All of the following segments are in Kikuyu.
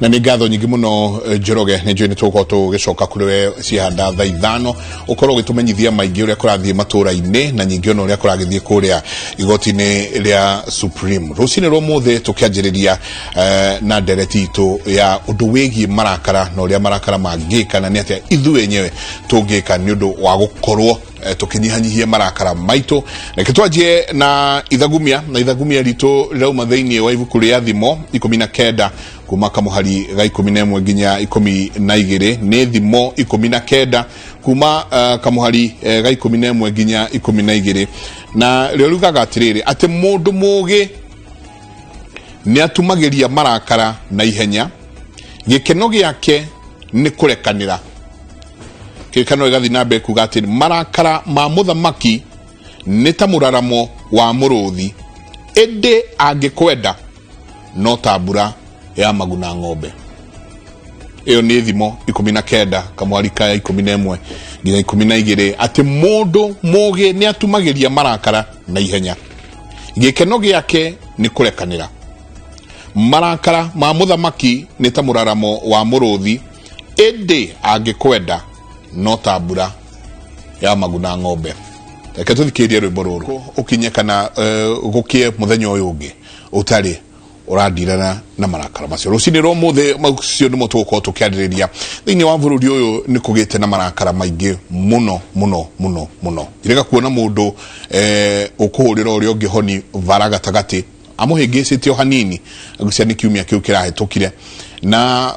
Na nĩ ngatho nyingĩ mũno Njoroge, nĩ njũĩ nĩ tũgũkorwo tũgĩcoka kũrĩ we ciahanda thaa 5, ũkorwo ũgĩtũmenyithia maingĩ ũrĩa kũrathiĩ matũra-inĩ na nyingĩ ona ũrĩa kũragĩthiĩ kũrĩa igoti-inĩ rĩa Supreme. Rũcinĩ rwa ũmũthĩ tũkĩanjĩrĩria na ndereti itũ ya ũndũ wĩgiĩ marakara na ũrĩa marakara mangĩka na nĩ atĩa ithuĩ enyewe tũngĩka nĩ ũndũ wa gũkorwo tũkĩnyihanyihia marakara maitũ. Reke twanjie na ithagumia, na ithagumia ritũ rĩrauma thĩinĩ wa ibuku rĩa Thimo 19 kuma kamũhari ga 11 nginya 12. Nĩ Thimo 19 kuma kamũhari ga 11 nginya 12, na rĩo riugaga atĩrĩrĩ, atĩ mũndũ mũũgĩ nĩ atumagĩria marakara na ihenya, gĩkeno gĩake nĩ kũrekanĩra. Kĩrĩkanĩro gĩgathiĩ na mbere kuga atĩ marakara ma mũthamaki nĩ ta mũraramo wa mũrũthi, ĩndĩ angĩkwenda no ta mbura ya maguna ng'ombe. Ĩyo nĩ Thimo 19 kamwari ka 11 nginya 12, atĩ mũndũ mũũgĩ nĩ atumagĩria marakara na ihenya, gĩkeno gĩake nĩ kũrekanĩra. Marakara ma mũthamaki nĩ ta mũraramo wa mũrũthi, ĩndĩ angĩkwenda no ta mbura ya maguna ng'ombe. Reke tũthikĩrĩrie rwĩmbo rũrũ ũkinye kana gũkĩe mũthenya ũyũ ũngĩ ũtarĩ ũrandirana na marakara macio. Rũcinĩ rwa ũmũthĩ macio nĩmo tũgũkorwo tũkĩarĩrĩria. Thĩinĩ wa bũrũri ũyũ nĩ kũgĩte na marakara maingĩ mũno mũno mũno mũno. Njĩrĩga kuona mũndũ ũkũhũrĩra ũrĩa ũngĩ honi bara gatagatĩ amũhĩngĩcĩte o hanini, ngwĩciria nĩ kiumia kĩu kĩrahĩtũkire, na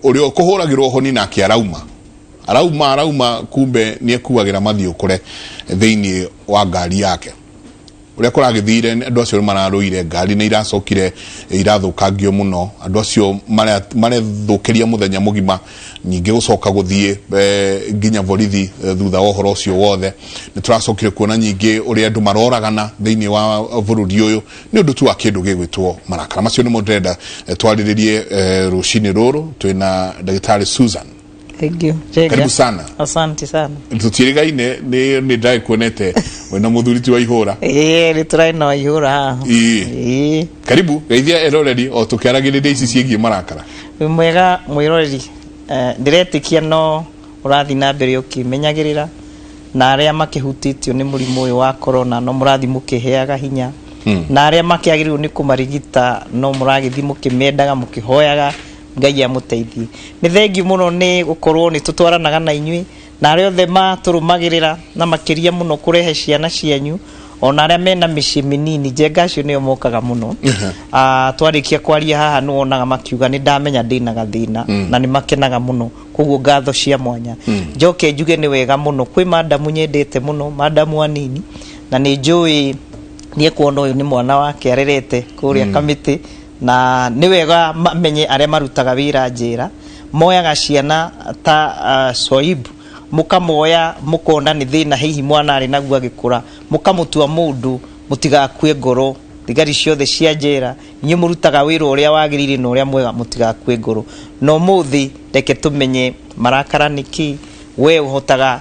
ũrĩa ũkũhũragĩrwo honi nake arauma arauma arauma, kumbe nĩ ekuagĩra mathiũkũre thĩinĩ wa ngari yake. Ũrĩa kũragĩthire, andũ acio mararũire, ngari nĩ iracokire irathũkangio mũno, andũ acio marethũkĩria mũthenya mũgima, ningĩ gũcoka gũthiĩ nginya borithi thutha wa ũhoro ũcio wothe. Nĩ tũracokire kuona nyingĩ ũrĩa andũ maroragana thĩinĩ wa bũrũri ũyũ nĩ ũndũ tu wa kĩndũ gĩgwĩtwo marakara. Macio nĩmo ndĩrenda twarĩrĩrie rũcinĩ rũrũ twĩna ndagĩtarĩ Susan. Thank you. Jenga. Karibu sana. Asante sana. Tũtiĩrĩgaine, nĩ ndagĩkuonete wĩna mũthuri ti wa ihũra. Ĩĩ, nĩ tũrarĩ na Waihũra haha. Ĩĩ. Ĩĩ. Karibu, geithia eroreri o tũkĩaragĩrĩria ici ciĩgiĩ marakara. Wĩ mwega mwĩroreri. Ndĩretĩkia no ũrathiĩ na mbere ũkĩmenyagĩrĩra na arĩa makĩhutĩtio nĩ mũrimũ ũyũ wa corona no mũrathiĩ mũkĩheaga hinya, na arĩa makĩagĩrĩirwo nĩ kũmarigita no mũragĩthiĩ mũkĩmendaga, mũkĩhoyaga Ngai amũteithie. Nĩ thengiũ mũno nĩ gũkorwo nĩ tũtwaranaga na inyuĩ na arĩa othe matũrũmagĩrĩra, na makĩria mũno kũrehe ciana cianyu ona arĩa mena mĩciĩ mĩnini. Njenga acio nĩo mokaga mũno. Twarĩkia kwaria haha nĩ wonaga makiuga nĩ ndamenya ndĩna gathĩna, na nĩ makenaga mũno, koguo ngatho cia mwanya. Njoke njuge nĩ wega mũno kwĩ madamu nyendete mũno, madamu anini, na nĩ njũĩ nĩ ekuona ũyũ nĩ mwana wake arerete kũrĩa kamĩtĩ, na nĩ wega mamenye arĩa marutaga wĩra njĩra moyaga ciana ta Soib, mũkamoya mũkona nĩ thĩna hihi mwana arĩ naguo agĩkũra, mũkamũtua mũndũ. Mũtigakue ngoro, thigari ciothe cia njera, inyuĩ mũrutaga wĩra ũrĩa wagĩrĩire na ũrĩa mwega, mũtigakue ngoro. Na ũmũthĩ reke tũmenye marakara nĩ kĩ, we ũhotaga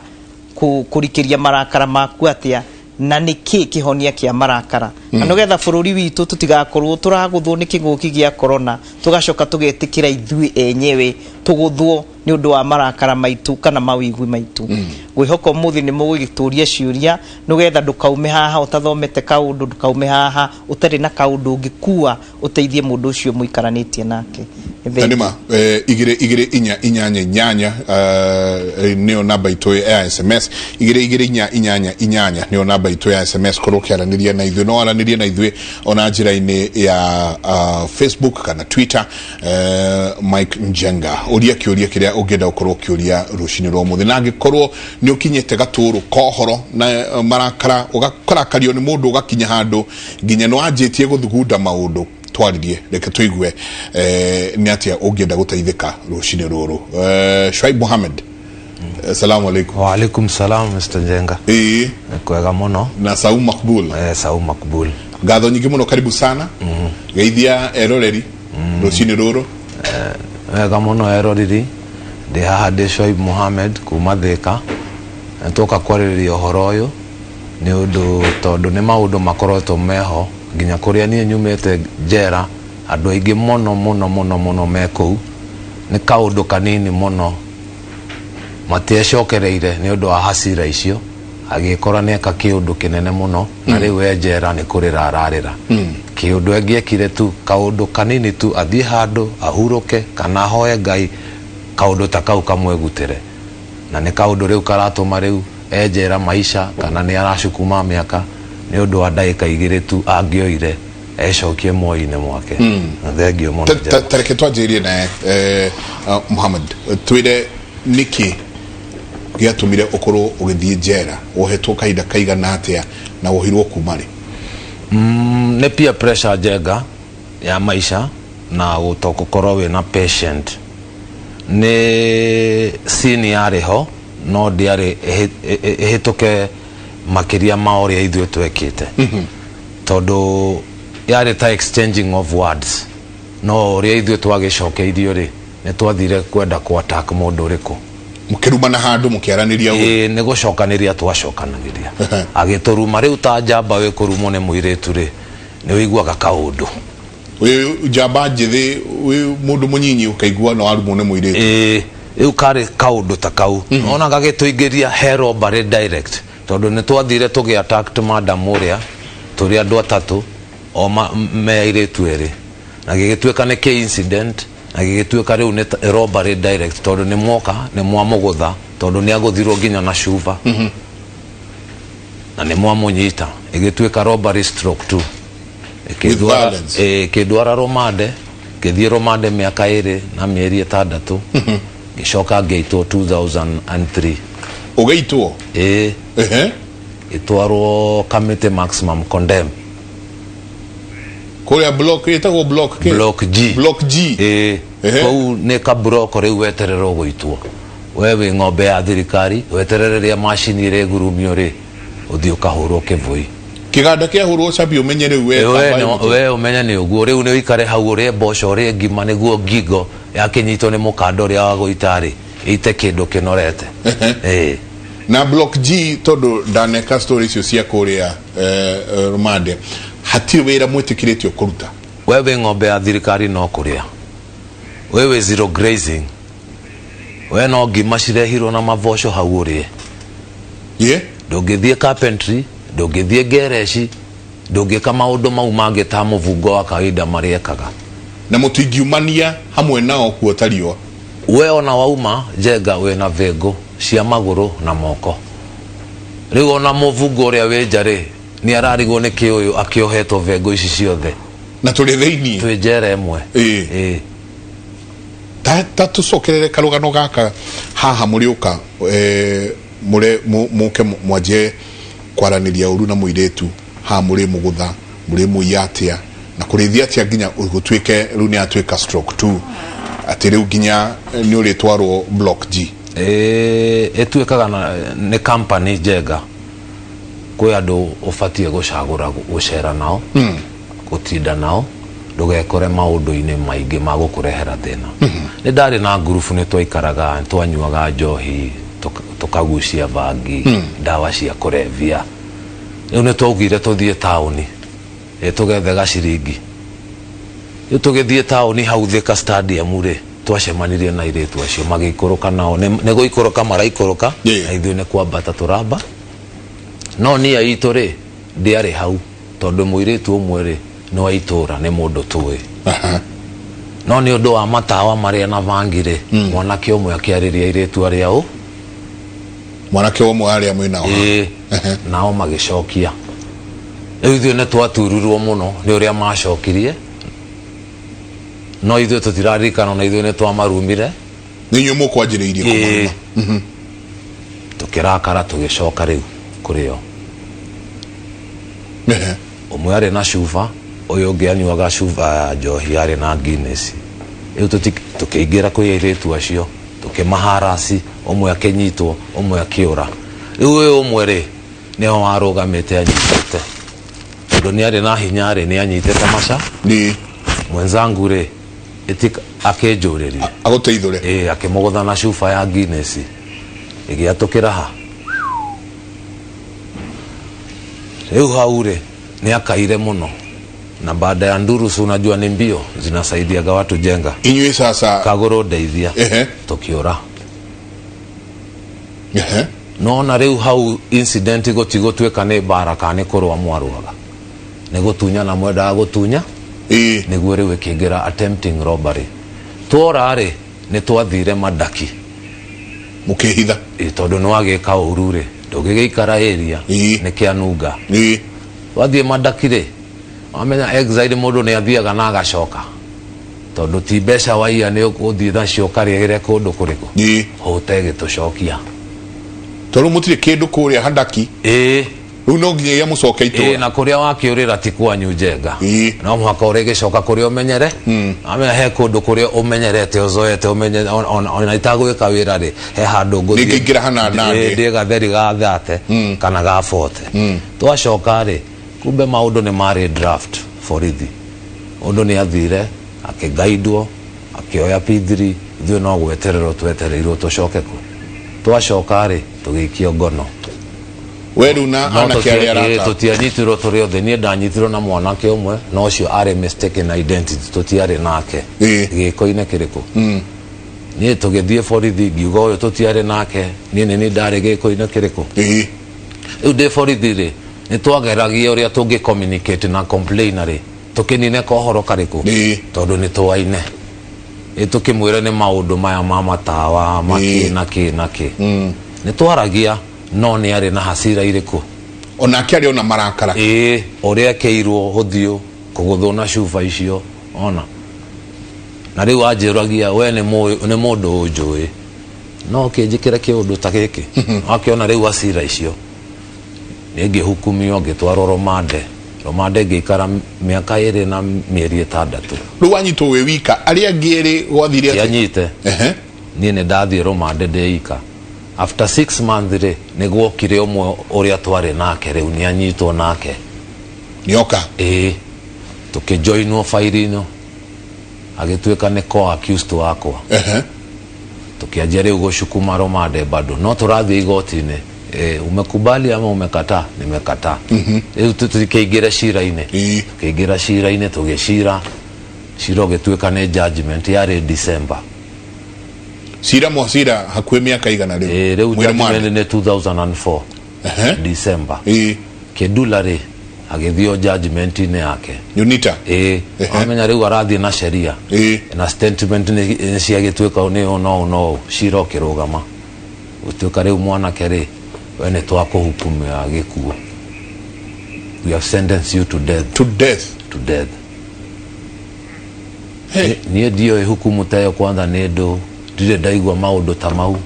kũrikĩria marakara maku atĩa, na nĩ kĩ kĩhonia kĩa marakara, na nĩgetha bũrũri witũ tũtigakorwo tũragũthwo nĩ kĩng'ũki gĩa corona, tũgacoka tũgetĩkĩra ithuĩ enyewe tũgũthwo nĩ ũndũ wa marakara maitũ kana mawĩgwi maitũ. Ngwĩhoka ũmũthĩ nĩ mũgũgĩtũria ciũria nĩgetha ndũkaume haha ũtathomete kaũndũ, ndũkaume haha ũtarĩ na kaũndũ ũngĩkua ũteithie mũndũ ũcio mũikaranĩtie nake. Nĩ Na thengiũ. Nĩma 22488 nĩyo namba itũ ya SMS. 22488 nĩyo namba itũ ya SMS. Korwo ũkĩaranĩria na ithuĩ, no aranĩrie na ithuĩ ona njĩra-inĩ ya Facebook kana Twitter, Mike Njenga. Ũria kĩũria kĩrĩa ũngĩenda gũkorwo ũkĩũria rũcinĩ rwa ũmũthĩ, na angĩkorwo nĩ ũkinyĩte gatũrũ kohoro na marakara, ũgakarakario nĩ mũndũ ũgakinya handũ nginya nĩ wanjĩtie gũthugunda maũndũ, twaririe, reke tũigue nĩ atĩa ũngĩenda gũteithĩka rũcinĩ rũrũ. Shuaib Mohamed, assalamu alaikum. Wa alaikum salam, Mr. Njenga. Ĩĩ. Kwega mũno. Na Saum Makbul. Saum Makbul. Ngatho nyingĩ mũno, karibu sana. Geithia eroreri rũcinĩ rũrũ. Wega mũno eroreri, ndĩ haha ndĩ Shoaib Mohamed kuma Thika, na twoka kwarĩrĩria ũhoro ũyũ nĩ ũndũ tondũ nĩ maũndũ makoretwo meho nginya kũrĩa niĩ nyumĩte njera. Andũ aingĩ mũno mũno mũno mũno me kũu nĩ kaũndũ kanini mũno matiecokereire nĩ ũndũ wa hasira icio, agĩkora nĩ eka kĩũndũ kĩnene mũno na rĩu e njera nĩ kũrĩra ararĩra. Kĩũndũ angĩekire tu kaũndũ kanini tu, athiĩ handũ ahurũke kana ahoe Ngai, kaũndũ ta kau kamwegutĩre, na nĩ kaũndũ rĩu karatũma rĩu e njera maisha, kana nĩ aracukuma mĩaka nĩ ũndũ wa ndagĩka igĩrĩ tu angĩoire ecokie muoyo-inĩ mwake. Na thengio mũno. Tareke twanjĩrĩrie naye Muhammad, twĩre nĩkĩ gĩatũmire ũkorwo ũgĩthiĩ njera, wohetwo kahinda kaigana atĩa na wohirwo kuma rĩ? Nĩ peer pressure njenga ya maisha na gũtokorwo wĩna patient. Nĩ scene yarĩ ho no ndĩarĩ ĩhĩtũke makĩria ma ũrĩa ithuĩ twekĩte, tondũ yarĩ ta exchanging of words, no ũrĩa ithuĩ twagĩcokeirio rĩ, nĩ twathire kwenda kũ attack mũndũ ũrĩkũ. Mũkĩrumana handũ mũkĩaranĩria ũru? Ĩĩ, nĩ gũcokanĩria twacokanagĩria, agĩtũruma. Rĩu ta njamba wĩ kũrumwo nĩ mũirĩtu rĩ, nĩ wĩiguaga kaũndũ. Wĩ njamba njĩthĩ, wĩ mũndũ mũnyinyi, ũkaigua no warumwo nĩ mũirĩtu. Ĩĩ, rĩu karĩ kaũndũ ta kau ona gagĩtũingĩria he robbery direct, tondũ nĩ twathire tũgĩ attack madam ũrĩa tũrĩ andũ atatũ o me airĩtu erĩ, na gĩgĩtuĩka nĩ kĩ incident, na gĩgĩtuĩka rĩu nĩ robbery direct, tondũ nĩ mwoka nĩ mwamũgũtha, tondũ nĩ agũthirwo nginya na cuba na nĩ mwamũnyita, ĩgĩtuĩka robbery stroke two. With violence. Ĩkĩndwara rũmande, ngĩthiĩ rũmande mĩaka 2 na mĩeri 6, ngĩcoka ngĩitwo 2003. Ũgĩitwo? Ĩĩ. Ĩtwarwo Kamiti maximum condemn. Kũrĩa block ĩtagwo block K? Block G. Block G. Ĩĩ. Kũu nĩ kaburoko rĩu, wetererwo gũitwo. We wĩ ng'ombe ya thirikari, weterere rĩrĩa macini ĩrĩgurumio rĩ, ũthiĩ ũkahũrwo kĩbũi. Kĩganda kĩahũrwo cabi, ũmenye rĩu we we kamba we ũmenye nĩ ũguo rĩu nĩ ũikare hau ũrĩe mboco, ũrĩe ngima, nĩguo ngingo yakĩnyitwo nĩ mũkanda ũrĩa wa gũita rĩ, ĩite kĩndũ kĩnorete. Ĩĩ. Na block G, tondũ ndaneka story icio cia kũrĩa rũmande, hatirĩ wĩra mwĩtĩkĩrĩtio kũruta? We wĩ ng'ombe ya thirikari, no kũrĩa. We wĩ zero grazing, we no ngima cirehirwo na maboco hau ũrĩe. Ndũngĩthiĩ carpentry, ndũngĩthiĩ ngereci, ndũngĩka maũndũ mau mangĩ ta mũbungo wa kawaida marĩa ekaga. Na mũtingiumania hamwe nao kuota riũa? We ona wauma njenga wĩna bĩngũ cia magũrũ na moko. Rĩu ona mũbungo ũrĩa wĩ nja rĩ, nĩ ararigwo nĩ kĩ ũyũ akĩohetwo bĩngũ ici ciothe. Na tũrĩ thĩiniĩ. Twĩ njera ĩmwe. Ĩĩ. Ta tũcokerere karũgano gaka haha mũrĩũka mũre mũke mwanjie kwaranĩria ũru na mũirĩtu haha, mũrĩ mũgũtha, mũrĩ mũiya atĩa, na kũrĩithia atĩa nginya gũtuĩke rĩu nĩ atuĩka stroke two, atĩ rĩu nginya nĩ ũrĩtwarwo block G? Ĩĩ, ĩtuĩkaga nĩ company njenga. Kwĩ andũ ũbatiĩ gũcagũra gũcera nao, gũtinda nao, ndũgekore maũndũ-inĩ maingĩ ma gũkũrehera thĩna. Nĩ ndarĩ na ngurubu, nĩ twaikaraga, twanyuaga njohi, tũkagucia bangi, ndawa cia kũrebia. Rĩu nĩ twaugire tũthiĩ taũni, ĩ tũgethe gaciringi. Rĩu tũgĩthiĩ taũni hau Thika Stadium rĩ, twacemanirie na airĩtu acio magĩikũrũka, nao nĩ gũikũrũka maraikũrũka, na ithuĩ nĩ kwambata tũramba. No nia itũ rĩ ndĩarĩ hau, tondũ mũirĩtu ũmwe rĩ nĩ wa itũra, nĩ mũndũ tũĩ. No nĩ ũndũ wa matawa marĩa na bangi rĩ, mwanake ũmwe akĩarĩria airĩtu arĩa ũ Mwanake ũmwe arĩa mwĩ nao haha? Ĩĩ, nao magĩcokia. Rĩu ithuĩ nĩ twaturirwo mũno nĩ ũrĩa macokirie, no ithuĩ tũtiraririkana na ithuĩ nĩ twamarumire. Nĩ inyuĩ mũkwanjĩrĩirie Ĩĩ. kũmaruma? Tũkĩrakara, tũgĩcoka rĩu kũrĩ o. Ũmwe arĩ na cuba, ũyũ ũngĩ anyuaga cuba ya njohi, arĩ na Guinness. Rĩu tũkĩingĩra kwĩ airĩtu acio, tũkĩmaharasi, ũmwe akĩnyitwo, ũmwe akĩũra. Rĩu ũyũ ũmwe rĩ, nĩho warũgamĩte anyitĩte, tondũ nĩ arĩ na hinya rĩ, nĩ anyitĩte maca. Mwenzangu rĩ, ĩtika akĩnjũrĩria. Agũteithũre? Ĩĩ, akĩmũgũtha na cuba ya Guinness, ĩgĩatũkĩra ha. Rĩu hau rĩ, nĩ akaire mũno. Na baada ya nduru, si unajua ni mbio zinasaidiaga watu jenga. Inyuĩ sasa. Kagũrũ ndeithia. Tũkĩũra. Nona rĩu hau incident gũtigũtuĩka nĩ mbara kana nĩ kũrũa mwarũaga, nĩ gũtunyana mwendaga gũtunya. Nĩguo rĩu ĩkĩingĩra attempting robbery. Twora rĩ, nĩ twathire Mandaki. Mũkĩhitha. Ĩ, tondũ nĩ wagĩka ũru rĩ, ndũngĩgĩikara area. Nĩ kĩanunga. Wathiĩ Mandaki rĩ, wamenya exile mũndũ nĩ athiaga na agacoka, tondũ ti mbeca waiya nĩ ũgũthiĩ nacio ũkarĩre kũndũ kũrĩkũ. Hũte ĩgĩtũcokia. Tondũ mũtirĩ kĩndũ kũrĩa Handaki. Rĩu no nginyagia mũcoke itũra. Na kũrĩa wakĩũrĩra ti kwanyu, Njenga. No mũhaka ũrĩgĩcoka kũrĩa ũmenyere. Amenya he kũndũ kũrĩa ũmenyerete, ũzoete, ũmenye ona itagwĩka wĩra rĩ, he handũ ngũthiĩ. Nĩngĩingĩra hana na ndĩ. Ndĩe gatheri ga 30 kana ga 40. Twacoka rĩ, kumbe maũndũ nĩ marĩ draft borithi. Ũndũ nĩ athire akĩgaidwo, akĩoya P3, ithuĩ no gwetererwo twetereirwo tũcoke kũ. Twacoka rĩ, tũgĩikio ngono. We rĩu na No anake arĩa arata. Tũtianyitirwo tũrĩ othe. Niĩ ndanyitirwo na mwanake ũmwe, no ũcio arĩ mistaken identity, tũtiarĩ nake. Gĩko-inĩ kĩrĩkũ. Niĩ tũgĩthiĩ borithi, ngiuga ũyũ tũtiarĩ nake, niĩ nĩ niĩ ndarĩ gĩko-inĩ kĩrĩkũ. Rĩu ndĩ borithi rĩ, nĩ twageragia ũrĩa tũngĩ communicate na complainer rĩ, tũkĩnine kohoro karĩkũ. Tondũ nĩ twaine ĩ, tũkĩmwĩre nĩ maũndũ maya ma matawa makĩ na kĩ na kĩ. Nĩ twaragia, no nĩ arĩ na hasira irĩkũ. Onake arĩ ona marakara. Ĩĩ, ũrĩa ekĩirwo ũthiũ kũgũthwo na cuba icio ona na rĩu anjĩragia, we nĩ nĩ mũndũ ũnjũĩ, no ũkĩnjĩkĩre kĩũndũ ta gĩkĩ. Wakĩona rĩu hasira icio, niĩ ngĩhukumio, ngĩtwarwo rũmande. Rũmande ngĩikara mĩaka 2 na mĩeri 6. Rĩu wanyitwo wĩ wika, arĩa angĩ erĩ gwathire atĩa? Ndianyite. Niĩ nĩ ndathiĩ rũmande ndĩika. After 6 months rĩ, nĩ gwokire ũmwe ũrĩa twarĩ nake, rĩu nĩ anyitwo nake. Nĩoka. Ĩĩ, tũkĩjoinwo bairi-inĩ, agĩtuĩka nĩ co-accused wakwa. Tukianjia rĩu gũcukuma rũmande, bado no tũrathiĩ igoti-inĩ. Umekubali ama umekataa? Nimekataa. Rĩu tũkĩingĩra cira-inĩ. Tũkĩingĩra cira-inĩ, tũgĩcira cira, ũgĩtuĩka nĩ judgment yarĩ December. Cira mwacira hakuhĩ mĩaka igana rĩu? Rĩu Mwĩrĩ mwana. Judgment nĩ 2004 December. Kĩndula rĩ, agĩthio judgment-inĩ yake. Unita. Ĩĩ. Wamenya rĩu arathiĩ na sheria na statement nĩ ciagĩtuĩka nĩ ũũ no ũũ no ũũ. Cira ũkĩrũgama, gũtuĩka rĩu mwanake rĩ, we nĩ twakũhukumia gĩkuũ, we have sentenced you to death. To death. To death. Niĩ ndioĩ hukumu ta ĩyo kwanza, nĩ ndũ ndirĩ ndaigua maũndũ ta mau.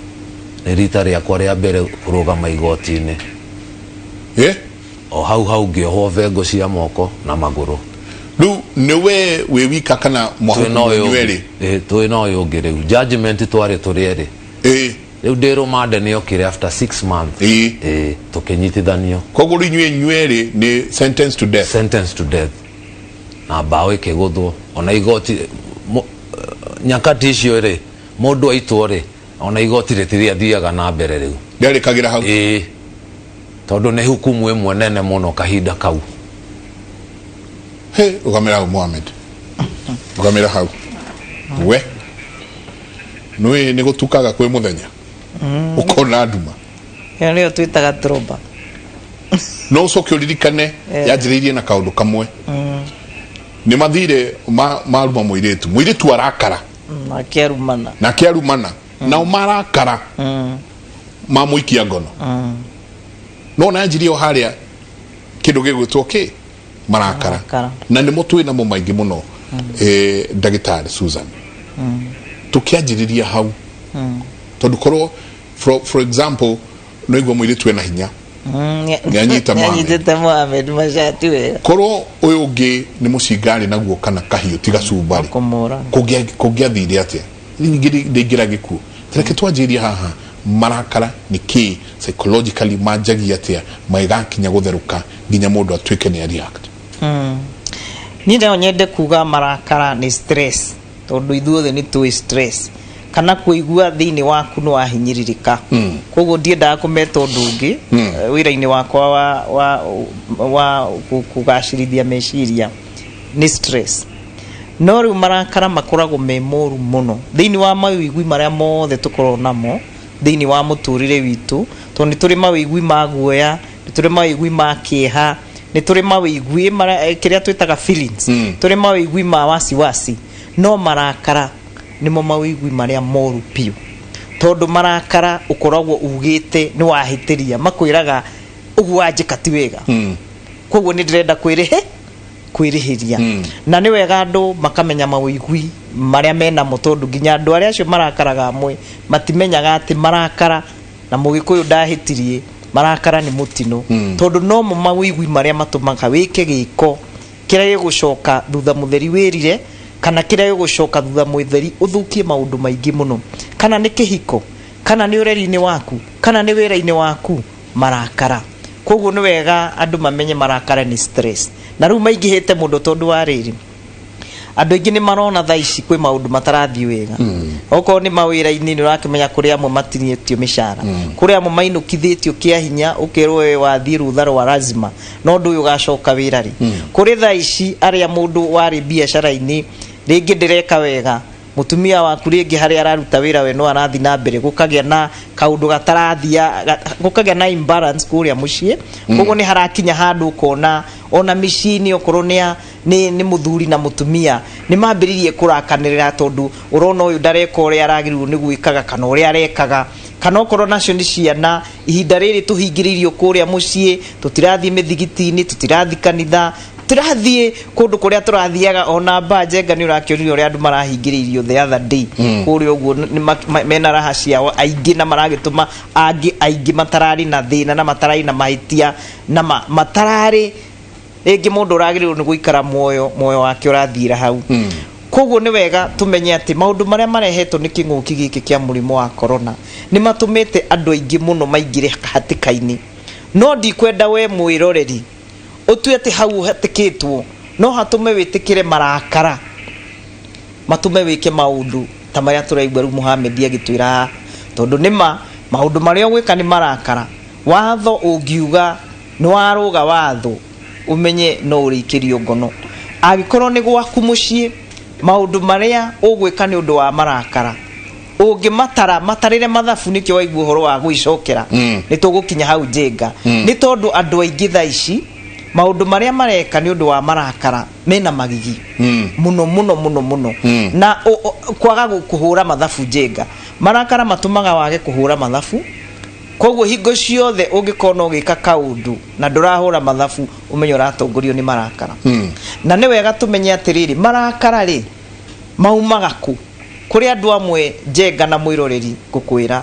Nĩ rita rĩakwa rĩa mbere kũrũgama igoti-inĩ. O hau hau ngĩohwo bengo cia moko na magũrũ. Rĩu nĩ we wĩ wika kana Twĩ na mwahukumwo ũyũ inyuĩ ũngĩ. erĩ? Ĩ, twĩ na ũyũ ũngĩ. Rĩu judgment twarĩ tũrĩ erĩ. Rĩu ndĩ rũmande nĩ okire after 6 months. Ĩ, tũkĩnyitithanio. Koguo rĩu inyuĩ erĩ nĩ sentence to death. Sentence to death na mbaũ ĩkĩgũthwo. Ona igoti nyakati icio rĩ, mũndũ aitwo rĩ, ona igoti rĩtirĩathiaga na mbere rĩu. Rĩarĩkagĩra hau. Ĩĩ, tondũ nĩ hukumu ĩmwe nene mũno kahinda kau. He, rũgamĩra hau Mohamed, rũgamĩra hau. We nĩ nĩ gũtukaga kwĩ mũthenya ũkona nduma. Ĩyo nĩyo twĩtaga tromba. No ũcoke ũririkane yanjĩrĩirie na kaũndũ kamwe. Nĩ mathire maruma mũirĩtu, mũirĩtu arakara. Akĩarumana. Nake arumana, nao marakara, mamũikia ngono. No na yanjirie o harĩa kĩndũ gĩgwĩtwo kĩ marakara. Marakara. Na nĩmo twĩ namo maingĩ mũno. Ndagĩtarĩ Susan, tũkĩanjĩrĩria hau, tondũ korwo for example no igua mũirĩtu ena hinya. Nĩanyita Mohamed. Nĩanyitĩte Mohamed macati wega. Korwo ũyũ ũngĩ nĩ mũcinga arĩ naguo kana kahiũ tiga cuba rĩ, Kũmũra. Kũngĩathire atĩa? Ningĩ ndĩingĩra gĩkuũ. Reke twanjĩrie haha, marakara nĩ kĩ psychologically manjagia atĩa magĩgakinya gũtherũka nginya mũndũ atuĩke nĩ react? Niĩ no nyende kuga marakara nĩ stress, tondũ ithuothe nĩ tũĩ stress kana kũigua thĩinĩ waku nĩ wahinyĩrĩrĩka. Koguo ndiendaga kũmeta ũndũ ũngĩ. Wĩra-inĩ wakwa wa kũgacĩrithia meciria. Nĩ stress. No rĩu marakara makoragwo me moru mũno thĩinĩ wa mawĩigwi marĩa mothe tũkoragwo namo thĩinĩ wa mũtũrĩre witũ, tondũ nĩ tũrĩ mawĩigwi ma guoya, nĩ tũrĩ mawĩigwi ma kĩeha, nĩ tũrĩ mawĩigwi marĩa kĩrĩa twĩtaga feelings, tũrĩ mawĩigwi ma wasiwasi, no marakara nĩmo mawĩigwi marĩa moru biũ, tondũ marakara ũkoragwo ugĩte nĩ wahĩtĩria, makwĩraga ũguo wanjĩka ti wega, koguo nĩ ndĩrenda kwĩrĩhĩria. Na nĩ wega andũ makamenya mawĩigwi marĩa menamo, tondũ nginya andũ arĩa acio marakaraga amwe matimenyaga atĩ marakara, na Mũgĩkũyũ ndahĩtirie, marakara nĩ mũtino, tondũ nomo mawĩigwi marĩa matũmaga wĩke gĩko kĩrĩa gĩgũcoka thutha mũtheri wĩrire, kana kĩrĩa gĩgũcoka thutha mũtheri ũthũkie maũndũ maingĩ mũno, kana nĩ kĩhiko, kana nĩ ũreri-inĩ waku, kana nĩ wĩra-inĩ waku, marakara. Koguo nĩ wega andũ mamenye marakara nĩ stress, na rĩu maingĩhĩte mũno tondũ wa rĩrĩ, andũ aingĩ nĩ marona thaa ici kwĩ maũndũ matarathiĩ wega. Okorwo nĩ mawĩra-inĩ, nĩ ũrakĩmenya kũrĩ amwe matinĩtio mĩcara, kũrĩ amwe mainũkithĩtio kĩa hinya, ũkerwo we wathiĩ rũtha rwa lazima, no ndũĩ ũgacoka wĩra rĩ. Kũrĩ thaa ici arĩa mũndũ warĩ biacara-inĩ rĩngĩ ndĩreka wega, mũtumia waku rĩngĩ harĩa araruta wĩra we no arathiĩ na mbere, gũkagĩa na kaũndũ gatarathia, gũkagĩa na imbalance kũrĩa mũciĩ. Koguo nĩ harakinya handũ ũkona ona mĩciĩ-inĩ, okorwo nĩ mũthuri na mũtumia, nĩ mambĩrĩirie kũrakanĩrĩra, tondũ ũrona ũyũ ndareka ũrĩa aragĩrĩirwo nĩ gwĩkaga kana ũrĩa arekaga. Kana okorwo nacio nĩ ciana, ihinda rĩrĩ tũhingĩrĩirio kũrĩa mũciĩ, tũtirathiĩ mĩthigiti-inĩ, tũtirathiĩ kanitha, tũrathiĩ kũndũ kũrĩa tũrathiaga ona mbaa. Njenga, nĩ ũrakĩonire ũrĩa andũ marahingĩrĩirio the other day kũrĩa ũguo, nĩ mena raha ciao aingĩ, na maragĩtũma angĩ aingĩ matararĩ na thĩna na matararĩ na mahĩtia na matararĩ rĩngĩ mũndũ ũragĩrĩirwo nĩ gũikara muoyo, muoyo wake ũrathiĩra hau. Koguo nĩ wega tũmenye atĩ maũndũ marĩa marehetwo nĩ kĩng'ũki gĩkĩ kĩa mũrimũ wa corona nĩ matũmĩte andũ aingĩ mũno maingĩre hatĩka-inĩ. No ndikwenda we mwĩroreri ũtue atĩ hau ũhatĩkĩtwo no hatũme wĩtĩkĩre marakara matũme wĩke maũndũ ta marĩa tũraigua rĩu Mohamed agĩtwĩra haha, tondũ nĩma maũndũ marĩa ũgwĩka nĩ marakara. Watho ũngiuga nĩ warũga watho, ũmenye no ũrĩikĩrio ngono. Angĩkorwo nĩ gwaku mũciĩ, maũndũ marĩa ũgwĩka nĩ ũndũ wa marakara ũngĩmatara matarĩre mathabu, nĩkĩo waigua ũhoro wa gwĩcokera. Nĩ tũgũkinya hau, Njenga. Nĩ tondũ andũ aingĩ thaa ici maũndũ marĩa mareka nĩ ũndũ wa marakara mena magigi mũno mũno mũno mũno. Na kwaga kũhũra mathabu, Njenga, marakara matũmaga wage kũhũra mathabu. Koguo hingo ciothe ũngĩkorwo no ũgĩka kaũndũ na ndũrahũra mathabu, ũmenye ũratongorio nĩ marakara. Na nĩ wega tũmenye atĩrĩrĩ, marakara rĩ maumaga kũ? Kũrĩ andũ amwe, Njenga na mwĩroreri, ngũkwĩra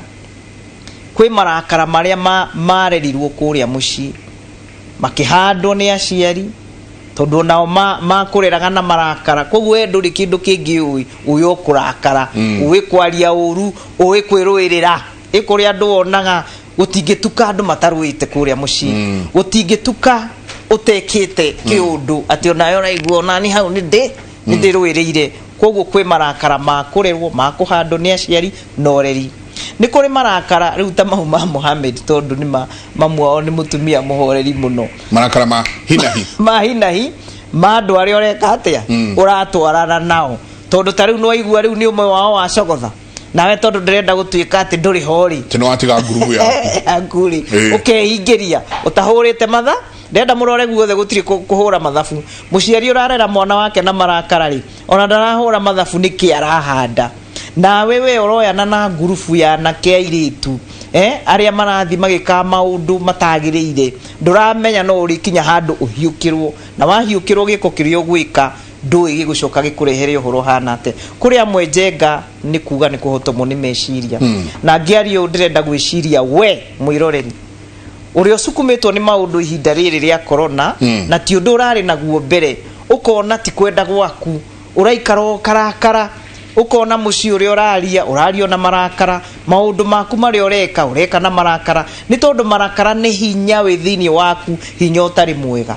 kwĩ marakara marĩa marerirwo kũrĩa mũciĩ, makĩhandwo nĩ aciari, tondũ onao makũreraga na marakara. Koguo we ndũrĩ kĩndũ kĩngĩ ũĩ, ũĩ o kũrakara, ũĩ kwaria ũru, ũĩ kwĩrũĩrĩra. Ĩ kũrĩ andũ wonaga gũtingĩtuka andũ matarũĩte kũrĩa mũciĩ, gũtingĩtuka ũtekĩte kĩũndũ atĩ onawe ũraigua onani hau nĩ ndĩrũĩrĩire. Koguo kwĩ marakara ma kũrerwo, ma kũhandwo nĩ aciari na ũreri. Nĩ kũrĩ marakara rĩu ta mau ma Mohamed, tondũ nĩ mamu wao nĩ mũtumia mũhoreri mũno. Marakara ma hinahi. Ma hinahi, ma andũ arĩa ũreka atĩa, ũratwarana nao, tondũ ta rĩu nĩwaigua rĩu nĩ ũmwe wao wacogotha nawe, tondũ ndĩrenda gũtuĩka atĩ ndũrĩ ho rĩ. Tĩ nĩ watiga ngurubu yaku. Yaku rĩ, ũkehingĩria ũtahũrĩte matha. Ndĩrenda mũrore guothe, gũtirĩ kũhũra mathabu. Mũciari ũrarera mwana wake na marakara rĩ, ona ndarahũra mathabu nĩkĩ arahanda. Nawe we ũroyana na ngurubu ya anake airĩtu, arĩa marathiĩ magĩkaga maũndũ matagĩrĩire, ndũramenya no ũrĩkinya handũ ũhiũkĩrwo, na wahiũkĩrwo gĩko kĩrĩa ũgwĩka ndũĩ gĩgũcoka gĩkũrehere ũhoro ũhana atĩa. Kũrĩ amwe, Njenga, nĩ kuga nĩ kũhotomwo nĩ meciria. Na ngĩaria ũũ, ndĩrenda gwĩciria we mwĩroreri ũrĩa ũcukumĩtwo nĩ maũndũ ihinda rĩrĩ rĩa corona, na ti ũndũ ũrarĩ naguo mbere, ũkona ti kwenda gwaku, ũraikara ũkarakara, ũkona mũciĩ ũrĩa ũraria ũraria na marakara, maũndũ maku marĩa ũreka ũreka na marakara, nĩ tondũ marakara nĩ hinya wĩ thĩinĩ waku, hinya ũtarĩ mwega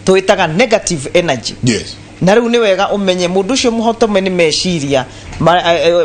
twĩtaga negative energy. Na rĩu nĩ wega ũmenye mũndũ ũcio mũhotome nĩ meciria,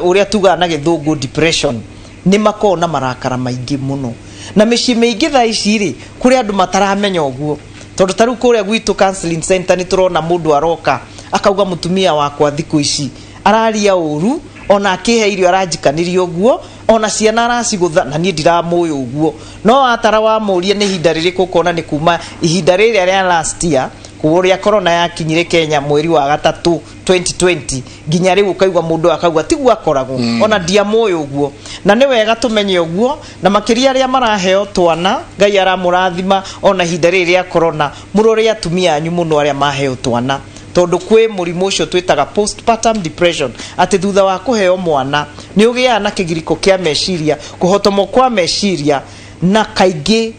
ũrĩa tugaga na Gĩthũngũ depression, nĩ makoragwo na marakara maingĩ mũno. Na mĩciĩ mĩingĩ thaa ici rĩ, kũrĩ andũ mataramenya ũguo. Tondũ ta rĩu kũrĩa gwitũ counseling center nĩ tũrona mũndũ aroka akauga, "Mũtumia wakwa thikũ ici araria ũru, ona akĩhe irio aranjikanĩria ũguo, ona ciana aracigũtha, na niĩ ndiramũĩ ũguo." No atara wamũria nĩ ihinda rĩrĩkũ, ũkona nĩ kuma ihinda rĩrĩa rĩa last year, kũrĩa corona yakinyire Kenya mweri wa gatatũ 2020 nginya rĩu, ũkaigua mũndũ akauga tiguo akoragwo, ona ndiamũĩ ũguo. Na nĩ wega tũmenye ũguo, na makĩria arĩa maraheo twana, Ngai aramũrathima ona ihinda rĩrĩ rĩa corona, mũrore atumia anyu mũno arĩa maheo twana, tondũ kwĩ mũrimũ ũcio twĩtaga postpartum depression, atĩ thutha wa kũheo mwana nĩ ũgĩaga na kĩgiriko kĩa meciria, kũhotomwo kwa meciria, na kaingĩ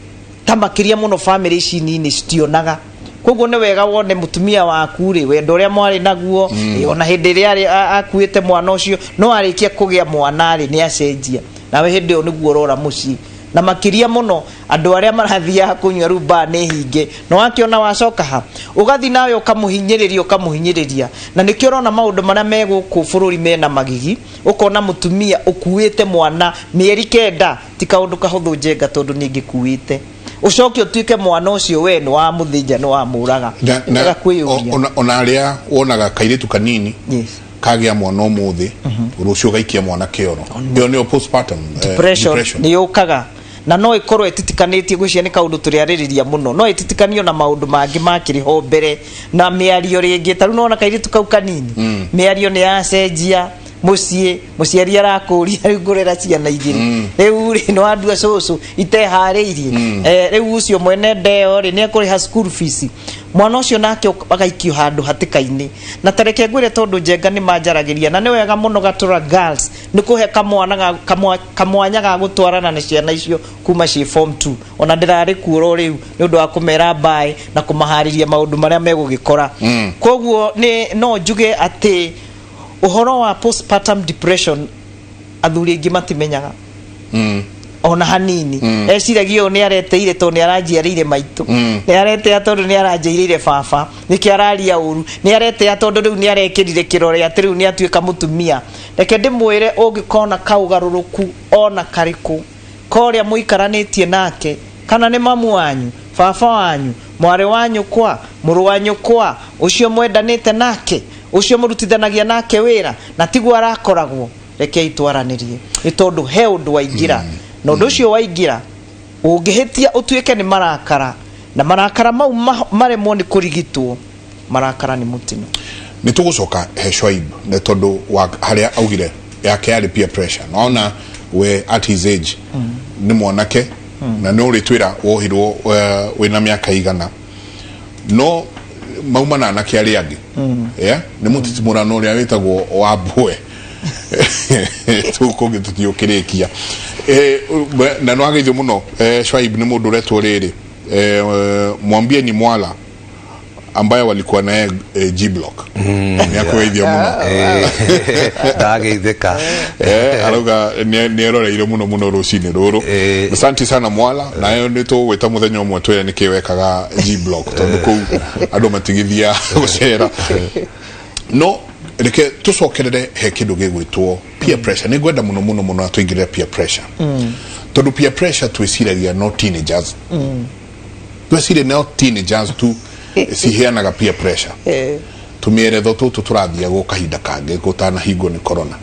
ta makĩria mũno famĩlĩ ici nini citionaga. Koguo nĩ wega wone mũtumia waku rĩ, wendo ũrĩa mwarĩ naguo ona hĩndĩ ĩrĩa akuĩte mwana ũcio, no arĩkia kũgĩa mwana rĩ, nĩ acenjia, nawe hĩndĩ ĩyo nĩguo ũrora mũciĩ. Na makĩria mũno andũ arĩa marathiaga kũnyua rĩu baa nĩ hinge, na wakĩona wacoka ha ũgathi nawe ũkamũhinyĩrĩria, ũkamũhinyĩrĩria. Na nĩkĩo ũrona maũndũ marĩa me gũkũ bũrũri mena magigi, ũkona mũtumia ũkuĩte mwana mĩeri 9 ti kaũndũ kahũthũ, Njenga, tondũ nĩ ngĩkuĩte ũcoke ũtuĩke mwana ũcio we nĩ wamũthĩnja, nĩ wamũraga. Na, Wega kwĩyũria. Ona arĩa wonaga kairĩtu kanini kagĩa mwana ũmũthĩ, rũciũ gaikia mwana kĩoro, ĩyo nĩyo postpartum depression. Depression. Nĩ yũkaga na no ĩkorwo ĩtitikanĩtie, gwĩciria nĩ kaũndũ tũrĩarĩrĩria mũno, no ĩtitikanio na maũndũ mangĩ makĩrĩ ho mbere na mĩario rĩngĩ. Ta rĩu nona kairĩtu kau kanini, mĩario nĩ yacenjia mũciĩ, mũciari arakũria, "Rĩu ngũrera ciana igĩrĩ rĩu rĩ, nĩ wandua cũcũ iteharĩirie?" Rĩu ũcio mwene ndeo rĩ, nĩ ekũrĩha school fees mwana ũcio? Nake agaikio handũ hatĩka-inĩ. Na tareke ngwĩre, tondũ Njenga nĩ manjaragĩria, na nĩ wega mũno Gatũra Girls nĩ kũhe kamwana kamwanya ga gũtwarana na ciana icio kuma ciĩ form 2. Ona ndĩrarĩ kuo ro rĩu nĩ ũndũ wa kũmera mbaĩ na kũmaharĩria maũndũ marĩa megũgĩkora. Koguo nĩ no njuge atĩ ũhoro wa postpartum depression athuri aingĩ matimenyaga ona hanini. Eciragia ũyũ nĩ areteire tondũ nĩ aranjiarĩire maitũ, nĩ aretea tondũ nĩ aranjĩirĩire baba, nĩkĩo araria ũru, nĩ aretea tondũ rĩu nĩ arekĩrire kĩrore atĩ rĩu nĩ atuĩka mũtumia. Reke ndĩmwĩre, ũngĩkona kaũgarũrũku ona karĩkũ korĩa mũikaranĩtie nake, kana nĩ mamu wanyu, baba wanyu, mwarĩ wa nyũkwa, mũrũ wa nyũkwa, ũcio mwendanĩte nake, ũcio mũrutithanagia nake wĩra, na tiguo arakoragwo, rekei twaranĩrie, nĩ tondũ he ũndũ waingĩra, na ũndũ ũcio waingĩra ũngĩhĩtia ũtuĩke nĩ marakara, na marakara mau maremwo nĩ kũrigitwo, marakara nĩ mũtino. Nĩ tũgũcoka he Shoaib, nĩ tondũ wa harĩa augire yake yarĩ peer pressure. Naona we at his age nĩ mwanake, na nĩ ũrĩtwĩra wohirwo wĩna mĩaka igana, no mauma na anake arĩa angĩ, yeah? Nĩ mũtitimũrano ũrĩa wĩtagwo wa mbwe tũkũngĩ tũtiũkĩrĩkia. Na nĩ wageithio mũno, Shoaib. Nĩ mũndũ ũretwo rĩrĩ, mwambie ni Mwala ambaye walikuwa naye G Block, nĩ akũgeithia mũno. Ndageithĩka. Arauga nĩ eroreire mũno mũno rũcinĩ rũrũ. Asante sana, Mwala. Nayo nĩ tũgwĩta mũthenya ũmwe twĩre nĩkĩ wekaga G Block, tondũ kũu andũ matigithia gũcera. No reke tũcokerere he kĩndũ gĩgwĩtwo peer pressure. Nĩ ngwenda mũno mũno mũno tũingĩrĩre peer pressure, tondũ peer pressure twĩciragia no teenagers, twĩcirie no teenagers tu ciheanaga peer pressure. Tũmĩeretho tũtũ tũrathiagwo kahinda kangĩ gũtanahingwo nĩ corona,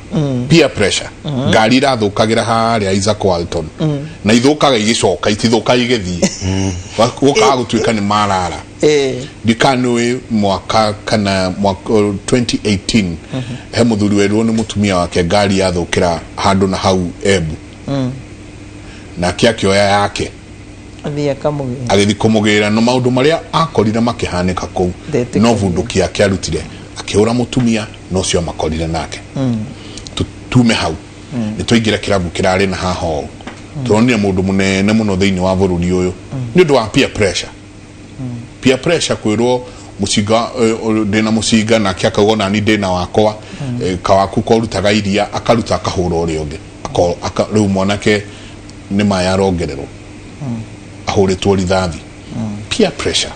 peer pressure, ngari irathũkagĩra harĩa Isaac Walton na ithũkaga igĩcoka, itithũkaga igĩthiĩ, gũkaga gũtuĩka nĩ marara. Ndikanũĩ mwaka kana mwaka 2018, he mũthuri werirwo nĩ mũtumia wake ngari yathũkĩra handũ na hau Embu, nake akĩoya yake athiĩ akamũgĩra. Agĩthiĩ kũmũgĩra, na maũndũ marĩa akorire makĩhanĩka kũu, Ndetĩkagia. no bunduki yake arutire akĩhũra mũtumia na ũcio amakorire nake. Tume hau nĩ twaingĩra kĩrabu kĩrarĩ na haha ũũ, tũronire mũndũ mũnene mũno thĩinĩ wa bũrũri ũyũ nĩ ũndũ wa peer pressure, peer pressure kwĩrwo mũcinga, ndĩna mũcinga, nake akauga nani ndĩna wakwa, kawaku korutaga iria, akaruta akahũra ũrĩa ũngĩ. Rĩu mwanake nĩ maĩ arongererwo, ahũrĩtwo rithathi. Peer pressure,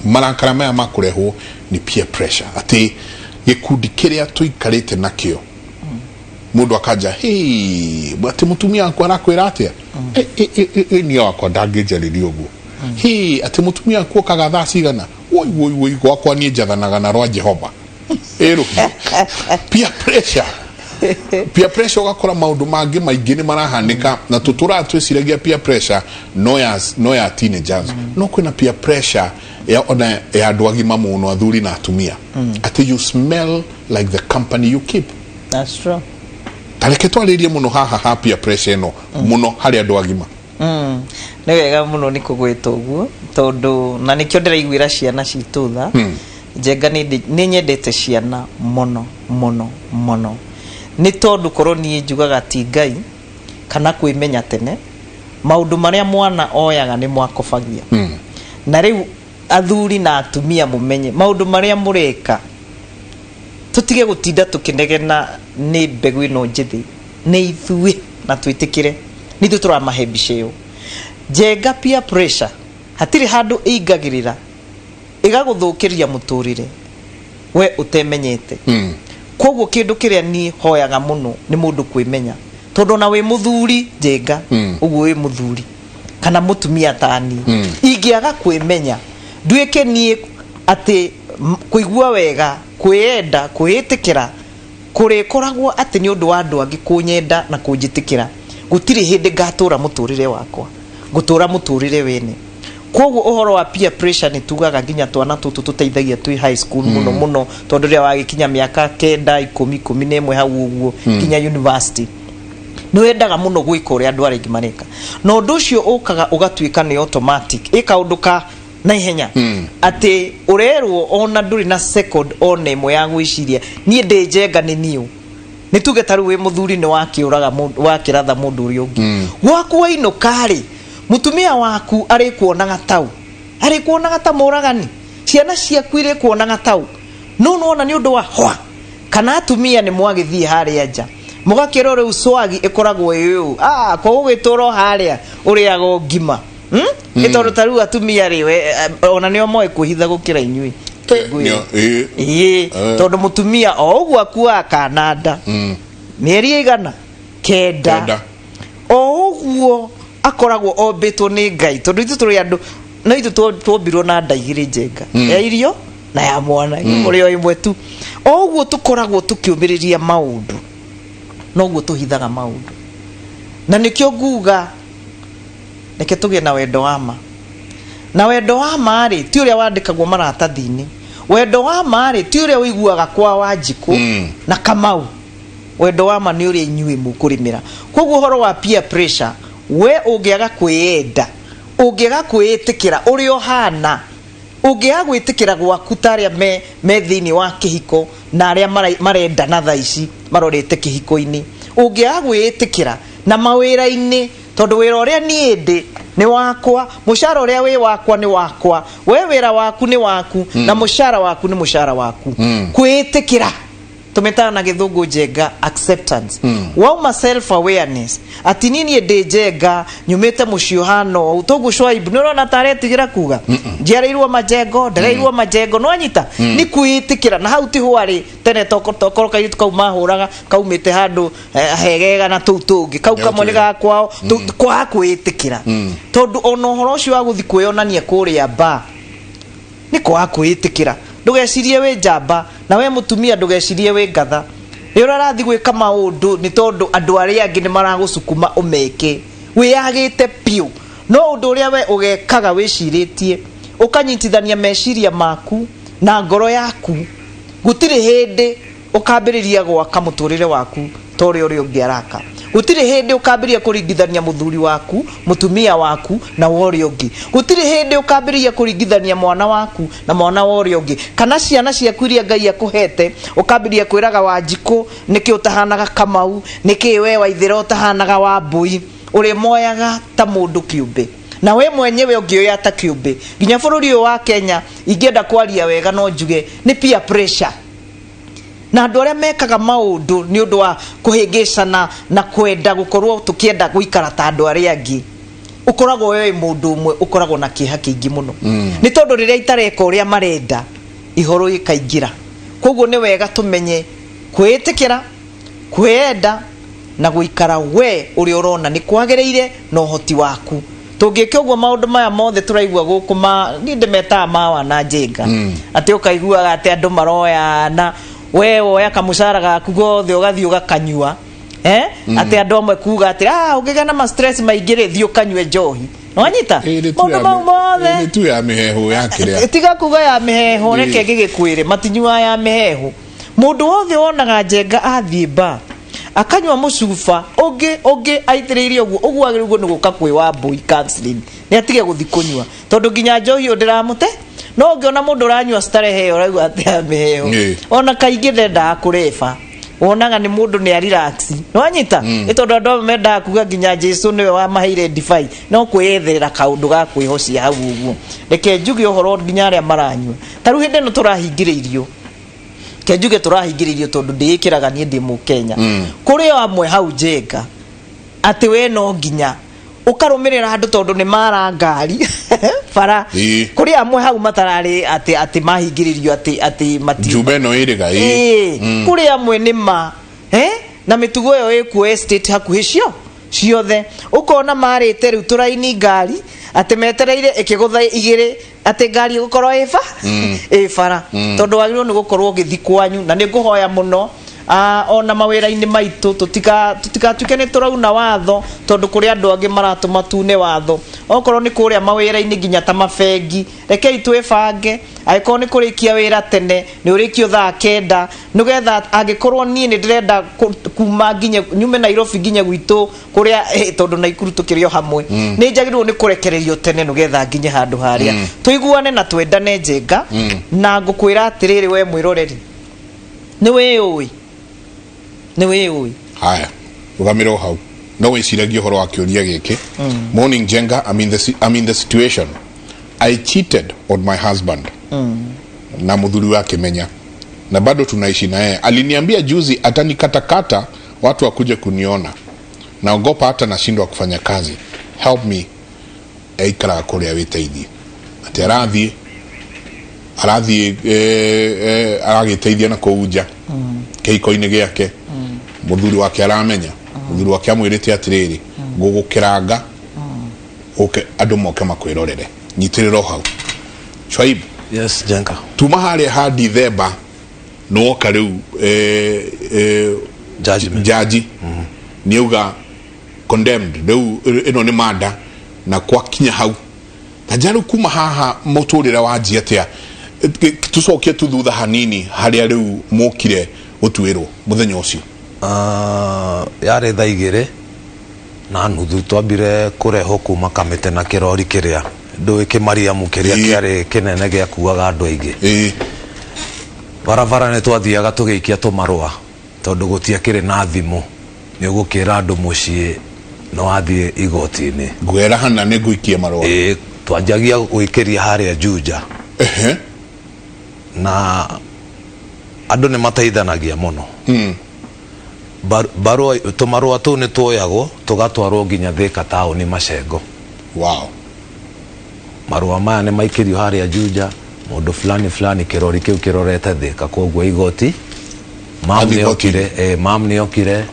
marakara maya makũrehwo nĩ peer pressure, atĩ gĩkundi kĩrĩa tũikarĩte nakĩo, mũndũ akanja, "Hey, atĩ mũtumia wakwa arakwĩra atĩa? Niĩ wakwa ndangĩnjarĩria ũguo." Hi atĩ mũtumia waku okaga thaa cigana? Woi woi woi, gwakwa niĩ njathanaga na rwa Jehova. Ĩrũhie peer pressure, peer pressure, ũgakora maũndũ mangĩ maingĩ nĩ marahanĩka na tũtũraga twĩciragia peer pressure no ya teenagers, no kwĩna peer pressure ya ona ya andũ agima mũno, athuri na atumia, atĩ you smell like the company you keep. That's true. Tareke twarĩrie mũno haha ha peer pressure ĩno mũno harĩ andũ agima. Nĩ wega mũno nĩ kũgwĩta ũguo, tondũ na nĩkĩo ndĩraiguĩra ciana citũ tha. Njenga, nĩ nyendete ciana mũno mũno mũno, nĩ tondũ korwo niĩ njugaga ti Ngai kana kwĩmenya tene, maũndũ marĩa mwana oyaga nĩ mwakobagia. Na rĩu athuri na atumia, mũmenye maũndũ marĩa mũreka, tũtige gũtinda tũkĩnegena nĩ mbegũ ĩno njĩthĩ, nĩ ithuĩ na twĩtĩkĩre nĩ ithuĩ tũramahe mbica ĩyo. Njenga, peer pressure hatirĩ handũ ĩingagĩrĩra ĩgagũthũkĩria mũtũrĩre we ũtemenyete. Koguo kĩndũ kĩrĩa niĩ hoyaga mũno nĩ mũndũ kwĩmenya, tondũ ona wĩ mũthuri, Njenga, ũguo wĩ mũthuri kana mũtumia tani, ingĩaga kwĩmenya nduĩke niĩ atĩ kũigua wega, kwĩyenda, kwĩĩtĩkĩra kũrĩkoragwo atĩ nĩ ũndũ wa andũ angĩ kũnyenda na kũnjĩtĩkĩra, gũtirĩ hĩndĩ ngatũra mũtũrĩre wakwa, ngũtũra mũtũrĩre wene. Koguo ũhoro wa peer pressure, nĩ tugaga nginya twana tũtũ tũteithagia twĩ high school mũno mũno, tondũ rĩrĩa wagĩkinya mĩaka 9, 10, 11 hau ũguo nginya university, nĩ wendaga mũno gwĩka ũrĩa andũ arĩa angĩ mareka, na ũndũ ũcio ũkaga ũgatuĩka nĩ automatic, ĩ kaũndũ ka naihenya atĩ ũrerwo ona ndũrĩ na second ona ĩmwe ya gwĩciria niĩ ndĩ Njenga nĩ niũ. Nĩ tuge ta rĩu wĩ mũthuri, nĩ wakĩũraga wakĩratha mũndũ ũrĩa ũngĩ gwaku, wainũka rĩ, mũtumia waku arĩkuonaga tau, arĩkuonaga ta mũragani, ciana ciaku irĩkuonaga tau, no nĩwona nĩ ũndũ wa hwa. Kana atumia nĩ mwagĩthiĩ harĩa nja mũgakĩrwo rĩu swagi ĩkoragwo ĩ ũũ, ah, ko gũgĩtũra o harĩa ũrĩaga o ngima, Nĩ tondũ ta rĩu atumia rĩ, ona nĩo moĩ kwĩhitha gũkĩra inyuĩ. Ĩ. Ĩĩ. Tondũ mũtumia o ũguo akuaga kananda mĩeri ĩigana 9, 9. O ũguo akoragwo ombĩtwo nĩ Ngai, tondũ ithuĩ tũrĩ andũ no ithuĩ tuombirwo na nda igĩrĩ, Njenga, ya irio na ya mwana, mũrĩ o ĩmwe tu. O ũguo tũkoragwo tũkĩũmĩrĩria maũndũ, noguo tũhithaga maũndũ, na nĩkĩo nguga reke tũgĩe na wendo wa ma. Na wendo wa ma rĩ, ti ũrĩa wandĩkagwo maratathi-inĩ. Wendo wa ma rĩ, ti ũrĩa ũiguaga kwa Wanjikũ na Kamau. Wendo wa ma nĩ ũrĩa inyuĩ mũkũrĩmĩra. Koguo ũhoro wa peer pressure, we ũngĩaga kwĩyenda, ũngĩaga kwĩĩtĩkĩra ũrĩa ũhana, ũngĩaga gwĩtĩkĩra gwaku ta arĩa me thĩinĩ wa kĩhiko na arĩa marendana thaa ici marorete kĩhiko-inĩ, ũngĩaga gwĩĩtĩkĩra na mawĩra-inĩ, tondũ wĩra ũrĩa niĩ ndĩ nĩ wakwa, mũcara ũrĩa wĩ wakwa nĩ wakwa, we wĩra waku nĩ waku, na mũcara waku nĩ mũcara waku. Kwĩĩtĩkĩra tũmĩtaga na Gĩthũngũ, Njenga, acceptance. Wauma self awareness ati niĩ ndĩ Njenga, nyumĩte mũciĩ ũhana ũũ, toguo Shwaib nĩ ũrona ta aretigĩra kuga njiarĩirwo majengo, ndereirwo majengo, no anyita nĩ kwĩĩtĩkĩra. Na hau tiho arĩ tene tokorwo kairĩtu kau mahũraga kaumĩte handũ hegega na tũu tũngĩ kau kamwe nĩ gakwao, kwaga kwĩĩtĩkĩra, tondũ ona ũhoro ũcio wa gũthi kwĩyonania kũrĩa ba nĩ kwaga kwĩĩtĩkĩra. Ndũgecirie wĩ njamba, na we mũtumia ndũgecirie wĩ ngatha. Rĩrĩa ũrathi gwĩka maũndũ nĩ tondũ andũ arĩa angĩ nĩ maragũcukuma ũmeke, wĩyagĩte biũ. No ũndũ ũrĩa we ũgekaga wĩcirĩtie, ũkanyitithania meciria maku na ngoro yaku, gũtirĩ hĩndĩ ũkambĩrĩria gwaka mũtũrĩre waku ta ũrĩa ũrĩa ũngĩ araka. Gũtirĩ hĩndĩ ũkambĩrĩria kũringithania mũthuri waku, mũtumia waku na wa ũrĩa ũngĩ. Gũtirĩ hĩndĩ ũkambĩrĩria kũringithania mwana waku na mwana wa ũrĩa ũngĩ, kana ciana ciaku iria Ngai akũhete, ũkambĩrĩria kwĩraga Wanjikũ nĩkĩ ũtahanaga Kamau, nĩkĩ we Waithĩra ũtahanaga Wambũi. Ũrĩmoyaga ta mũndũ kĩũmbe, na we mwenyewe ũngĩoya ta kĩũmbe. Nginya bũrũri ũyũ wa Kenya, ingĩenda kwaria wega no njuge nĩ peer pressure na andũ arĩa mekaga maũndũ nĩ ũndũ wa kũhĩngĩcana na kwenda gũkorwo tũkĩenda gũikara ta andũ arĩa angĩ. Ũkoragwo we wĩ mũndũ ũmwe ũkoragwo na kĩeha kĩingĩ mũno, nĩ tondũ rĩrĩa itareka ũrĩa marenda, ihoro ĩkaingĩra. Koguo nĩ wega tũmenye kwĩĩtĩkĩra, kwĩyenda na gũikara we ũrĩa ũrona nĩ kwagĩrĩire na ũhoti waku. Tũngĩka ũguo, maũndũ maya mothe tũraigua gũkũ ma niĩ ndĩmetaga ma wana njenga, atĩ ũkaiguaga atĩ andũ maroyana, we woya kamũcara gaku gothe ũgathiĩ ũgakanyua, eh? Atĩ andũ amwe kuga atĩ ũngĩgĩa na ma stress maingĩ rĩ, thiĩ ũkanyue njohi. Nĩwanyita maũndũ mau mothe? Ĩrĩ tu ya mĩheehũ ya kĩrĩa. Tiga kuga ya mĩheehũ, reke ngĩgĩkwĩre matinyuaga ya mĩheehũ. Mũndũ wothe wonaga njenga athiĩ ba akanyua mũcuba ũngĩ ũngĩ aitĩrĩirie ũguo ũguo, agĩrĩirwo nĩ gũka kwĩ Wambui counseling, nĩ atige gũthi kũnyua, tondũ nginya njohi ĩyo ndĩramũte. No ũngĩona mũndũ ũranyua starehe ĩyo ũraigua atĩ ya mĩheehũ, ona kaingĩ ndendaga kũreba, wonaga nĩ mũndũ nĩ arelax. Nĩwanyita? Nĩ tondũ andũ amwe mendaga kuga nginya Jesu nĩwe wamaheire ndibai, no kwĩyetherera kaũndũ ga kwĩhocia hau ũguo. Reke njuge ũhoro nginya arĩa maranyua, ta rĩu hĩndĩ ĩno tũrahingĩrĩirio, ke njuge tũrahingĩrĩirio tondũ ndĩĩkĩraga niĩ ndĩ Mũkenya. Kũrĩ o amwe hau njenga atĩ we no nginya ũkarũmĩrĩra andũ tondũ nĩ mara ngari bara. Kũrĩ amwe hau matararĩ atĩ mahingĩrĩrio atĩ mati Njumba ĩno ĩrĩga ĩ. Ĩĩ, kũrĩ amwe nĩ ma na mĩtugo ĩyo ĩkuo estate hakuhĩ cio ciothe, ũkona marĩte rĩu tũraini ngari atĩ metereire ĩkĩgũtha igĩrĩ, atĩ ngari ĩgũkorwo ĩba ĩ bara, tondũ wagĩrĩirwo nĩ gũkorwo ũgĩthi kwanyu. Na nĩ ngũhoya mũno, ona mawĩra-inĩ maitũ tũtigatuĩke nĩ tũrauna watho, tondũ kũrĩ andũ angĩ maratũma tune watho. Okorwo nĩ kũrĩa mawĩra-inĩ, nginya ta mabengi, rekei twĩbange. Angĩkorwo nĩ kũrĩkia wĩra tene, nĩ ũrĩkio thaa 9, nĩgetha angĩkorwo niĩ nĩ ndĩrenda kuma nginye nyume Nairobi nginye gwitũ kũrĩa, tondũ Naikuru tũkĩrĩ o hamwe, nĩ njagĩrĩirwo nĩ kũrekererio tene nĩgetha nginye handũ harĩa. Tũiguane na twendane njenga. Na ngũkwĩra atĩrĩrĩ, we mwĩroreri, nĩ wĩyũĩ, nĩ wĩyũĩ. Haya, rugamĩra o hau, no wĩciragie ũhoro wa kĩũria gĩkĩ. Morning Jenga, I'm in the situation. I cheated on my husband na mũthuri wake menya na bado tunaishi na yeye. Aliniambia juzi atanikatakata watu wakuje kuniona. Naogopa hata nashindwa kufanya kazi. Help me. Aikaraga kũrĩa wĩteithie, atĩ arathiĩ aragĩteithia na kũu nja kĩhiko-inĩ gĩake. Mũthuri wake aramenya, mũthuri wake amwĩrĩte atĩrĩrĩ, ngũgũkĩranga ũke andũ moke makwĩrorere. Nyitĩrĩra o hau, Shwaib. Yes, Jenga. Tuma harĩa ha Dithemba nĩwoka rĩu Judgment. Jaji nĩauga condemned, rĩu ĩno nĩ manda na kwakinya hau na nja. Rĩu kuma haha mũtũrĩre wanjia atĩa? Tũcokie tu thutha hanini harĩa rĩu mokire gũtuĩrwo mũthenya ũcio. Yarĩ 2:30 twambire kũrehwo kuma Kamĩtĩ na kĩrori kĩrĩa ndũĩ kĩmariamu kĩrĩa kĩarĩ kĩnene gĩakuaga andũ aingĩ. Barabara nĩ twathiaga tũgĩikia tũmarũa, tondũ gũtiakĩrĩ na thimũ nĩ ũgũkĩra andũ mũciĩ nĩ wathiĩ igoti-inĩ. Ngwĩra hana nĩ ngũikia marũa. Ĩĩ, twanjagia gwĩkĩria harĩa Juja. Na andũ nĩ mateithanagia mũno. Barũa tũmarũa tũu nĩ tuoyagwo tũgatwarwo nginya Thika taũni Macengo. Marũa maya nĩ maikĩrio harĩa Juja, mũndũ fulani fulani, kĩrori kĩu kĩrorete Thika, koguo igoti mam Athiĩ nĩ okire, mam nĩ okire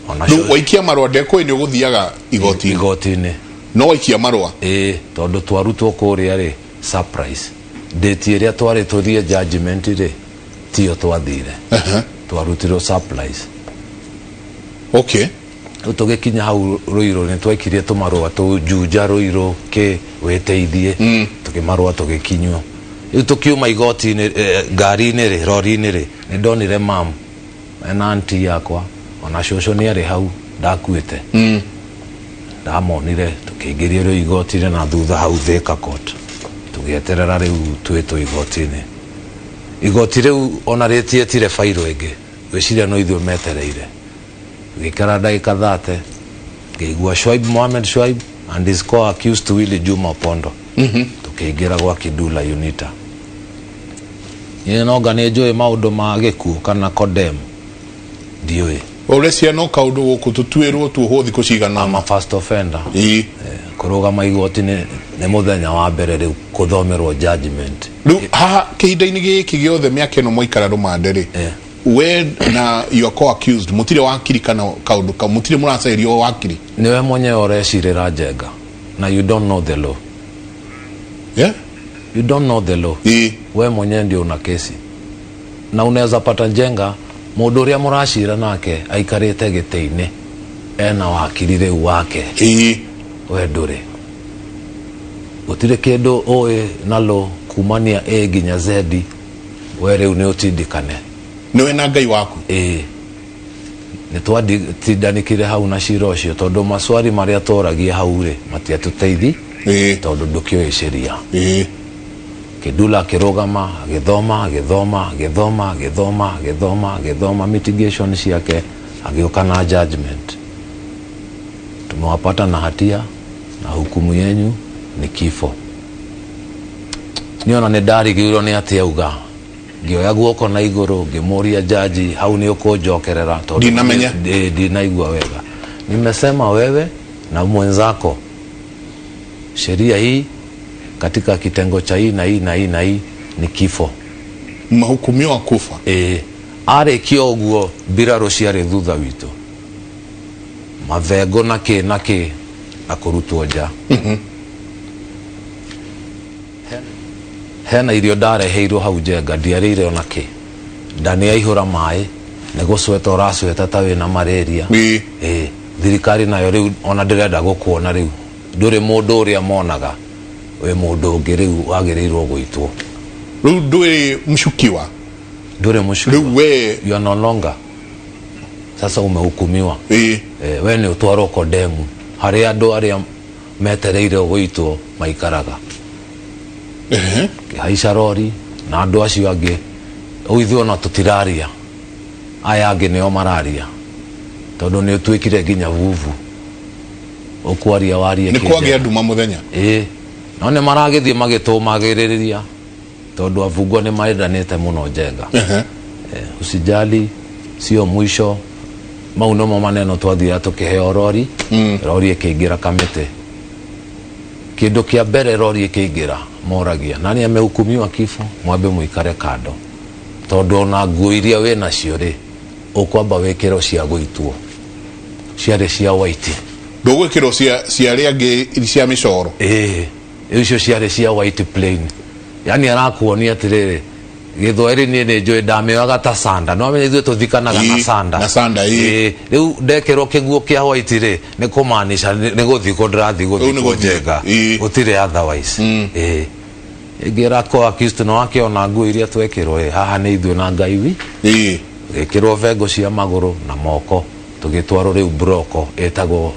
ona Rĩu waikia marũa ndekũĩ nĩ ũgũthiaga igoti-inĩ? Igoti-inĩ. No waikia marũa. Ĩĩ, tondũ twarutwo kũrĩa rĩ, surprise, date ĩrĩa twarĩ tũthiĩ judgment rĩ, tiyo twathire. Twarutirwo surprise. Rĩu tũgĩkinya hau Rũirũ nĩ twaikirie tũmarũa tũu Juja, Rũirũ, kĩ wĩteithie, tũkĩmarũa tũgĩkinywo. Rĩu tũkiuma igoti-inĩ, ngari-inĩ rĩ, rori-inĩ rĩ, nĩ ndonire mam ena auntie yakwa, ona cũcũ nĩ arĩ hau ndakuĩte. Ndamonire tũkĩingĩrio rĩu igoti-inĩ na thutha hau Thika court, tũgĩeterera rĩu twĩtwo igoti-inĩ. Igoti rĩu ona rĩtietire bairũ ĩngĩ, ngwĩciria no ithuĩ metereire. Tũgĩikara ndagĩka 30, ngĩigua Shwaib Mohamed Shwaib and his co-accused Willy Juma Opondo. Tũkĩingĩra gwa Kidula Unita. Niĩ nonga nĩ njũĩ maũndũ ma gĩkuũ kana condemn, ndiũĩ. Ũrecia no kaũndũ gũkũ tũtuĩrwo tuohwo thikũ cigana I'm ũna. A first offender. Kũrũgama igoti nĩ mũthenya wa mbere rĩu kũthomerwo judgment. Rĩu haha kĩhinda-inĩ gĩkĩ gĩothe, mĩaka ĩno mwaikara rũmande rĩ, we na your co-accused mũtirĩ wakiri kana kaũndũ kau, mũtirĩ mũracaĩrio wakiri? Nĩwe mwenyewe ũrecirĩra, Njenga. Na you don't know the law. You don't know the law. We mwenyewe ndio una kesi na unaweza pata njenga mundu uria muracira nake aikarite gĩtĩ-inĩ ena wakiri rĩu wake. We ndũrĩ, gũtirĩ kĩndũ ũĩ nalo kumania A nginya Z. We rĩu nĩ ũtindĩkane. Nĩwe na Ngai waku. Ĩĩ, nĩ twatindanikire hau na cira ũcio tondũ maswari marĩa tworagia hau rĩ matiatũteithi tondũ ndũkĩũĩ sheria. Kidula akĩrũgama, agĩthoma, agĩthoma, agĩthoma, agĩthoma, agĩthoma, agĩthoma mitigation ciake, agĩũka na judgment: tumewapata na hatia na hukumu yenyu ni kifo. Niĩ ona nĩ ndarigĩirwo nĩ atĩ auga, ngĩoya guoko na igũrũ ngĩmũria jaji, hau nĩ ũkũnjokerera tondũ Ndinamenya. Ndinaigua wega. Nimesema wewe na mwenzako, sheria hii katika kitengo cha hii na hii na hii na hii ni kifo. Mahukumiwa kufa. Ĩĩ, arĩkia ũguo mbirarũ ciarĩ thutha witũ, mavengo na kĩ na kĩ na kũrutwo nja. Hena irio ndareheirwo hau njenga, ndiarĩire ona kĩ, nda nĩ yaihũra maĩ, nĩ gũcweta ũracweta ta wĩna malaria. Ĩĩ, thirikari nayo rĩu ona ndĩrenda gũkuona, rĩu ndũrĩ mũndũ ũrĩa monaga, wĩ mũndũ ũngĩ rĩu wagĩrĩirwo gũitwo. Rĩu ndũrĩ mshukiwa. Ndũrĩ mũcukiwa. Rĩu we You are no longer, sasa umehukumiwa. We nĩ ũtwarwo kodemu harĩa andũ arĩa metereire gũitwo maikaraga. Kĩhaica rori na andũ acio angĩ, rĩu ithuĩ ona tũtiraria, aya angĩ nĩo mararia tondũ nĩ ũtuĩkire nginya vuvu ũkwaria warie Nĩ kĩ kwagĩa njega. Nduma mũthenya. Ĩĩ, no nĩ maragĩthiĩ magĩtũmagĩrĩria tondũ avungwa nĩ maendanĩte mũno njenga. Usijali, sio mwisho. Mau nomo maneno twathiaga tũkĩheo rori. Rori ĩkĩingĩra kamĩtĩ, kĩndũ kĩa mbere rori ĩkĩingĩra moragia nani amehukumiwa kifo, mwambe mũikare kando tondũ ona nguo iria wĩ nacio rĩ ũkwamba wĩkĩrwo cia gũitwo, ciarĩ cia white. Ndũgwĩkĩrwo cia arĩa angĩ cia mĩcoro. Ĩĩ, icio ciarĩ cia white plain, yani arakuonia atĩrĩrĩ, gĩthwaĩri niĩ nĩ njũĩ ndamĩoyaga ta sanda, no amenya ithuĩ tũthikanaga na sanda. Na sanda, ĩĩ. Ĩĩ, rĩu ndekĩrwo kĩguo kĩa white rĩ nĩ kũmaanisha nĩ gũthikwo ndĩrathiĩ Rĩu nĩ gũthikwo gũthiĩ. njenga. Gũtirĩ otherwise. Ĩĩ, ĩngĩra ko accused no akĩona nguo iria twekĩrwo ĩ haha nĩ ithuĩ na Ngai wi. Gĩkĩrwo bengo cia magũrũ na moko, tũgĩtwarwo rĩu broko ĩtagwo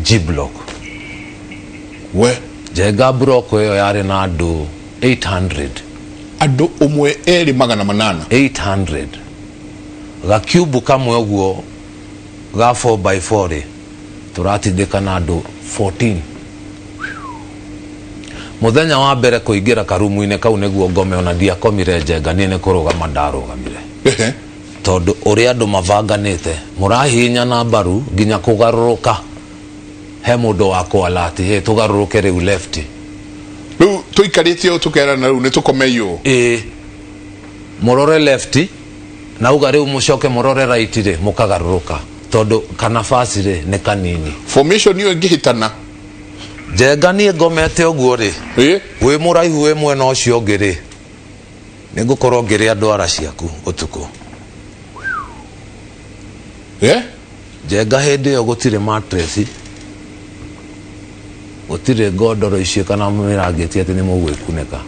G block. We. Njenga, broko ĩyo yarĩ na andũ 800. Andũ 1800. 800, gakiubu kamwe ũguo ga 4 by 4 rĩ tũratindĩka na andũ 14. Mũthenya wa mbere kũingĩra karumu-inĩ kau nĩguo ngome, ona ndiakomire njenga, niĩ nĩ kũrũgama ndarũgamire tondũ ũrĩa andũ mabanganĩte mũrahihinyana mbaru nginya kũgarũrũka he mũndũ wa kwala atĩ hey, tũgarũrũke rĩu left. Rĩu tũikarĩte ũũ tũkerana rĩu nĩ tũkomei ũũ. Ĩĩ, mũrore left na uga rĩu mũcoke mũrore right rĩ mũkagarũrũka tondũ kanabasi rĩ nĩ kanini. Formation ĩyo ĩngĩhĩtana. Njenga, niĩ ngomete ũguo rĩ, wĩ mũraihu wĩ mwena ũcio ũngĩ rĩ, nĩ ngũkorwo ngĩrĩa ndwara ciaku ũtukũ. Njenga, hĩndĩ ĩyo gũtirĩ mattress, gũtirĩ ngondoro icio kana mĩrangĩti atĩ nĩ mũgwĩkunĩka,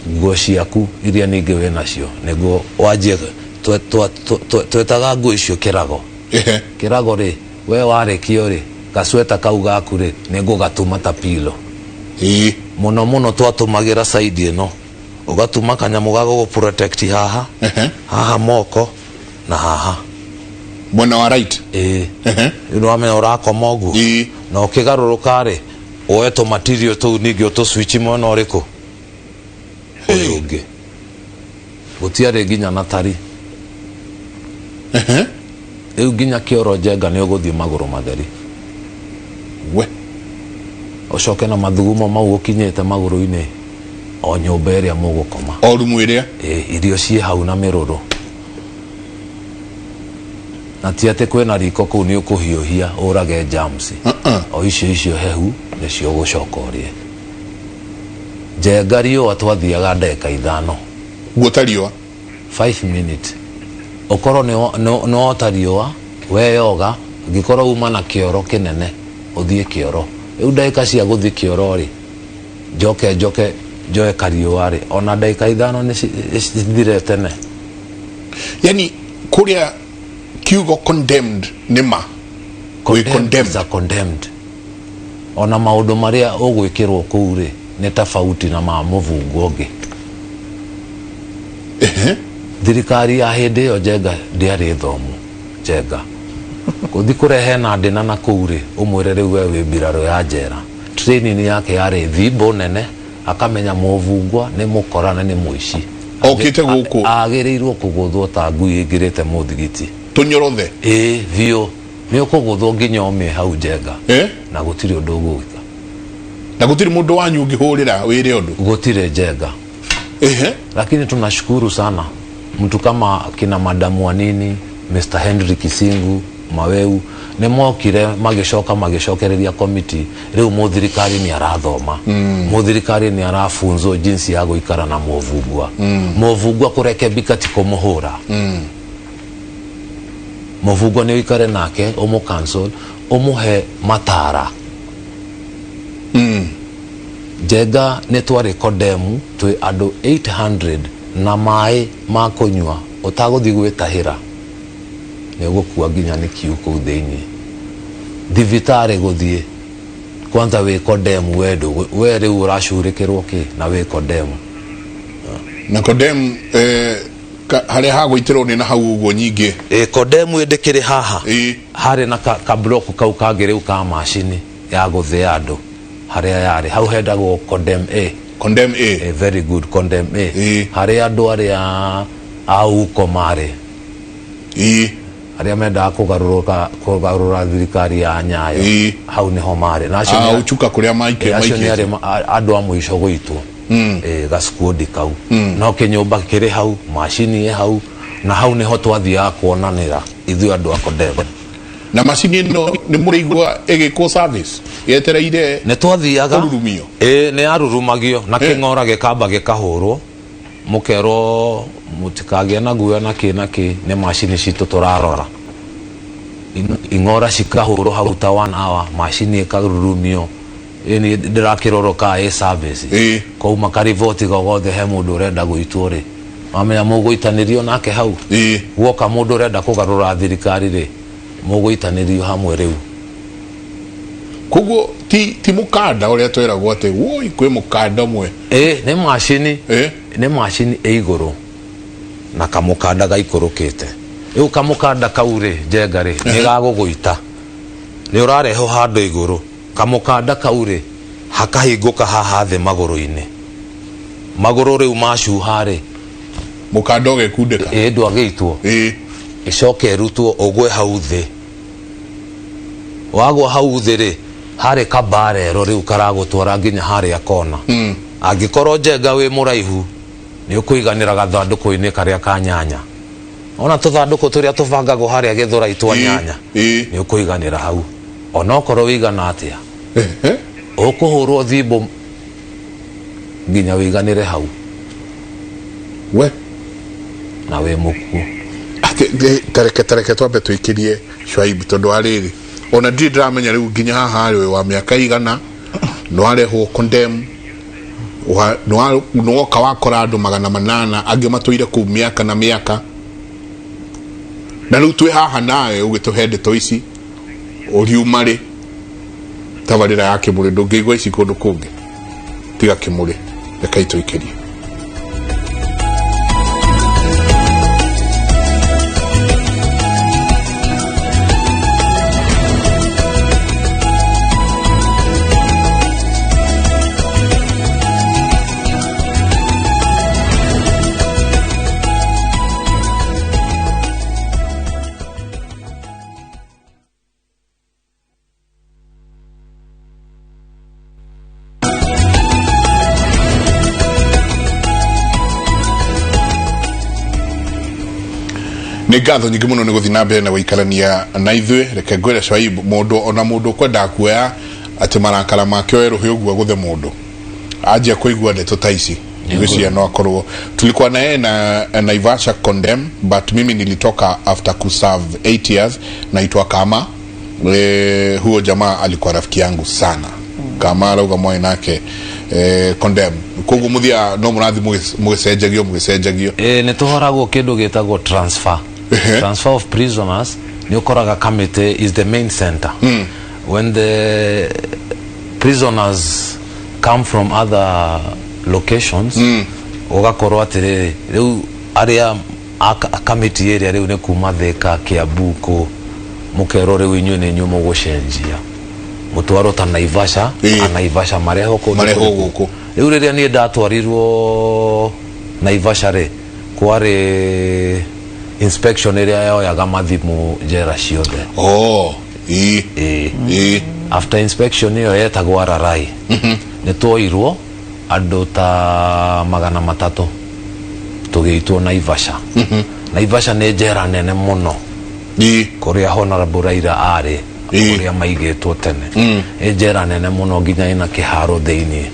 nguo ciaku iria ningĩ wĩ nacio nĩguo wanjie twetaga nguo icio kĩrago. Kĩrago rĩ, we warĩkio rĩ, gacweta kau gaku rĩ nĩ ngũgatuma ta pilo. Mũno mũno twatũmagĩra side ĩno, ũgatuma kanyamũ ga gũgũ protect haha, haha moko na haha. Mwena wa right. Ĩĩ. Rĩu nĩwamenya ũrakoma ũguo na ũkĩgarũrũka rĩ woe tũmatirio tũu ningĩ ũtũ mwena ũrĩkũ ũyũ ũngĩ, gũtiarĩ nginya na tari. Rĩu nginya kĩoro njenga nĩ ũgũthiĩ magũrũ matheri. We. Ũcoke na mathugumo mau ũkinyĩte magũrũ-inĩ o nyũmba ĩrĩa mũgũkoma. O rumu ĩrĩa. Ĩ, irio ciĩ hau na mĩrũrũ, na ti atĩ kwĩna riko kũu nĩ ũkũhiũhia ũrage germs. O icio icio hehu. Nĩcio ũgũcoka ũrĩe. Njenga riũa twathiaga ndagĩka 5. Guota riũa. 5 minutes. Ũkorwo nĩ wota riũa, weyoga, angĩkorwo uma na kĩoro kĩnene, ũthiĩ kĩoro. Rĩu ndagĩka cia gũthiĩ kĩoro rĩ, njoke njoke njoe kariũa rĩ, ona ndagĩka 5 nĩ cithire tene. Yani kũrĩa kiugo condemned nĩ ma. Wĩ condemned. Is a condemned. Ona maũndũ marĩa ũgwĩkĩrwo kũu rĩ, nĩ tofauti na ma mũbungo ũngĩ. Thirikari ya hĩndĩ ĩyo Njenga ndĩarĩ thomu. Njenga gũthiĩ kũrehe na ndĩna na kũu rĩ, ũmwĩre rĩu we wĩ mbirarũ ya njera. Training yake yarĩ thimbo nene, akamenya mũbungwa nĩ mũkora na nĩ mũici. Okĩte gũkũ. Agĩrĩirwo kũgũthwo ta ngui ĩingĩrĩte mũthigiti. Tũnyorothe. Ĩĩ biũ. Nĩ ũkũgũthwo nginya ũmĩe hau Njenga. Na gũtirĩ ũndũ ũgwĩka. Na gũtirĩ mũndũ wanyu ũngĩhũrĩra wĩre ũndũ. Gũtirĩ Njenga. Lakini tunashukuru sana mtu kama kina Madamu Wanini, Mr. Henry Kisingu, Maweu nĩ mokire magĩcoka magĩcokereria committee. Rĩu mũthirikari nĩ arathoma, mũthirikari nĩ arafunzwo jinsi ya gũikara na mũbungwa. Mũbungwa kũrekebika ti kũmũhũra. Mũbungwa nĩ ũikare nake, ũmũ counsel, ũmũhe matara. Njenga nĩ twarĩ kodemu twĩ andũ 800 na maĩ ma kũnyua ũtagũthiĩ gwĩtahĩra nĩ ũgũkua nginya nĩ kiu kũu thĩinĩ. Thibitarĩ gũthiĩ kwanza wĩ kodemu, we we rĩu ũracurĩkĩrwo kĩ na wĩ kodemu. Na kodemu harĩa hagũitĩrwo nĩ na hau ũguo nyingĩ. Kodemu ĩndĩkĩrĩ haha. Harĩ na ka block kau kangĩ rĩu ka macini ya gũthĩa andũ harĩa yarĩ hau hendagwo condemn A. Condemn A. Very good, condemn A. Harĩa andũ arĩa a uko marĩ. Arĩa mendaga kũgarũra thirikari ya Nyayo. Hau nĩho marĩ. Na acio nĩ uchuka kũrĩa maike acio nĩ arĩa andũ a mũico gũitwo. Gacukundi kau. No kĩnyũmba kĩrĩ hau, macini ĩ hau, na hau nĩho twathiaga kuonanĩra ithuĩ andũ a condemn. Na macini ĩno nĩ mũrĩigua ĩgĩkwo service yetereire nĩ twathiaga kũrurumio. Nĩ yarurumagio na kĩng'ora gĩkamba gĩkahũrwo, mũkerwo mũtikagĩe na guoya na kĩ na kĩ, nĩ macini citũ tũrarora. Ing'ora cikahũrwo hau ta 1 hour, macini ĩkarurumio. Ĩni ndĩrakĩrorwo ka ĩ service. Kwauma kariboti gogothe he mũndũ ũrenda gũitwo rĩ, wamenya mũgũitanĩrio nake hau. Guoka mũndũ ũrenda kũgarũra thirikari rĩ, mũgũitanĩrio hamwe rĩu. Koguo ti mũkanda ũrĩa tweragwo atĩ woi kwĩ mũkanda ũmwe. Nĩ macini. Nĩ macini ĩ igũrũ na kamũkanda gaikũrũkĩte. Rĩu kamũkanda kau rĩ, Njenga rĩ, nĩ gagũgũita. Nĩ ũrarehwo handũ igũrũ. Kamũkanda kau rĩ, hakahingũka haha thĩ magũrũ-inĩ. Magũrũ rĩu macuha rĩ, mũkanda ũgekundĩka. Ndwagĩitwo. Ĩcoke ĩrutwo ũgwe hau thĩ. Wagwa hau thĩ rĩ, harĩ kabarero rĩu karagũtwara nginya harĩa kona. Angĩkorwo Njenga wĩ mũraihu, nĩ ũkũiganĩra gathandũkũ-inĩ karĩa ka nyanya. Ona tũthandũkũ tũrĩa tũbangagwo harĩa Gĩthũrai twa nyanya, nĩ ũkũiganĩra hau. Onokorwo wĩigana atĩa, ũkũhũrwo thimbo nginya wĩiganĩre hau. We. Na wĩ mũkuũ. Tareke twambe twĩkĩrie Shuaib tondũ wa rĩrĩ, ona ndirĩ ndĩramenya rĩu nginya haha rĩ wa mĩaka igana, nĩ warehwo condemn, nĩ woka wakora andũ 800 angĩ matũire kũu mĩaka na mĩaka, na rĩu twĩ haha nawe ũgĩtũhe ndeto ici ũriuma rĩ tabarĩra ya Kĩmũrĩ ndũngĩigua ici kũndũ kũngĩ tiga Kĩmũrĩ. Reke itũikĩrie. Nĩ ngatho nyingĩ mũno nĩ gũthiĩ na mbere na gũikarania na ithuĩ. Reke ngwĩre Shuaib, mũndũ ona mũndũ ũkwendaga kuoya Atä marakara make oe rũhĩ ũguo agũthe mũndũ anjia kũigua ndeto ta ici, ngwĩciria no akorwo tulikuwa na yeye na Naivasha condemn, but mimi nilitoka after kuserve 8 years. Naitwa Kama. Huo jamaa alikuwa rafiki yangu sana. Kama arauga mwaĩ nake condemn, koguo muthia no mũrathi mũgĩcenjagio mũgĩcenjagio. Ĩ, nĩ tũhoragwo kĩndũ gĩtagwo transfer. Transfer of prisoners. Nĩ ũkoraga committee is the main center. When the prisoners come from other locations, ũgakorwo atĩrĩrĩ, rĩu arĩa a committee ĩrĩa rĩu nĩ kuma Thĩka, Kiambu, kũ mũkerwo rĩu inyuĩ nĩ inyuĩ mũgũcenjia, mũtwarwo ta Naivasha. A Naivasha marehwo kũndũ Marehwo kũrĩkũ? Gũkũ. Rĩu rĩrĩa niĩ ndatwarirwo Naivasha rĩ, kwarĩ inspection ĩrĩa yoyaga mathimu njera ciothe. Oh, ĩ. Ĩĩ. After inspection ĩyo yetagwo ararai, nĩ tuoirwo andũ ta 300 tũgĩitwo Naivasha. Naivasha nĩ njera nene mũno, kũrĩa Honorable Raila arĩ, kũrĩa maigĩtwo tene. Nĩ njera nene mũno, nginya ĩna kĩharo thĩiniĩ.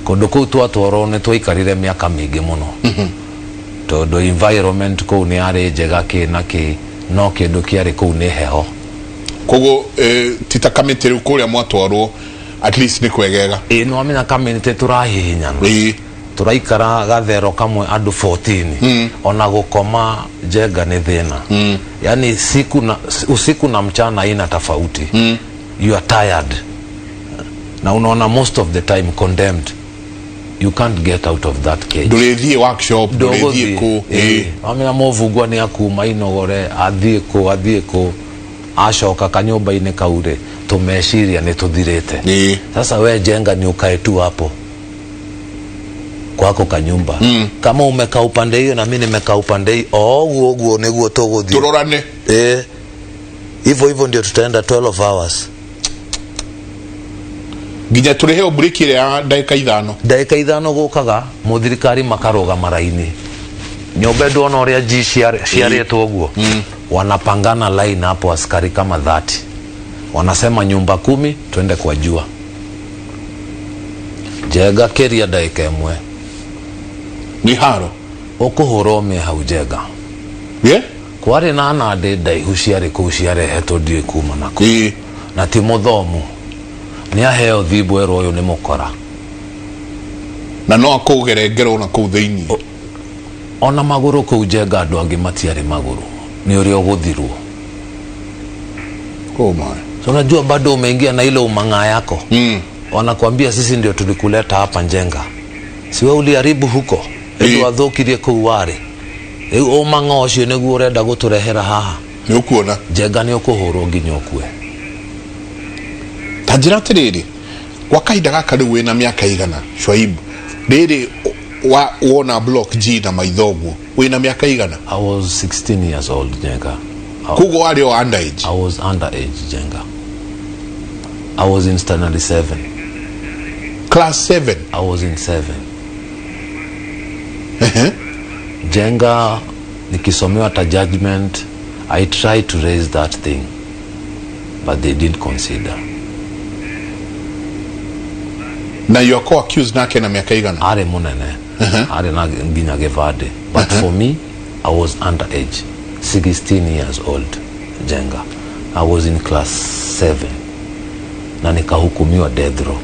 Kũndũ kũu twatwarwo nĩ twaikarire mĩaka mĩingĩ mũno, tondũ environment kũu nĩ yarĩ njega, kĩ na kĩ, no kĩndũ kĩarĩ kũu nĩ heho. Koguo tita kamĩtĩ rĩu kũrĩa mwatwarwo at least nĩ kwegega? Ĩ, nĩ wamenya kamĩtĩ tũrahihinyana, tũraikara gathero kamwe andũ 14. Ona gũkoma, Njenga, nĩ thĩna. Yani siku na, usiku na mchana ina tofauti. You are tired na unaona most of the time condemned, you can't get out of that cage. Ndũrĩthiĩ workshop, ndũrĩthiĩ kũ. Wamenya mũbungwa nĩ akuma inogore, athiĩ kũ, athiĩ kũ, acoka kanyũmba-inĩ kau rĩ, tũmeciria nĩ tũthirĩte. Sasa we, Njenga, ni ukae tu hapo kwako kanyumba. Kama umekaa upande hiyo na mimi nimekaa upande hii, o ũguo ũguo nĩguo tũgũthiĩ. Tũrorane. Eh, hivyo hivyo ndio tutaenda 12 hours. Nginya tũrĩheo break ĩrĩa ya ndagĩka 5. Ndagĩka 5 gũkaga mũthirikari makarũgama raini nyũmba, ndwona ũrĩa G ciarĩtwo ũguo, wanapangana line hapo, askari kama 30, wanasema nyumba 10, twende kwa jua. Njenga, kĩria ndagĩka 1. Nĩ haro. Ũkũhũrwo me hau, Njenga. Kwarĩ na nandĩ ndaihu ciarĩ kũu, ciarehetwo ndiũĩ kuma nako, na ti mũthomu, nĩ aheo thimbo, erwo ũyũ nĩ mũkora. Na no akũgere ngero na kũu thĩinĩ. Ona magũrũ kũu, Njenga, andũ angĩ matiarĩ magũrũ nĩ ũrĩa ũgũthirwo. Oh my. So unajua bado umeingia na ile umang'aa yako. Wanakuambia sisi ndio tulikuleta hapa, Njenga, si we uliharibu huko? Rĩu wathũkirie kũu warĩ, rĩu ũmang'a ũcio nĩguo ũrenda gũtũrehera haha. Nĩ ũkuona. Njenga, nĩ ũkũhũrwo nginya ũkue. Ta njĩra atĩrĩrĩ, gwa kahinda gaka rĩu wĩna mĩaka igana, Shwaib, rĩrĩ wa wona Block G na maitho ũguo, wĩna mĩaka igana? I was 16 years old, Njenga. Koguo warĩ o underage? I was underage, Njenga. I was in standard 7. Class 7? I was in 7. Njenga, nikisomewa ta judgment, I tried to raise that thing, but they didn't consider. Na your co-accused nake na mĩaka igana? Arĩ mũnene, arĩ na nginya gĩbandĩ, but for me I was underage, 16 years old, Njenga. I was in class 7 na nikahukumiwa death row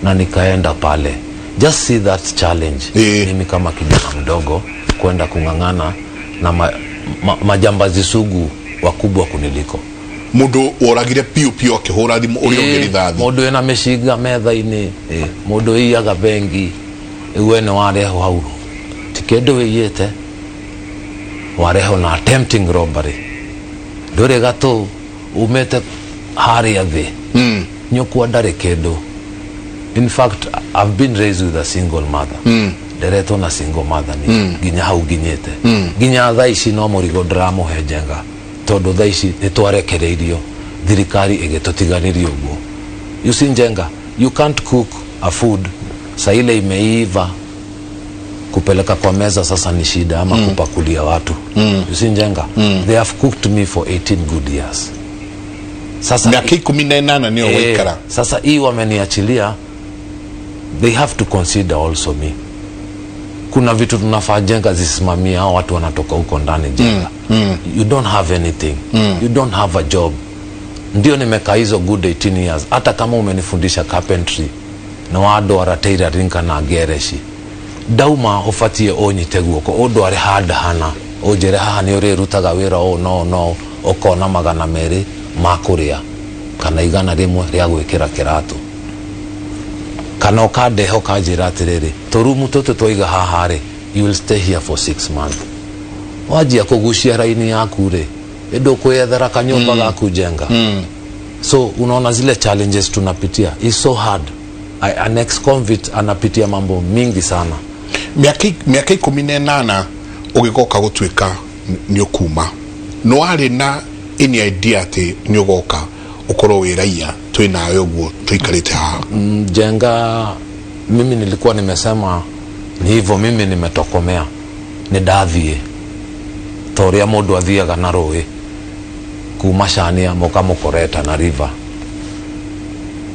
na nikaenda pale. Just see that challenge. Mimi kama kijana mdogo kwenda kung'ang'ana na majambazi sugu wakubwa kuniliko. Mũndũ woragire piũ piũ akĩhũra thimũ ũrĩa ũngĩ rithathi. Mũndũ wĩna mĩcinga metha-inĩ, mũndũ ĩiyaga bengi, rĩu we nĩ warehwo hau, ti kĩndũ wĩiyĩte, warehwo na attempting robbery, ndũrĩ gatũ, umĩte harĩa thĩ, nyũkwa ndarĩ kĩndũ. In fact, I've been raised with a single mother. Nderetwo na single mother ni nginya hau nginyĩte, nginya thaa ici no mũrigo ndĩramũhe, Njenga, tondũ thaa ici nĩ twarekereirio, thirikari ĩgĩtũtiganĩria ũguo. You see, Njenga, you can't cook a food saa ile imeiva, kupeleka kwa meza sasa ni shida, ama kupakulia watu. You see, Njenga, they have cooked me for 18 good years. Sasa Mĩaka 18 nĩyo waikara. Sasa hii wameniachilia, they have to consider also me. Kuna vitu tunafaa jenga zisimamie hao watu wanatoka huko ndani jenga. You don't have anything. You don't have a job. Ndio nimekaa hizo good 18 years. Hata kama umenifundisha carpentry na wandwara tailoring kana gereshi, ndauma ubatie ũnyite guoko ũndware handũ hana, ũnjĩre haha nĩ ũrĩrutaga wĩra ũũ no no ũkona 200 ma kũrĩa kana 100 rĩa gwĩkĩra kĩratũ, kana ũkandehe ũkanjĩra atĩrĩrĩ, tũrumu tũtũ twaiga haha rĩ, you will stay here for 6 months. Wanjia kũgucia raini yaku rĩ, ĩndũkwĩyethera kanyũmba gaku njenga. So unaona zile challenges tunapitia is so hard. An ex convict anapitia mambo mingi sana. Mĩaka 18 ũgĩgoka gũtuĩka nĩ ũkuma, nĩ warĩ na any idea atĩ nĩ ũgoka ũkorwo wĩ raia twĩ nawe ũguo tũikarĩte haha? Njenga, mimi nilikuwa nimesema ni hivyo, mimi nimetokomea, nĩ ndathiĩ ta ũrĩa mũndũ athiaga na rũĩ kuma cania mũkamũkoreta na river,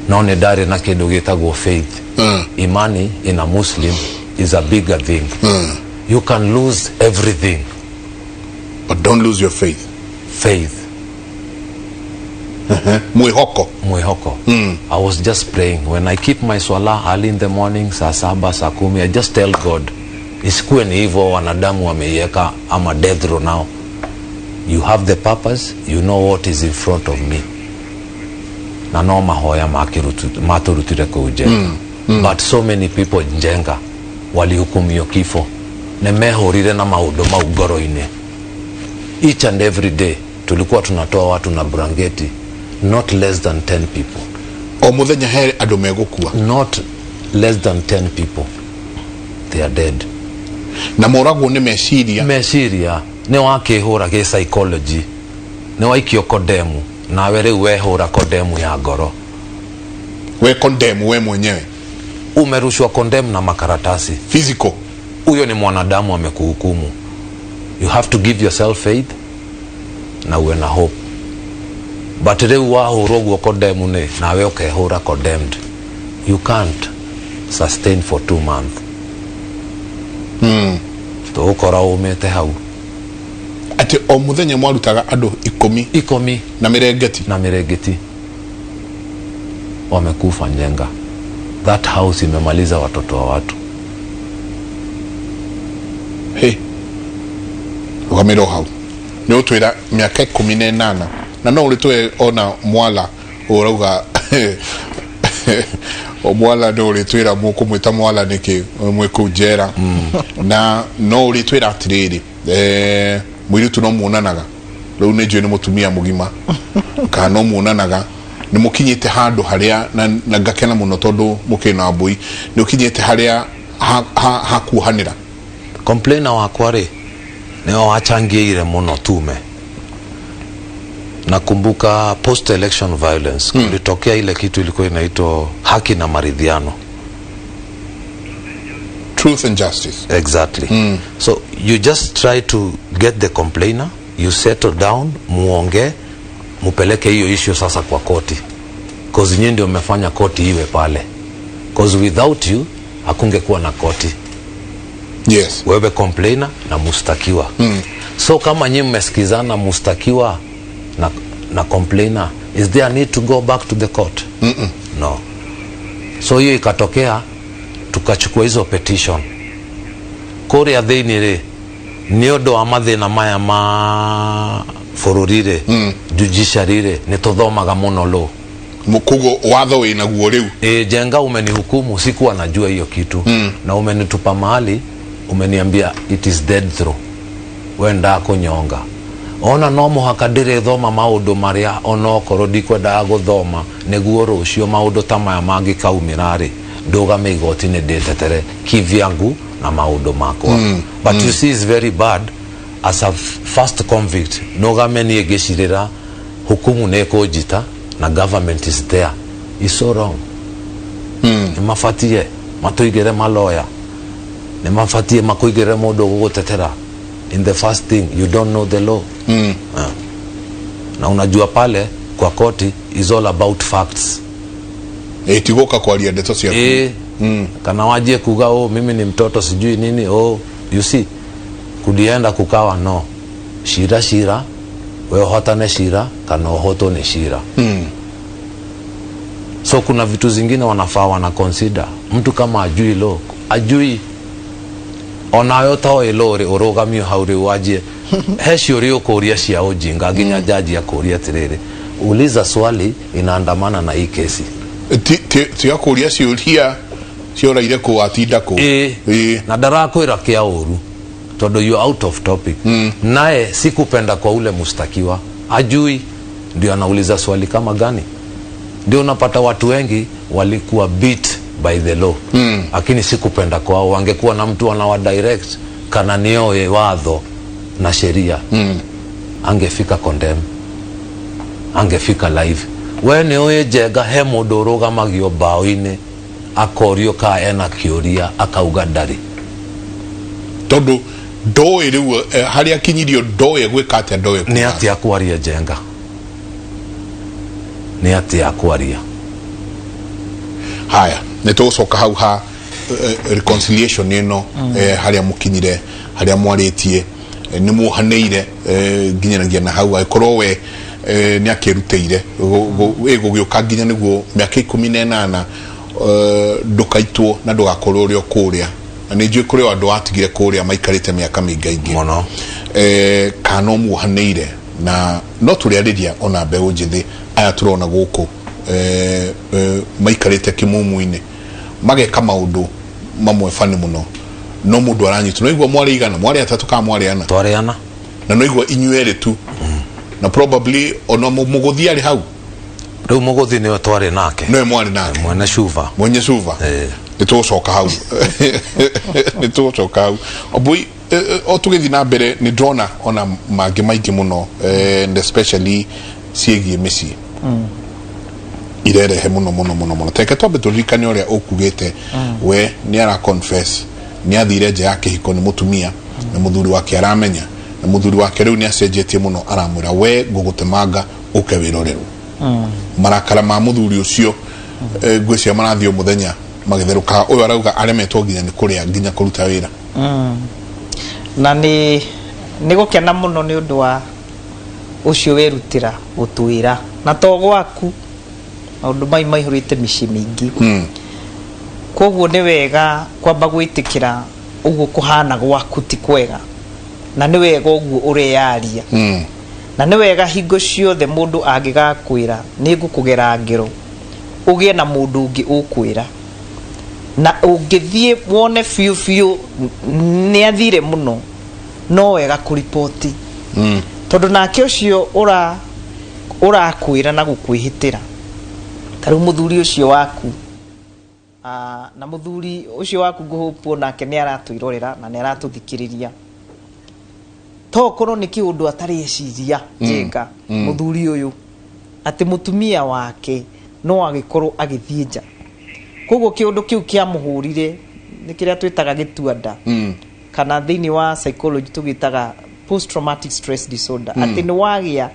no nĩ ndarĩ na kĩndũ gĩtagwo faith. Imani in a Muslim is a bigger thing. You can lose everything, but don't lose your faith. Faith. Mwĩhoko. Mwĩhoko. I was just praying. When I keep my swala early in the morning, saa 7, saa 10, I just tell God, isikuwe ni hivyo wanadamu wameiweka ama death row. Now you have the purpose, you know what is in front of me. Na no mahoya matũrutire kũu njenga. But so many people njenga walihukumiwa kifo nĩ mehũrire na maũndũ mau ngoro-inĩ. Each and every day tulikuwa tunatoa watu na brangeti, not less than 10 people. O mũthenya he andũ megũkua? Not less than 10 people, they are dead. Na moragwo nĩ meciria. Meciria nĩ wakĩhũra gĩ psychology, nĩ waikio condemn, nawe rĩu wehũra condemn ya ngoro. We condemn we mwenyewe. Umerushwa condemn na makaratasi. Physical. Huyo ni mwanadamu amekuhukumu. You have to give yourself faith na uwe na hope, but rĩu wahũrwo guo condemn nĩ nawe ũkehũra condemned, you can't sustain for 2 months. Tũgũkora ũmĩte hau. Atĩ o mũthenya mwarutaga andũ 10? 10. Na mĩrengeti. Na mĩrengeti. Wamekufa njenga. That house imemaliza watoto wa watu. Hey. Rũgamĩra o hau, nĩ ũtwĩra mĩaka 18 na no ũrĩtwe ona mwala ũrauga o mwala nĩ ũrĩtwĩra mũkũmwĩta mwala nĩkĩ mwĩ kũu njera, na no ũrĩtwĩra atĩrĩrĩ, mũirĩtu no muonanaga rĩu nĩ njũĩ nĩ mũtumia mũgima kana no muonanaga nĩ mũkinyĩte handũ harĩa na ngakena mũno tondũ mũkĩrĩ na mbũi nĩ ũkinyĩte harĩa ha kuohanĩra. Complainer wakwa rĩ, nĩo wachangiire mũno tume. Nakumbuka post election violence, kulitokea ile kitu ilikuwa inaitwa haki na maridhiano. Truth and justice. Exactly. So you just try to get the complainer, you settle down, muonge, mupeleke hiyo issue sasa kwa koti, 'cause nyinyi ndio mmefanya koti iwe pale, 'cause without you hakungekuwa na koti. Wewe complainer na mustakiwa. So kama nyinyi mmesikizana, mustakiwa na complainer, is there a need to go back to the court? No. So hiyo ikatokea, tukachukua hizo petition kũrĩa thĩinĩ rĩ, nĩ ũndũ wa mathĩna maya ma bũrũri rĩ, judiciary rĩ, nĩ tũthomaga mũno law. Koguo watho wĩ naguo rĩu. E, Njenga, umenihukumu, sikuwa najua hiyo kitu, na umenitupa mahali, umeniambia it is death row, wenda kũnyonga. Ona no mũhaka ndĩrĩthoma maũndũ marĩa onokorwo ndikwendaga gũthoma, nĩguo rũciũ maũndũ ta maya mangĩkaumĩra rĩ, ndũgame igoti-inĩ ndĩtetere kivyangu na maũndũ makwa. But you see, it's very bad as a first convict nũgame niĩ ngĩcirĩra hukumu nĩ ĩkũnjita na government is there. Is so wrong. Nĩ mabatie matũigĩre maloya, nĩ mabatie makũigĩre mũndũ ũgũgũtetera. In the first thing, you don't know the law. Ah. Na unajua pale Kwa koti is all about facts. Ĩ ti gũka kwaria ndeto ciaku. Ĩ kana wanjie kuga, "Oh, mimi ni mtoto," sijui nini. Oh, you see, kudienda kukawa no cira cira, we ũhotane cira kana ũhotwo nĩ cira. So kuna vitu zingine wanafaa wana consider. Mtu kama ajui law, ajui onawe ũtoĩ law rĩ, ũrũgamio hau rĩu wanjie he ciũria ũkũria cia ũjinga, nginya jaji akũria atĩrĩrĩ, "Uliza swali inaandamana na hii kesi." Tiga kũria ciũria cioraire kũ, watinda kũ. Ĩ. Ĩ. Na ndarakwĩra kĩa ũru tondũ you out of topic. Naye si kupenda kwa ule mustakiwa, ajui ndio anauliza swali kama gani. Ndio unapata watu wengi walikuwa beat by the law, lakini si kupenda kwao. Wangekuwa na mtu anawa direct kana nioe watho na sheria, angefika condemn, angefika live. We nĩ ũĩ Njenga, he mũndũ ũrũgamagio mbaũ-inĩ akorio ka ena kĩũria, akauga ndarĩ. Tondũ ndoĩ rĩu harĩa akinyirio, ndoĩ gwĩka atĩa, ndoĩ nĩ kuga. Atĩa kwaria, Njenga? Nĩ atĩa kwaria? Haya, nĩ tũgũcoka hau ha reconciliation ĩno, harĩa mũkinyire, harĩa mwarĩtie, nĩ muohanĩire, nginyanagia na hau angĩkorwo we nĩ akĩrutĩire ĩgũgĩũka nginya nĩguo mĩaka 18, ndũkaitwo na ndũgakorwo ũrĩ o kũrĩa, na nĩ njũĩ kũrĩ o andũ watigire kũrĩa maikarĩte mĩaka mĩingaingĩ. Mũno. Kana no muohanĩire na no tũrĩarĩria ona mbeũ njĩthĩ aya tũrona gũkũ, maikarĩte kĩmumu-inĩ mageka maũndũ mamwe bani mũno, no mũndũ aranyitwo. No igua mwarĩ igana, mwarĩ atatũ kana mwarĩ ana? Twarĩ ana. Na no igua inyuĩ erĩ tu, na probably ona mũgũthi arĩ hau. Rĩu mũgũthi nĩwe twarĩ nake. Nĩwe mwarĩ nake. Mwene cuba. Mwenye cuba. Eh. Nĩ tũgũcoka hau, nĩ tũgũcoka hau. Obui, o tũgĩthiĩ na mbere, nĩ ndĩrona ona mangĩ maingĩ mũno, and especially ciĩgiĩ mĩciĩ irerehe mũno mũno mũno mũno. Teke twambe tũririkane ũrĩa ũkugĩte we nĩ ara confess nĩ athire nja ya kĩhiko nĩ mũtumia, na mũthuri wake aramenya, na mũthuri wake rĩu nĩ acenjetie mũno, aramwĩra, "We ngũgũtemanga ũke wĩrorerwo." Marakara ma mũthuri ũcio, ngwĩciria marathiĩ o mũthenya magĩtherũkaga. Ũyũ arauga aremetwo nginya nĩ kũrĩa, nginya kũruta wĩra. Na nĩ gũkena mũno nĩ ũndũ wa ũcio werutĩra gũtwĩra, na to gwaku, maũndũ mau maihũrĩte mĩciĩ mĩingĩ. Koguo nĩ wega kwamba gwĩtĩkĩra ũguo kũhana gwaku ti kwega, na nĩ wega ũguo ũreyaria, na nĩ wega hingo ciothe mũndũ angĩgakwĩra nĩ ngũkũgera ngero, ũgĩe na mũndũ ũngĩ ũkwĩra, na ũngĩthiĩ wone biũ biũ nĩ athire mũno, no wega kũriboti, tondũ nake ũcio ũra ũrakwĩra na gũkwĩhĩtĩra, ta rĩu mũthuri ũcio waku, na mũthuri ũcio waku ngũhũpwo nake nĩ aratwĩrorera na nĩ aratũthikĩrĩria, to korwo nĩ kĩũndũ atarĩ eciria Njenga, mũthuri ũyũ atĩ mũtumia wake no agĩkorwo agĩthiĩ nja. Koguo kĩũndũ kĩu kĩamũhũrire nĩ kĩrĩa twĩtaga gĩtuanda, kana thĩinĩ wa psychology tũgĩtaga post traumatic stress disorder, atĩ nĩ wagĩa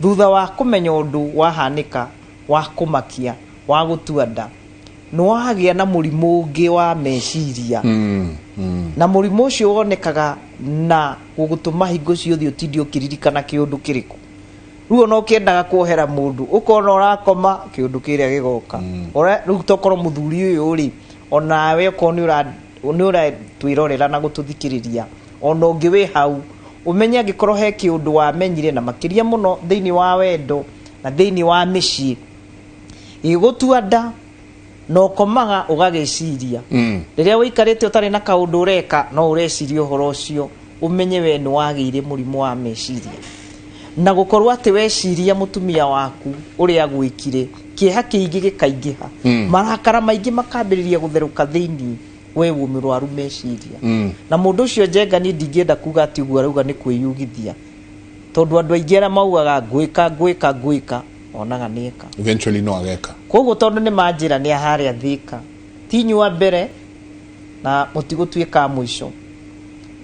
thutha wa kũmenya ũndũ wahanĩka wa kũmakia wa gũtua nda, nĩ wagĩa na mũrimũ ũngĩ wa meciria, na mũrimũ ũcio wonekaga na gũgũtũma hingo ciothe ũtinde ũkĩririkana kĩũndũ kĩrĩkũ. Rĩu ona ũkĩendaga kuohera mũndũ, ũkona ũrakoma kĩũndũ kĩrĩa gĩgoka. Rĩu tokorwo mũthuri ũyũ rĩ, onawe okorwo nĩ ũratwĩrorera na gũtũthikĩrĩria, ona ũngĩ wĩ hau, ũmenye angĩkorwo he kĩũndũ wamenyire, na makĩria mũno thĩinĩ wa wendo na thĩinĩ wa mĩciĩ gĩgũtua nda, na ũkomaga ũgagĩciria, rĩrĩa ũikarĩte ũtarĩ na kaũndũ ũreka no ũreciria ũhoro ũcio, ũmenye we nĩ wagĩire mũrimũ wa meciria, na gũkorwo atĩ weciria mũtumia waku ũrĩa agwĩkire, kĩeha kĩingĩ gĩkaingĩha, marakara maingĩ makambĩrĩria gũtherũka thĩinĩ, we wĩ mũrwaru meciria. Na mũndũ ũcio Njenga, niĩ ndingĩenda kuga atĩ ũguo arauga nĩ kwĩyugithia, tondũ andũ aingĩ arĩa maugaga ngwĩka ngwĩka ngwĩka, onaga nĩeka. Eventually no ageka. Koguo tondũ nĩ manjĩra nĩ aharĩa Thĩka, ti inyua mbere na mũtigũtuĩka a mũico,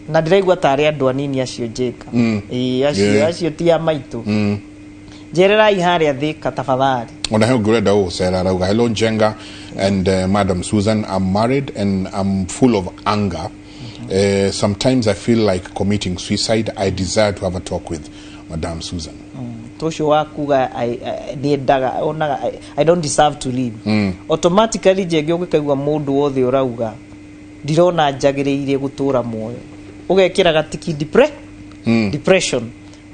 na ndĩraigua tarĩ andũ anini acio Njenga. Ĩĩ, acio acio ti a maitũ. Njererai harĩa Thĩka tafadhali. Ona he ũngĩ ũrenda gũgũcera arauga, "Hello Njenga and Madam Susan, I'm married and I'm full of anger. Sometimes I feel like committing suicide. I desire to have a talk with Madam Susan." Ũcio wa kuga niendaga onaga I don't deserve to live automatically, Njenge, ũngĩkaigua mũndũ wothe ũrauga ndirona njagĩrĩire gũtũra muoyo, ũgekĩra gatiki depression,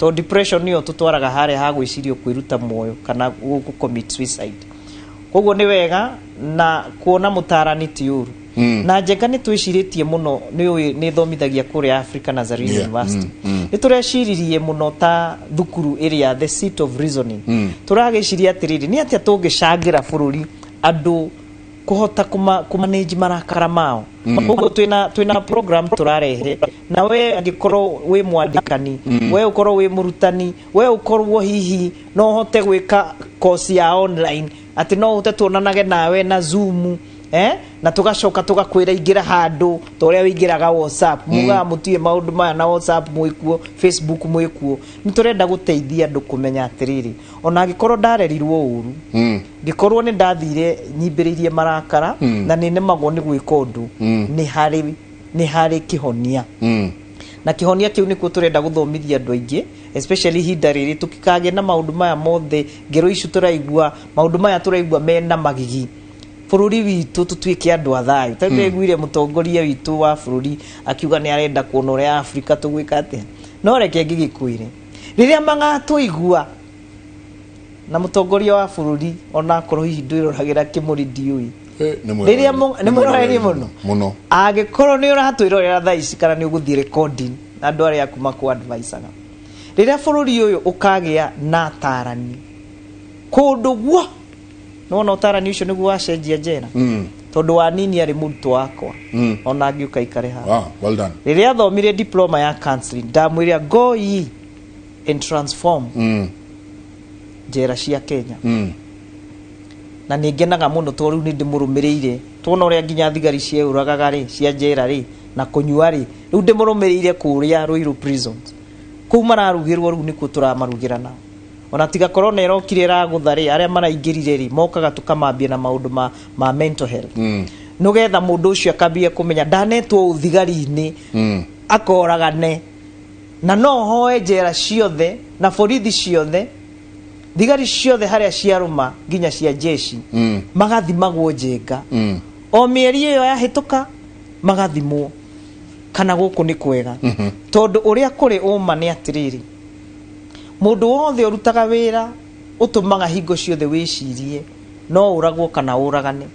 tondũ depression nĩyo tũtwaraga harĩa ha gwĩciria kwĩruta muoyo kana gũ commit suicide. Koguo nĩ wega na kuona mũtarani ti ũru. Na Njenga, nĩ twĩcirĩtie mũno, nĩ ũĩ nĩ thomithagia kũrĩa Africa Nazarene University. Nĩ tũreciririe mũno ta thukuru ĩrĩa the seat of reasoning. Tũragĩciria atĩrĩrĩ, nĩ atĩa tũngĩcangĩra bũrũri andũ kũhota kũmanage marakara mao. Koguo twĩna program tũrarehe, na we angĩkorwo wĩ mwandĩkani, we ũkorwo wĩ mũrutani, we ũkorwo hihi no ũhote gwĩka course ya online, atĩ no ũhote tuonanage nawe na Zoom, na tugacoka tugakwĩra ingĩra handũ ta ũrĩa wĩingĩraga WhatsApp. Mugaga mũtiĩ maũndũ maya na WhatsApp mwĩkuo, Facebook mwĩkuo. Nĩ tũrenda gũteithia andũ kũmenya atĩrĩrĩ, ona angĩkorwo ndarerirwo ũru, ngĩkorwo nĩ ndathire nyimbĩrĩirie marakara na nĩ nemagwo nĩ gwĩka ũndũ, nĩ harĩ kĩhonia. Na kĩhonia kĩu nĩkuo tũrenda gũthomithia andũ aingĩ, especially ihinda rĩrĩ tũkikagĩa na maũndũ maya mothe, ngero ici tũraigua, maũndũ maya tũraigua mena magigi bũrũri witũ, tũtuĩke andũ a thayũ. Ta ndĩraiguire mũtongoria witũ wa bũrũri akiuga nĩ arenda kuona ũrĩa Afrika tũgwĩka atĩa. No reke ngĩgĩkwĩre, rĩrĩa magatũigua na mũtongoria wa bũrũri, onakorwo hihi ndwĩroragĩra kĩmũrĩ, ndiũĩ. Nĩ mwĩroreri. Rĩrĩa nĩ mwĩroreri mũno. Mũno. Angĩkorwo nĩ ũratwĩrorera thaa ici kana nĩ ũgũthiĩ recording na andũ arĩa aku makũ-advisaga, rĩrĩa bũrũri ũyũ ũkagĩa na atarani kũndũ guo, nĩwona ũtarani ũcio nĩguo wacenjia njera. Tondũ wa nini arĩ mũrutwo wakwa. Ona angĩũka ikare haha. Ah, well done. Rĩrĩa athomire diploma ya counseling, ndamwĩra, "Go ye and transform njera cia Kenya." Na nĩ ngenaga mũno tondũ rĩu nĩ ndĩmũrũmĩrĩire, tuona ũrĩa nginya thigari cieũragaga rĩ, cia njera rĩ, na kũnyua rĩ. Rĩu ndĩmũrũmĩrĩire kũrĩa Ruiru prisons, kũu mararugĩrwo, rĩu nĩkuo tũramarugĩra nao. Ona tiga corona ĩrokire ĩragũtha rĩ, arĩa maraingĩrire rĩ, mokaga tũkamambia na maũndũ ma mental health, nĩgetha mũndũ ũcio akambia kũmenya ndanetwo ũthigari-inĩ akoragane. Na no hoe njera ciothe na borithi ciothe, thigari ciothe harĩa ciarũma nginya cia jeshi, magathimagwo, Njenga, o mĩeri ĩyo yahĩtũka magathimwo kana gũkũ nĩ kwega. Tondũ ũrĩa kũrĩ ũma nĩ atĩrĩrĩ, mũndũ wothe ũrutaga wĩra ũtũmaga hingo ciothe wĩcirie no ũragwo kana ũragane.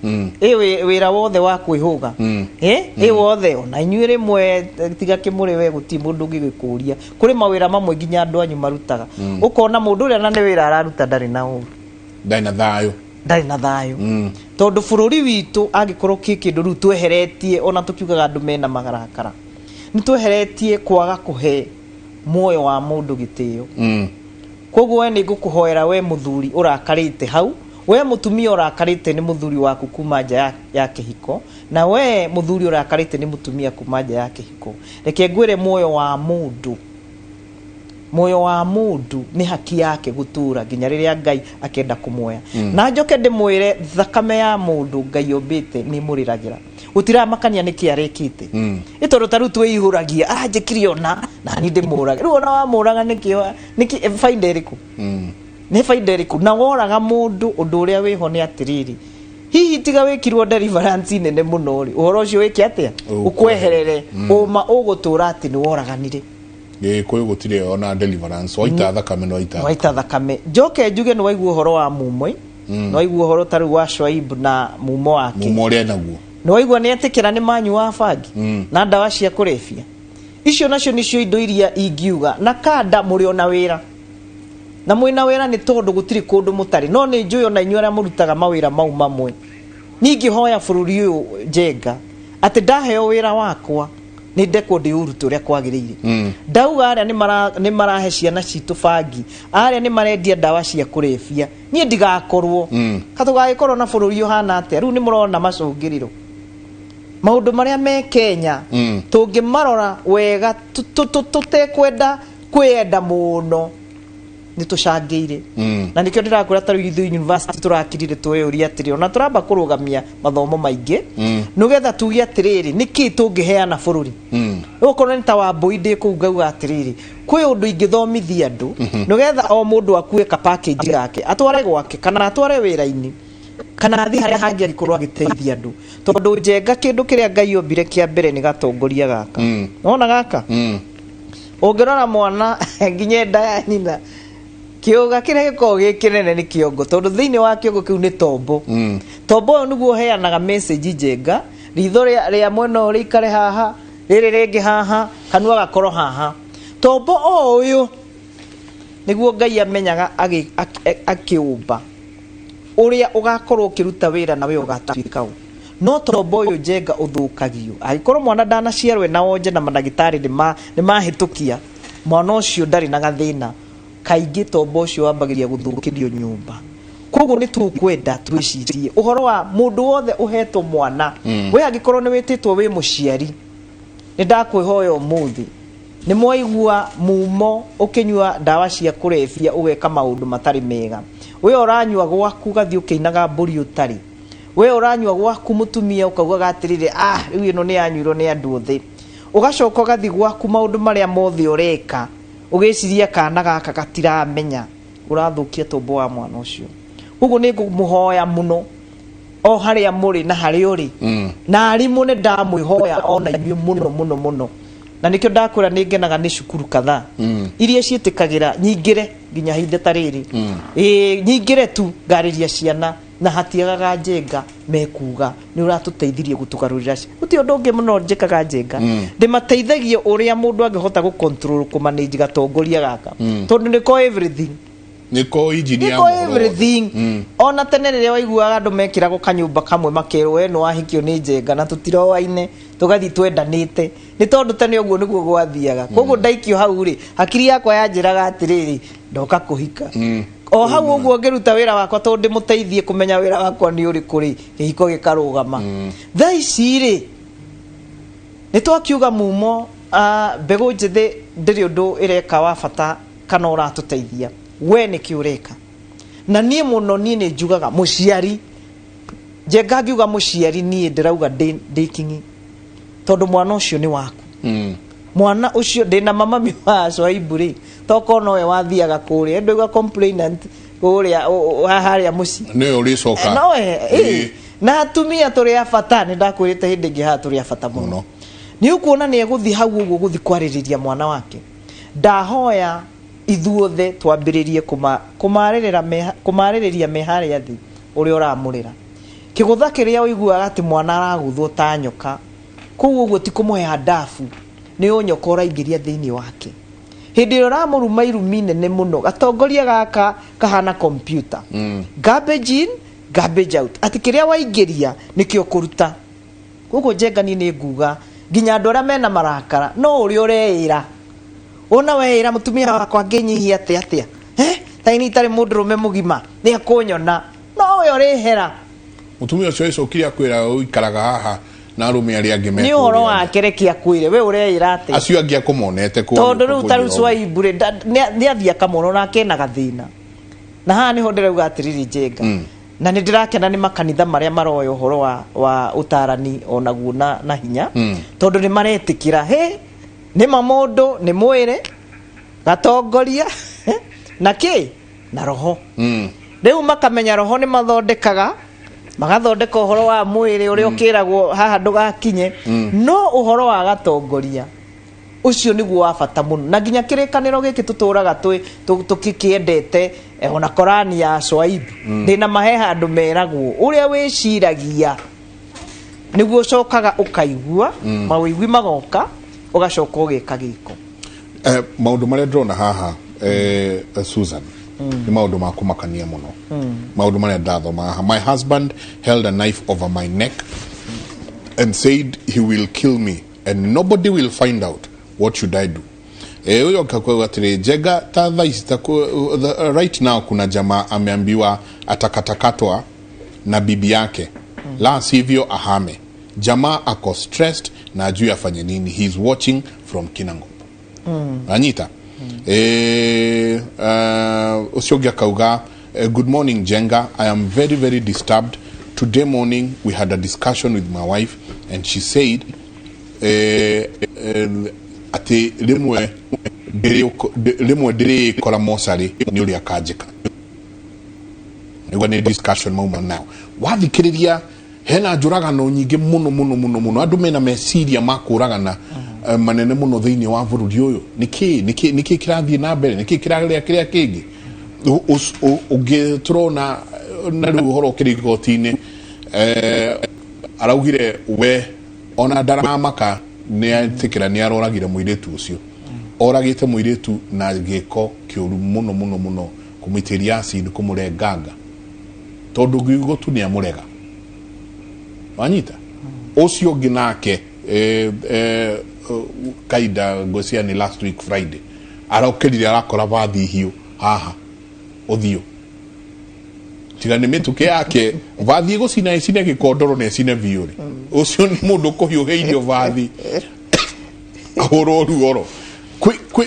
Ĩ wĩra wothe wa kwĩhũga, ĩ wothe, ona inyuĩ rĩmwe, tiga kĩmũrĩ we, gũtirĩ mũndũ ũngĩgĩkũria. Kũrĩ mawĩra mamwe nginya andũ anyu marutaga, ũkona mũndũ ũrĩa na nĩ wĩra araruta ndarĩ na ũru. Ndarĩ na thayũ. Ndarĩ na thayũ. Tondũ bũrũri witũ angĩkorwo kĩ kĩndũ rĩu tweheretie, ona tũkiugaga andũ mena marakara, nĩ tweheretie kwaga kũhe muoyo wa mũndũ gĩtĩo. Koguo we nĩ ngũkũhoera, we mũthuri ũrakarĩte hau, we mũtumia ũrakarĩte nĩ mũthuri waku kuma nja ya kĩhiko, na we mũthuri ũrakarĩte nĩ mũtumia kuma nja ya kĩhiko, reke ngwĩre, muoyo wa mũndũ, muoyo wa mũndũ nĩ haki yake gũtũra nginya rĩrĩa Ngai akenda kũmuoya. Na njoke ndĩmwĩre, thakame ya mũndũ Ngai ombĩte nĩ mũrĩragĩra, gũtiramakania nĩkĩ arekĩte. Ĩ tondũ ta rĩu twĩihũragia, aranjĩkire ona na niĩ ndĩmũrage. Rĩu ona wamũraga nĩkĩ? Nĩkĩ baida ĩrĩkũ? Nĩ baida ĩrĩkũ? Na woraga mũndũ, ũndũ ũrĩa wĩho nĩ atĩrĩrĩ, hihi tiga wĩkirwo deliverance nene mũno rĩ, ũhoro ũcio wĩke atĩa? Ũkweherere. Ũma ũgũtũra atĩ nĩ woraganire. Gĩkũyũ gũtirĩ ona deliverance, waita thakame no waita. Waita thakame. Njoke njuge, nĩ waigua ũhoro wa mumoi, nĩ waigua ũhoro ta rĩu wa Shwaib na mumo wake. Mumo ũrĩa naguo. Nĩ waigua nĩ etĩkĩra nĩ manyua bangi na ndawa cia kũrebia. Icio nacio nĩcio indo iria ingiuga na kanda mũrĩ ona wĩra na mwĩna wĩra, nĩ tondũ gũtirĩ kũndũ mũtarĩ. No nĩ njũĩ ona inyuĩ arĩa mũrutaga mawĩra mau mamwe, ningĩhoya bũrũri ũyũ, Njenga, atĩ ndaheo wĩra wakwa nĩ ndekwo ndĩũrute ũrĩa kwagĩrĩire. Ndauga arĩa nĩ marahe ciana citũ bangi, arĩa nĩ marendia ndawa cia kũrebia, niĩ ndigakorwo katũgagĩkorwo na bũrũri ũhana atĩa? Rĩu nĩ mũrona macũngĩrĩro maũndũ marĩa me Kenya. Tũngĩmarora wega, tũtekwenda kwĩyenda mũno. Nĩ tũcangĩire na nĩkĩo ndĩrakwĩra ta rĩu ithuĩ university tũrakirire tweyũria atĩrĩ, ona tũramba kũrũgamia mathomo maingĩ nĩgetha tuge atĩrĩrĩ, nĩkĩ tũngĩheana bũrũri. Okorwo nĩ ta Wambũi, ndĩ kũu ngauga atĩrĩrĩ, kwĩ ũndũ ingĩthomithia andũ nĩgetha o mũndũ akue ka package gake, atware gwake kana atware wĩra-inĩ kana athiĩ harĩa hangĩ angĩkorwo agĩteithia andũ, tondũ Njenga, kĩndũ kĩrĩa Ngai ombire kĩa mbere nĩ gatongoria gaka. Nona gaka ũngĩrora mwana nginya nda ya nyina, kĩũga kĩrĩa gĩkoragwo gĩ kĩnene nĩ kĩongo, tondũ thĩinĩ wa kĩongo kĩu nĩ tombo. Tombo ũyũ nĩguo ũheanaga message. Njenga, ritho rĩa mwena ũyũ rĩikare haha, rĩrĩ rĩngĩ haha, kanua gakorwo haha. Tombo o ũyũ nĩguo Ngai amenyaga akĩũmba ũrĩa ũgakorwo ũkĩruta wĩra na we ũgatuĩka ũ. No tombo ũyũ, Njenga, ũthũkagio angĩkorwo mwana ndanaciarwo na wonje na mandagĩtarĩ nĩ mahĩtũkia mwana ũcio ndarĩ na gathĩna. Kaingĩ tombo ũcio wambagĩria gũthũkĩrio nyũmba. Koguo nĩ tũkwenda twĩcirie ũhoro wa mũndũ wothe ũhetwo mwana. We angĩkorwo nĩ wĩtĩtwo wĩ mũciari, nĩ ndakwĩhoya ũmũthĩ, nĩ mwaigua mumo ũkĩnyua ndawa cia kũrebia, ũgeka maũndũ matarĩ mega. We ũranyua gwaku, ũgathiĩ ũkĩinaga mbũri ũtarĩ. We ũranyua gwaku, mũtumia, ũkaugaga atĩrĩrĩ, "Ah, rĩu ĩno nĩ yanyuirwo nĩ andũ othe." Ũgacoka ũgathiĩ gwaku, maũndũ marĩa mothe ũreka ũgĩciria kana gaka gatiramenya, ũrathũkia tombo wa mwana ũcio. Koguo nĩ ngũmũhoya mũno o harĩa mũrĩ na harĩa ũrĩ na arimũ, nĩ ndamwĩhoya ona inyuĩ mũno mũno mũno, na nĩkĩo ndakwĩra nĩ ngenaga nĩ cukuru kadhaa iria ciĩtĩkagĩra nyingĩre nginya ihinda ta rĩrĩ. Ĩĩ, nyingĩre tu ngarĩria ciana na hatiagaga Njenga mekuga nĩ ũratũteithirie gũtũgarũrĩra. Gũtirĩ ũndũ ũngĩ mũno njĩkaga, Njenga. Ndĩmateithagia ũrĩa mũndũ angĩhota gũ control, kũmanage gatongoria gaka, tondũ nĩko everything. Nĩko injini ya Nĩko mohoro wothe. Everything. Ona tene rĩrĩa waiguaga andũ mekĩragwo kanyũmba kamwe, makerwo, "We nĩ wahikio nĩ Njenga na tũtiroaine, tũgathiĩ twendanĩte," nĩ tondũ tene ũguo nĩguo gwathiaga. Koguo ndaikio hau rĩ, hakiri yakwa yanjĩraga atĩrĩrĩ, ndoka kũhika o hau ũguo ngĩruta wĩra wakwa, tondũ ndĩmũteithie kũmenya wĩra wakwa nĩ ũrĩkũ rĩ, kĩhiko gĩkarũgama. Thaa ici rĩ, nĩ twakiuga mumo mbegũ njĩthĩ ndĩrĩ ũndũ ĩreka wa bata kana ũratũteithia. We nĩkĩ ũreka? Na niĩ mũno, niĩ nĩ njugaga mũciari, Njenga, ngiuga mũciari, niĩ ndĩrauga ndĩ kingi, tondũ mwana ũcio nĩ waku. Mwana ũcio ndĩna mama wa Swaibu rĩ, tokorwo nowe wathiaga kũrĩa ndauga complainant kũrĩa harĩa mũciĩ. Nĩwe ũrĩcoka. Nowe ĩ. Na atumia tũrĩ a bata, nĩ ndakwĩrĩte hĩndĩ ĩngĩ haha, tũrĩ a bata mũno. Mũno. Nĩ ũkuona nĩ egũthiĩ hau ũguo gũthiĩ kwarĩrĩria mwana wake. Ndahoya ithuothe twambĩrĩrie kũmarĩrĩria me harĩa thĩ ũrĩa ũramũrĩra. Kĩgũtha kĩrĩa ũiguaga atĩ mwana aragũthwo ta nyoka kũu ũguo, ti kũmũhe handabu, nĩ ũnyoka ũraingĩria thĩinĩ wake hĩndĩ ĩrĩa ũramũruma irumi nene mũno. Gatongoria gaka kahana computer, garbage in, garbage out, atĩ kĩrĩa waingĩria nĩkĩo kũruta. Koguo Njenga, niĩ nĩ nguga nginya andũ arĩa mena marakara, no ũrĩa ũreĩra, wona weĩra, "Mũtumia wakwa angĩnyihia atĩa atĩa, eh, taini itarĩ mũndũrũme mũgima nĩ akũnyona," no we ũrĩhera. Mũtumia ũcio ĩcokire akwĩra ũikaraga haha na arũme arĩa angĩ me Nĩ ũhoro kũrĩa. Wake reke akwĩre, we ũreĩra atĩa? Acio angĩ akũmonete kũrĩa. Tondũ rĩu ta rĩu kũnjĩra ũguo. Swaibu rĩ, nĩ athiĩ akamwona onake ena gathĩna. Na haha nĩho ndĩrauga atĩrĩrĩ, Njenga, na nĩ ndĩrakena nĩ makanitha marĩa maroya ũhoro wa ũtarani onaguo na hinya, tondũ nĩ maretĩkĩra he nĩma mũndũ nĩ mwĩrĩ, gatongoria na kĩ na roho. Rĩu makamenya roho nĩ mathondekaga, magathondeka ũhoro wa mwĩrĩ ũrĩa ũkĩragwo haha ndũgakinye, no ũhoro wa gatongoria ũcio nĩguo wa bata mũno. Na nginya kĩrĩkanĩro gĩkĩ tũtũraga tũkĩkĩendete, ona Korani ya Swaibu, ndĩna mahe handũ meragwo ũrĩa wĩciragia nĩguo ũcokaga ũkaigua mawĩigwi magoka, ũgacoka ũgeka gĩko. Maũndũ marĩa ndĩrona haha, Susan, nĩ maũndũ ma kũmakania mũno. Maũndũ marĩa ndathoma haha: "My husband held a knife over my neck and said he will kill me and nobody will find out. What should I do?" Huyo akakuwa atĩrĩ, Njenga, ta thaa ici right now kuna jamaa ameambiwa atakatakatwa na bibi yake, la sivyo ahame. Jamaa ako stressed na ajui afanye nini. He is watching from Kinangop. Anyita. Ũcio ũngĩ akauga, "Good morning, Njenga. I am very, very disturbed. Today morning we had a discussion with my wife and she said atĩ rĩmwe ndĩrĩkora mocarĩ nĩ ũrĩa akanjĩka." Nĩguo nĩ discussion mauma nayo. Wathikĩrĩria, hena njũragano nyingĩ mũno mũno mũno mũno, andũ mena meciria ma kũragana manene mũno thĩinĩ wa bũrũri ũyũ. Nĩkĩ nĩkĩ nĩkĩ kĩrathiĩ na mbere? Nĩkĩ kĩrarĩa kĩrĩa kĩngĩ? Ũngĩ tũrona na rĩu ũhoro ũkĩrĩ igoti-inĩ, araugire we ona ndaramaka, nĩ etĩkĩra nĩ aroragire mũirĩtu ũcio. Oragĩte mũirĩtu na gĩko kĩũru mũno mũno mũno, kũmũitĩria acid, kũmũrenganga, tondũ ngiugo tu nĩ amũrega. Wanyita ũcio ũngĩ nake, kaida ngwĩciria nĩ last week Friday, arokĩrire arakora bathi hiũ haha ũthiũ, tiga nĩ mĩtũkĩ yake, bathi ĩgũcina, ĩcine gĩkondoro na ĩcine biũ rĩ. Ũcio nĩ mũndũ ũkũhiũhĩirio bathi ahũrwo ruoro.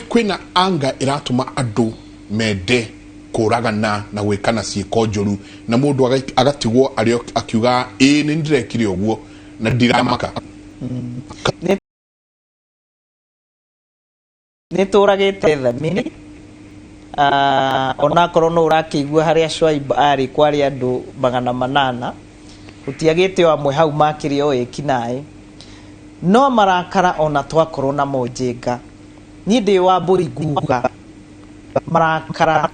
Kwĩna anga ĩratũma andũ mende kũragana na gwĩkana ciĩko njũru, na mũndũ agatigwo arĩ akiuga, "Ĩĩ, nĩ ndĩrekire ũguo na ndiramaka." Nĩ tũragĩte thamiri. Onakorwo no ũrakĩigua harĩa Swaib arĩ kwarĩ andũ 800, gũtiagĩte o amwe hau makĩrĩ o ekinaĩ no marakara. Ona twakorwo namo, Njenga, niĩ ndĩ wa mbũri, nguga marakara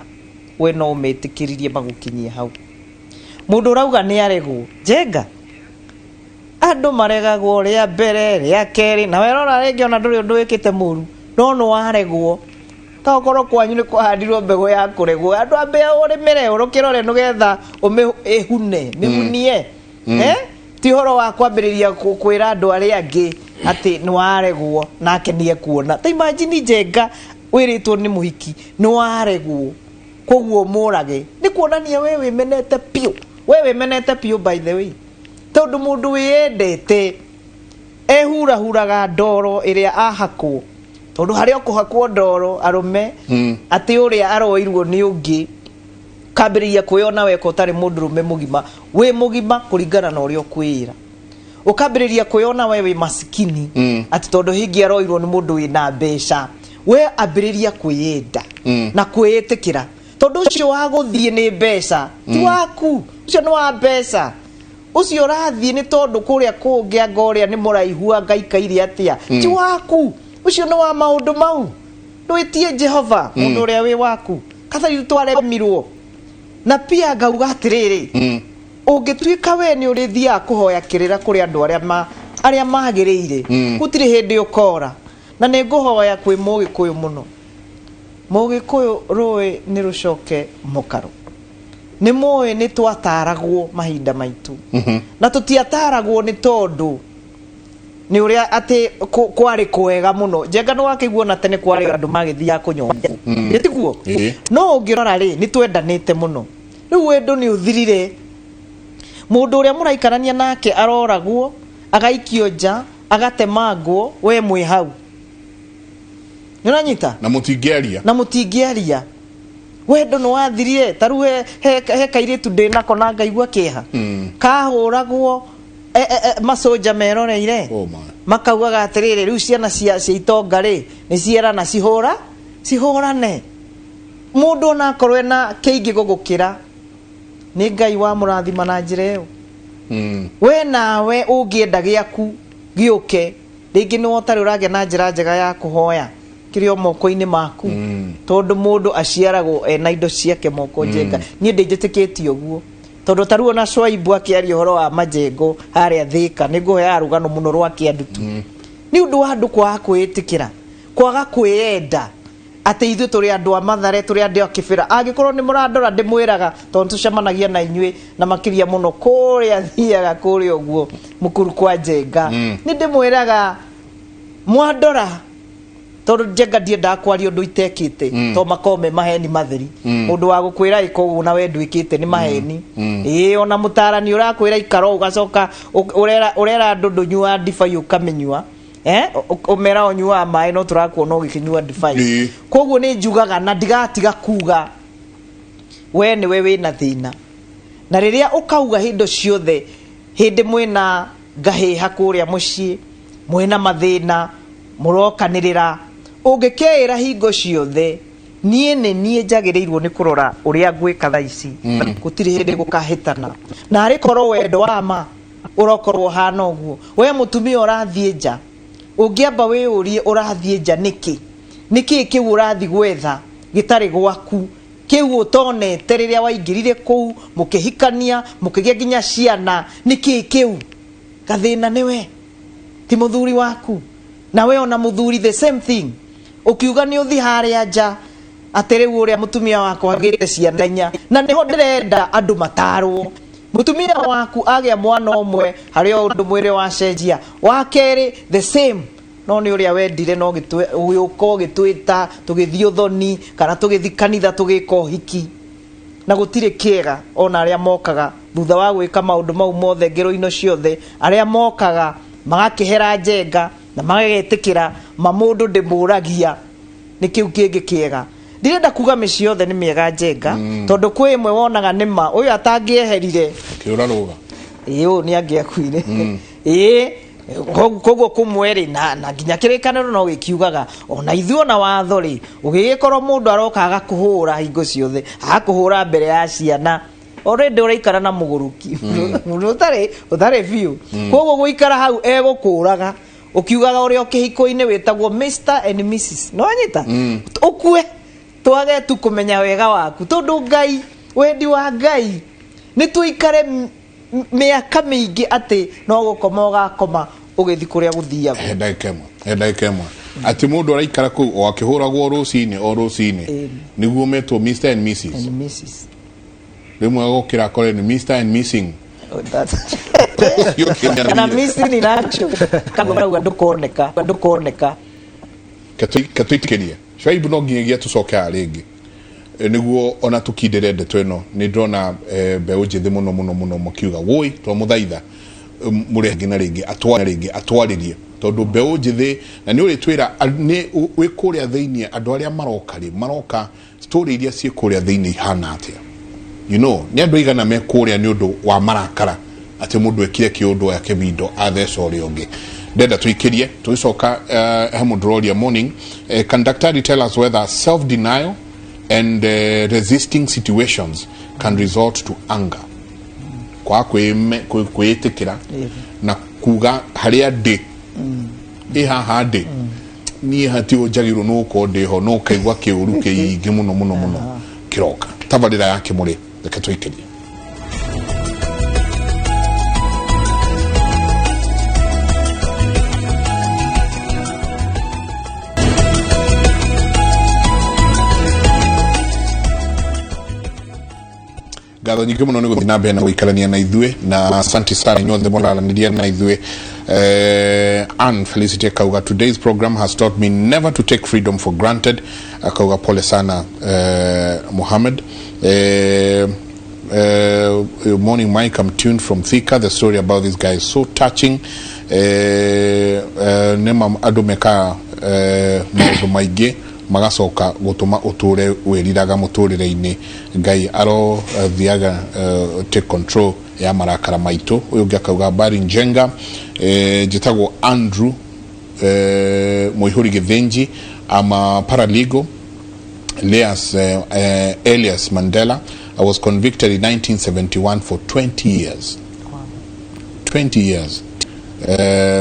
we no ũmetĩkĩririe magũkinyie hau. Mũndũ ũrauga nĩ aregwo, Njenga, andũ maregagwo rĩa mbere, rĩa kerĩ, na werora rĩngĩ ona ndũrĩ ũndũ wĩkĩte mũru, no nĩ waregwo. Tokorwo kwanyu nĩ kwahandirwo mbegũ ya kũregwo, andũ ambe ũrĩmĩre, ũrũkĩrore nĩgetha ũmĩ ĩhune, mĩhunie. Eh? Ti ũhoro wa kwambĩrĩria kwĩra andũ arĩa angĩ atĩ nĩ waregwo nake nĩ ekuona. Ta imagine, Njenga, wĩrĩtwo nĩ mũhiki nĩ waregwo, koguo mũrage, nĩ kuonania we wĩmenete biũ, we wĩmenete biũ, by the way, tondũ mũndũ wĩyendete ehurahuraga ndoro ĩrĩa ahakwo, tondũ harĩa ũkũhakwo ndoro arũme atĩ ũrĩa aroirwo nĩ ũngĩ, kambĩrĩria kwĩyona weka ũtarĩ mũndũrũme mũgima. Wĩ mũgima kũringana na ũrĩa ũkwĩĩra. Ũkambĩrĩria kwĩyona we wĩ masikini, atĩ tondũ hingi aroirwo nĩ mũndũ wĩna mbeca. We ambĩrĩria kwĩyenda na kwĩĩtĩkĩra, tondũ ũcio wa gũthiĩ nĩ mbeca ti waku, ũcio nĩ wa mbeca. Ũcio ũrathiĩ nĩ tondũ kũrĩa kũngĩ anga ũrĩa nĩ mũraihu, anga ikaire atĩa, ti waku, ũcio nĩ wa maũndũ mau. Ndwĩtie Jehova mũndũ ũrĩa wĩ waku kathari twaremirwo. Na pia ngauga atĩrĩrĩ, ũngĩtuĩka we nĩ ũrĩthiaga kũhoya kĩrĩra kũrĩ andũ arĩa arĩa magĩrĩire, gũtirĩ hĩndĩ ũkora. Na nĩ ngũhoya kwĩ Mũgĩkũyũ mũno, Mũgĩkũyũ, rũĩ nĩ rũcoke mũkaro. Nĩ mũĩ nĩ twataragwo mahinda maitũ, na tũtiataragwo nĩ tondũ nĩ ũrĩa atĩ kwarĩ kwega mũno. Njenga, nĩ wakĩiguo na tene kwarĩ andũ magĩthiaga kũnyongwo, nĩ tiguo? Ĩĩ. No ũngĩrora rĩ, nĩ twendanĩte mũno. Rĩu wendo nĩ ũthirire. Mũndũ ũrĩa mũraikarania nake aroragwo, agaikio nja, agatemangwo, we mwĩ hau, nĩ ũranyita? Na mũtingĩaria. Na mũtingĩaria. Wendo nĩ wathirire. Ta rĩu he kairĩtu ndĩ nako na ngaigua kĩeha, kahũragwo macoja meroreire. Oh my. Makaugaga atĩrĩrĩ, rĩu ciana cia itonga rĩ, nĩ cierana cihũra cihũrane. Mũndũ ona akorwo ena kĩingĩ gũgũkĩra, nĩ Ngai wamũrathima na njĩra ĩyo. We nawe ũngĩenda gĩaku gĩũke rĩngĩ, nĩ ũtarĩ ũragĩa na njĩra njega ya kũhoya kĩrĩ o moko-inĩ maku, tondũ mũndũ aciaragwo ena indo ciake moko. Njenga, niĩ ndĩnjĩtĩkĩtie ũguo, tondũ ta rĩu ona Swaibu akĩaria ũhoro wa majengo harĩa Thĩka, nĩ ngũheaga rũgano mũno rwa kĩandutu nĩ ũndũ wa andũ kwaga kwĩĩtĩkĩra, kwaga kwĩyenda, atĩ ithuĩ tũrĩ andũ a Mathare, tũrĩ andũ a Kĩbĩra. Angĩkorwo nĩ mũrandora, ndĩmwĩraga tondũ tũcemanagia na inyuĩ na makĩria mũno kũrĩa thiaga kũrĩa ũguo mũkuru kwa Njenga, nĩ ndĩmwĩraga mwandora, tondũ Njenga ndiendaga kwaria ũndũ itekĩte, tondũ makoragwo me maheni matheri. Mũndũ wa gũkwĩra ĩka ũguo na we ndwĩkĩte nĩ maheni. Ĩĩ, ona mũtarani ũrakwĩra ikara ũũ, ũgacoka ũrera andũ ndũnyuaga ndibai, ũkamĩnyua. Ũmera ũnyuaga maĩ, no tũrakuona ũgĩkĩnyua ndibai. Koguo nĩ njugaga na ndigatiga kuga. We nĩwe wĩna thĩna. Na rĩrĩa ũkauga hĩndĩ ciothe, hĩndĩ mwĩna ngahĩha kũrĩa mũciĩ, mwĩna mathĩna, mũrokanĩrĩra, ũngĩkeĩra hingo ciothe, niĩ nĩ niĩ njagĩrĩirwo nĩ kũrora ũrĩa ngwĩka thaa ici, gũtirĩ hĩndĩ gũkahĩtana. Na arĩ korwo wendo wa ma ũrokorwo ũhana ũguo. We mũtumia ũrathiĩ nja, ũngĩamba wĩyũrie ũrathiĩ nja nĩkĩ? Nĩkĩ kĩu ũrathiĩ gwetha gĩtarĩ gwaku, kĩu ũtonete rĩrĩa waingĩrire kũu, mũkĩhikania, mũkĩgĩa nginya ciana? Nĩkĩ kĩu? Gathĩna nĩwe, ti mũthuri waku. Na we ona mũthuri the same thing, ũkiuga nĩ ũthi harĩa nja atĩ rĩu ũrĩa mũtumia wakwa agĩte ciana inya. Na nĩho ndĩrenda andũ matarwo. Mũtumia waku agĩa mwana ũmwe, harĩ o ũndũ mwĩrĩ wacenjia, wa kerĩ the same, no nĩ ũrĩa wendire, no ũgĩũka ũgĩtwĩta tũgĩthiĩ ũthoni kana tũgĩthiĩ kanitha tũgĩka ũhiki, na gũtirĩ kĩega. Ona arĩa mokaga thutha wa gwĩka maũndũ mau mothe, ngero-inĩ ciothe, arĩa mokaga magakĩhera njenga na magetĩkĩra ma mũndũ ndĩmũragia, nĩ kĩu kĩngĩ kĩega. Ndirenda kuga mĩciĩ yothe nĩ mĩega, njenga, tondũ kwĩ ĩmwe wonaga nĩ ma ũyũ atangĩeherire Kĩũra rũga. Ĩĩ, ũyũ nĩ angĩakuire. Ĩĩ, koguo kũmwe rĩ, na nginya kĩrĩkanĩro no gĩkiugaga ona ithuĩ, ona watho rĩ, ũgĩgĩkorwo mũndũ aroka agakũhũra hingo ciothe, agakũhũra mbere ya ciana, already ũraikara na mũgũrũki, mũndũ ũtarĩ biũ. Koguo gũikara hau egũkũraga ũkiugaga ũrĩa kĩhiko-inĩ wĩtagwo Mr and Mrs, no anyita ũkue twage tu kũmenya wega waku, tondũ Ngai, wendi wa Ngai nĩ tũikare mĩaka mĩingĩ atĩ no gũkoma ũgakoma ũgĩthiĩ kũrĩa gũthiagwo. He ndagĩka ĩmwe, he ndagĩka ĩmwe, atĩ mũndũ araikara kũu o akĩhũragwo rũcinĩ o rũcinĩ, nĩguo metwo Mr and Mrs. And Mrs. Rĩmwe agokĩra akore nĩ Mr and Missing. Oh, kana missing in action, kana marauga ndũkoneka, ndũkoneka. Katũitĩkĩrie Shaibu, no nginyagia tũcoke haha rĩngĩ, nĩguo ona tũkindĩre ndeto ĩno. Nĩ ndĩrona mbeũ njĩthĩ mũno mũno mũno makiuga woi twamũthaitha mũrĩ rĩngĩ na rĩngĩ atwa rĩngĩ atwarĩrie, tondũ mbeũ njĩthĩ na nĩ ũrĩtwĩra nĩ wĩ kũrĩa thĩiniĩ, andũ arĩa maroka rĩ, maroka story iria ciĩ kũrĩa thĩiniĩ ihana atĩa, nĩ andũ aigana me kũrĩa nĩ ũndũ wa marakara atĩ mũndũ ekire kĩũndũ aya kĩbindo atheca ũrĩa ũngĩ. Ndenda tũikĩrie tũgĩcoka. He mũndũ ũroria, "Morning, can daktari tell us whether self denial and resisting situations can result to anger?" Kwaga kwĩĩtĩkĩra na kuga harĩa ndĩ, ĩ haha ndĩ niĩ hati njagĩrĩirwo nĩ gũkorwo ndĩho, no ũkaigua kĩũru kĩingĩ mũno mũno mũno kĩroka. Tabarĩra ya kĩmũrĩ, reke tũikĩrie. Ngatho nyingĩ mũno nĩ gũthiĩ na mbere na gũikarania na ithuĩ, na asante sana inyuothe mũraranĩria na ithuĩ. Ann Felicity akauga, "Today's program has taught me never to take freedom for granted." Akauga pole sana, Mohammed. "Morning Mike, I'm tuned from Thika. The story about this guy is so touching." Nĩma andũ mekaga maũndũ maingĩ magacoka gũtũma ũtũre wĩriraga mũtũrĩre-inĩ. Ngai arothiaga take control ya marakara maitũ. Ũyũ ũngĩ akauga, "Habari Njenga, njĩtagwo Andrew Mũihũri Gĩthĩnji. I'm a paralegal. Elias, Elias Mandela. I was convicted in 1971 for 20 years. 20 years.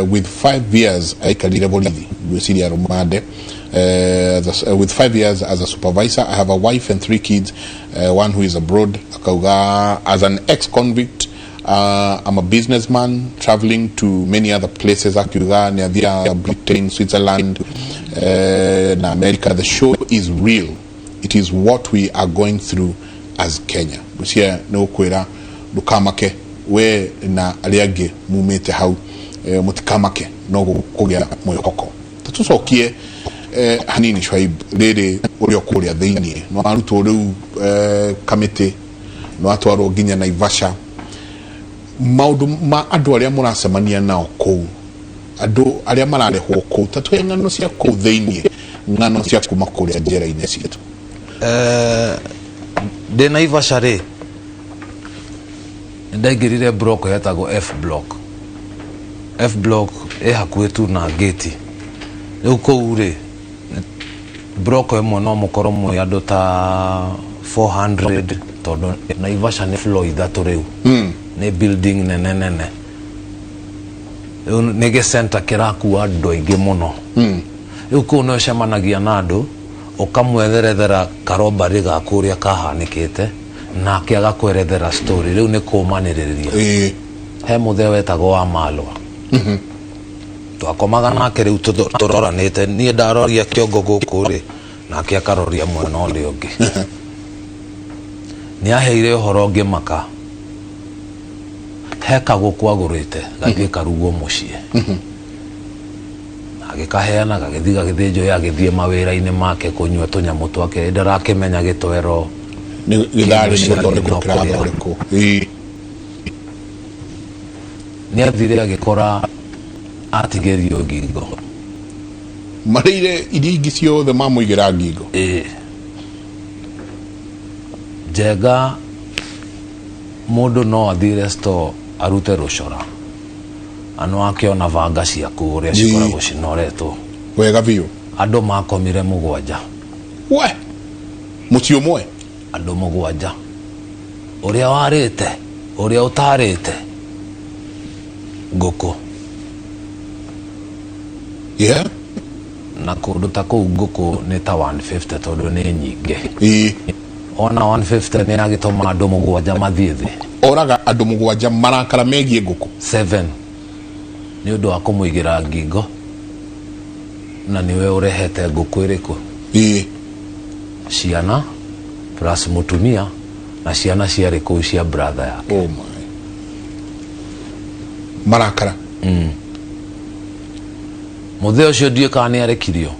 With 5 years aikarire borithi, ngwĩciria rumande, with 5 years as a supervisor. I have a wife and three kids, one who is abroad." Akauga, "As an ex-convict, I'm a businessman traveling to many other places." Akiuga nĩ athiaga Britain, Switzerland, na America. "The show is real. It is what we are going through as Kenya." Ngwĩciria nĩ gũkwĩra ndũkamake, we na arĩa angĩ mumĩte hau, mũtikamake, no kũgĩa mwĩhoko. Tũcokie hanini, Shuaib, rĩrĩ ũrĩa kũrĩa thĩiniĩ no arutwo rĩu, kamĩtĩ no atwarwo nginya Naivasha, maũndũ ma andũ arĩa mũracemania nao kũu, andũ arĩa mararehwo kũu, ta tũhe ng'ano cia kũu thĩiniĩ, ng'ano cia kuma kũrĩa njera-inĩ citũ. Ndĩ Naivasha rĩ, nĩndaingĩrire block yetagwo F block. F block ĩ hakuhĩ tu na gate. Rĩu kũu rĩ, block ĩmwe no mũkorwo mwĩ andũ ta 400, tondũ Naivasha nĩ floor ithatũ rĩu. Nĩ building nene nene. Rĩu nĩ gĩcenta kĩrakua andũ aingĩ mũno. Rĩu kũu nĩ ũcemanagia na andũ, ũkamwetherethera karobari gaku ũrĩa kahanĩkĩte, nake agakwerethera story. Rĩu nĩ kũmanĩrĩria. He mũthee wetagwo wa Malwa. Twakomaga nake rĩu tũroranĩte, niĩ ndaroria kĩongo gũkũ rĩ, nake akaroria mwena ũrĩa ũngĩ. Nĩ aheire ũhoro ngĩmaka. He kagũkũ agũrĩte gathiĩ karugwo mũciĩ. Agĩkaheana gagĩthiĩ gagĩthĩnjwo, ye agĩthiĩ mawĩra-inĩ make kũnyua tũnyamũ twake, ndarakĩmenya gĩtoero nĩ gĩtharĩ nĩ kĩndũ gũthondekwo cia kĩrathondekwo. Nĩ athire agĩkora atigĩrio ngingo. Marĩire iria ingĩ ciothe mamũigĩra ngingo. Njenga mũndũ no athire store arute rũcora, na no akĩona banga ciaku ũrĩa cikoragwo cinoretwo wega biũ. Andũ makomire mũgwanja. We mũciĩ ũmwe. Andũ mũgwanja, ũrĩa warĩte, ũrĩa ũtarĩte ngũkũ. Na kũndũ ta kũu ngũkũ nĩ ta 150 tondũ nĩ nyingĩ. Ona 150 nĩ agĩtũma andũ mũgwanja mathiĩ thĩ. Oraga andũ mũgwanja marakara megiĩ ngũkũ. 7 nĩ ũndũ wa kũmũigĩra ngingo, na nĩwe ũrehete ngũkũ ĩrĩkũ. Ciana plus mũtumia na ciana ciarĩ kũu cia brother yake. Oh my. Marakara. Mũthee ũcio ndiũĩ kana nĩ arekirio,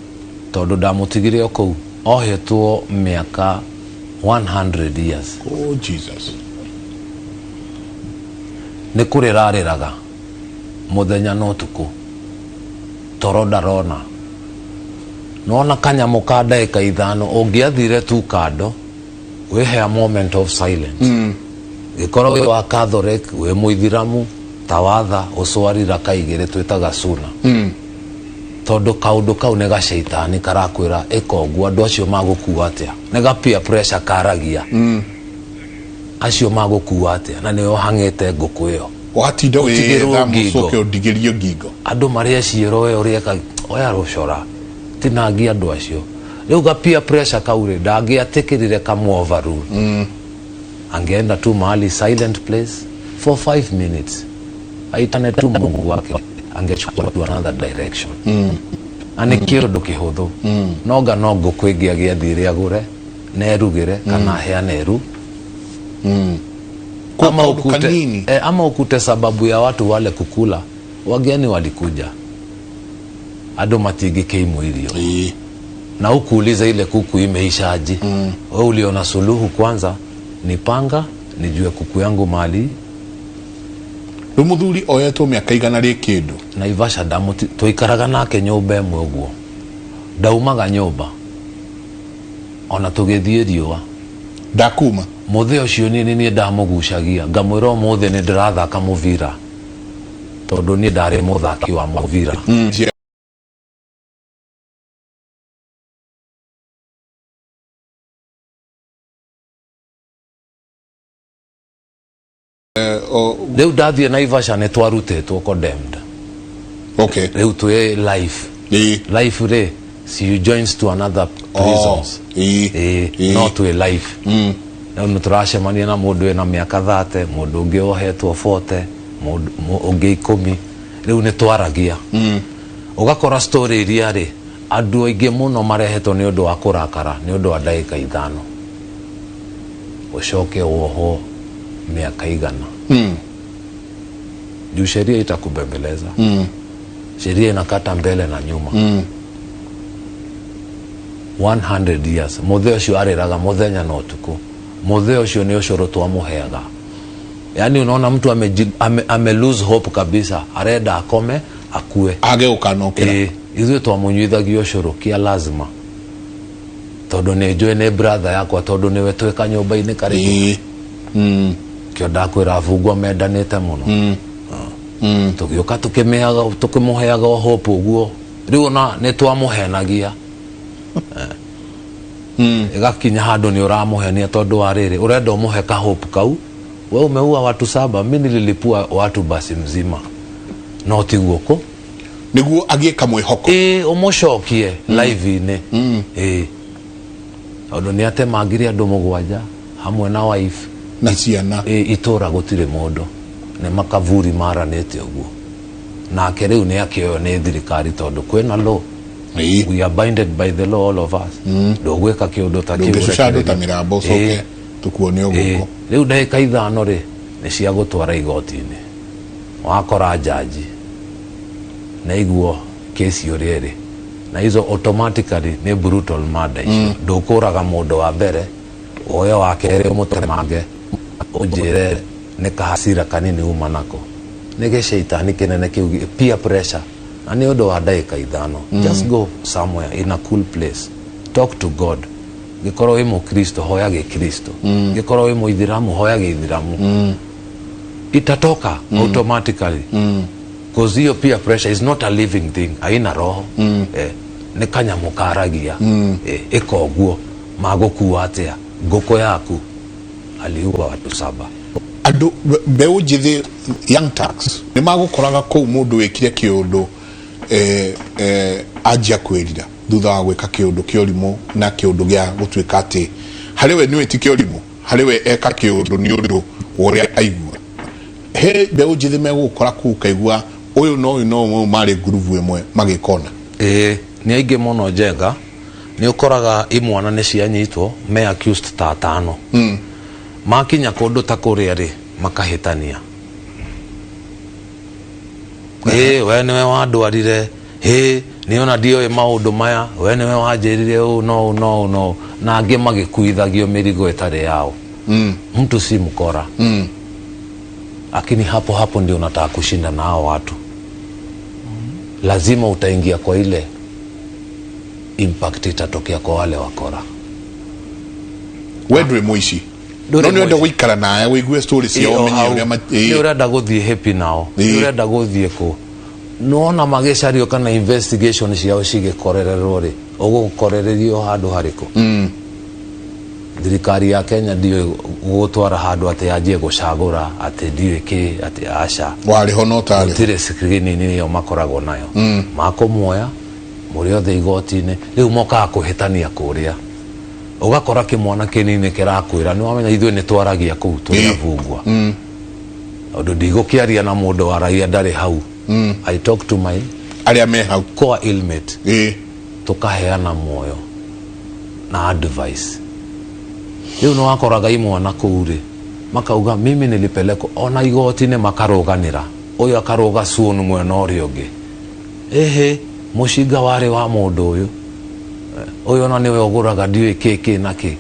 tondũ ndamũtigire o kũu ohetwo mĩaka 100 years. Oh Jesus. Nĩ kũrĩra arĩraga mũthenya na ũtukũ, toro ndarona. Nona kanyamũ ka ndagĩka ithano ũngĩathire tu kando wĩhe a moment of silence. Gĩkorwo wĩ wa Catholic, wĩ mũithiramu, tawatha ũcwari raka igĩrĩ twĩtaga suna. Tondũ kaũndũ kau nĩ gacaitani karakwĩra ĩka ũguo, andũ acio magũkua atĩa? Nĩ ga peer pressure karagia. Acio magũkua atĩa? Na nĩwe ũhang'ĩte ngũkũ ĩyo. Watinda Ũtigĩrwo wĩetha ngingo. mũcoke ũndigĩrio ngingo. Andũ marĩe ciĩro, we ũrĩe oya rũcora tinangia andũ acio. Rĩu ga peer pressure kau rĩ, ndangĩatĩkĩrire kamũ overrule. Angeenda tu mahali silent place for 5 minutes, aitane tu Mungu wake, angechukua tu another direction. Na nĩ kĩũndũ kĩhũthũ, nonga no ngũkũ ĩngĩ agĩathire agũre na erugĩre kana aheane eru. Kwa Ama kaũndũ ukute, kanini. Ama ukute sababu ya watu wale kukula, wageni walikuja, andũ matingĩkĩimwo irio. Na ukuuliza ile kuku imeishaji. Wewe uliona suluhu kwanza ni panga nijue kuku yangu mali. Rĩu mũthuri oyetwo mĩaka igana rĩ kĩndũ. Naivasha ndamuti tũikaraga nake nyũmba ĩmwe ũguo, ndaumaga nyũmba ona tũgĩthiĩ riũa. Ndakuma. Mũthee ũcio niĩ nĩ niĩ ndamũgucagia, ngamwĩra ũmũthĩ nĩ ndĩrathaka mũbira, tondũ niĩ ndarĩ mũthaki wa mũbira. Rĩu ndathiĩ Naivasha nĩ twarutĩtwo condemned. Rĩu twĩ life. Life rĩ, so you joins to another prisons. No twĩ life. Rĩu nĩ tũracemania na mũndũ wĩna mĩaka 30, mũndũ ũngĩ ohetwo 40, mũndũ ũngĩ 10. Rĩu nĩ twaragia. Ũgakora story iria rĩ, andũ aingĩ mũno marehetwo nĩ ũndũ wa kũrakara, nĩ ũndũ wa ndagĩka ithano. Ũcoke wohwo mĩaka igana. Juu sheria itakubembeleza. Sheria inakata mbele na nyuma. 100 years. Mũthee ũcio arĩraga mũthenya na ũtukũ. Mũthee ũcio nĩ ũcũrũ twamũheaga. Yaani unaona mtu ame lose hope kabisa, arenda akome akue. Age gũkanokĩra. Ithuĩ twamũnyuithagia ũcũrũ kia lazima. Tondũ nĩ njũĩ nĩ brother yakwa, tondũ nĩwe twĩ kanyũmba-inĩ karĩkũ. Kĩo ndakwĩra, abungwa mendanĩte mũno. Tũgĩũka tũkĩmũheaga o hope ũguo. Rĩu ona nĩ twamũhenagia. Ĩgakinya handũ nĩ ũramũhenia, tondũ wa rĩrĩ, ũrenda ũmũhe ka hope kau. We umeua watu saba, mi nililipua watu basi mzima, no tiguo kũ. Nĩguo agĩe kamwĩhoko. Ĩĩ, ũmũcokie live-inĩ. Ĩĩ, tondũ nĩ atemangire andũ mũgwanja hamwe na wife na ciana. Ĩ, itũra gũtirĩ mũndũ, nĩ makaburi maranĩte ũguo. Nake rĩu nĩ akĩoyo nĩ thirikari, tondũ kwĩna law. We are binded by the law, all of us. Ndũgwĩka kĩũndũ ta kĩu. Ndũngĩcuca andũ ta ũrekererie. mĩrambo ũcoke tũkuone Ĩĩ. ũgũkũ. Rĩu ndagĩka 5 rĩ, nĩ cia gũtwara igoti-inĩ. Wakora jaji naiguo kesi ũrĩa ĩrĩ na hizo, automatically nĩ brutal murder icio. Ndũkũraga mũndũ wa mbere, woye wa kerĩ ũmũtemange, ũnjĩre nĩ kahasira kanini uma nako. Nĩ gĩcaitani kĩnene kĩu peer pressure, na nĩ ũndũ wa ndagĩka 5. Just go somewhere in a cool place, talk to God. Gĩkorwo wĩ mũkristo, hoya gĩkristo. Gĩkorwo wĩ mũithiramu, hoya gĩithiramu. Itatoka automatically, cause hiyo peer pressure is not a living thing, haina roho. Nĩ kanyamũ karagia. Ĩka ũguo, magũkua atĩa ngũkũ yaku aliua watu saba. Andũ mbeũ njĩthĩ, young Turks, nĩ magũkoraga kũu mũndũ wĩkire kĩũndũ, anjia kwĩrira thutha wa gwĩka kĩũndũ kĩa ũrimũ, na kĩũndũ gĩa gũtuĩka atĩ harĩ we nĩwe ti kĩa ũrimũ, harĩ we eka kĩũndũ nĩ ũndũ wa ũrĩa aigua. He mbeũ njĩthĩ megũgũkora kũu, ũkaigua ũyũ na ũyũ na ũyũ marĩ ngurubu ĩmwe magĩkona? Ĩĩ, nĩ aingĩ mũno, Njenga. Nĩ ũkoraga imwana nĩ cianyitwo me accused ta atano. Makinya kũndũ ta kũrĩa rĩ, makahĩtania. Ĩ, we nĩwe wandwarire. Ĩ, nĩ ona ndioĩ maũndũ maya, we nĩwe wanjĩrire ũũ no ũũ no ũũ no ũũ. Na angĩ magĩkuithagio mĩrigo ĩtarĩ yao. Mtu si mkora, lakini hapo hapo ndio unataka kushinda na hao watu. Lazima utaingia kwa ile impact itatokea kwa wale wakora. We ndũrĩ mũici, Ndũrĩ no nĩ ũrenda mũici. gũikara nawe ũigue story ciao, Ĩyo ũmenye hau. ũrĩa Nĩ ũrenda gũthiĩ happy nao, nĩ ũrenda gũthiĩ kũ nona magĩcario kana investigation ciao cigĩkorererwo rĩ, ũgũkorererio handũ harĩkũ? Thirikari ya Kenya ndiũĩ gũgũtwara handũ atĩ yanjie gũcagũra atĩ ndiũĩ kĩ atĩ aca. Warĩ ho no tarĩ ho. Gũtirĩ screening ĩyo makoragwo nayo. Makũmuoya mũrĩ othe igoti-inĩ, rĩu mokaga kũhĩtania kũrĩa. Ũgakora kĩmwana kĩnini kĩrakwĩra, nĩ wamenya ithuĩ nĩ twaragia kũu tũrĩ abungwa, tondũ ndigũkĩaria na mũndũ wa raia ndarĩ hau. I talk to my arĩa me hau, core inmate. Tũkaheana muoyo na advice. Rĩu nĩ wakoraga imwana kũu rĩ, makauga mimi nilipelekwa ona igoti-inĩ, makarũganĩra, ũyũ akarũga suonu mwena ũrĩa ũngĩ, ĩhĩ mũcinga warĩ wa mũndũ ũyũ. Ũyũ ona nĩwe ũgũraga ndiũĩ kĩ kĩ na kĩ.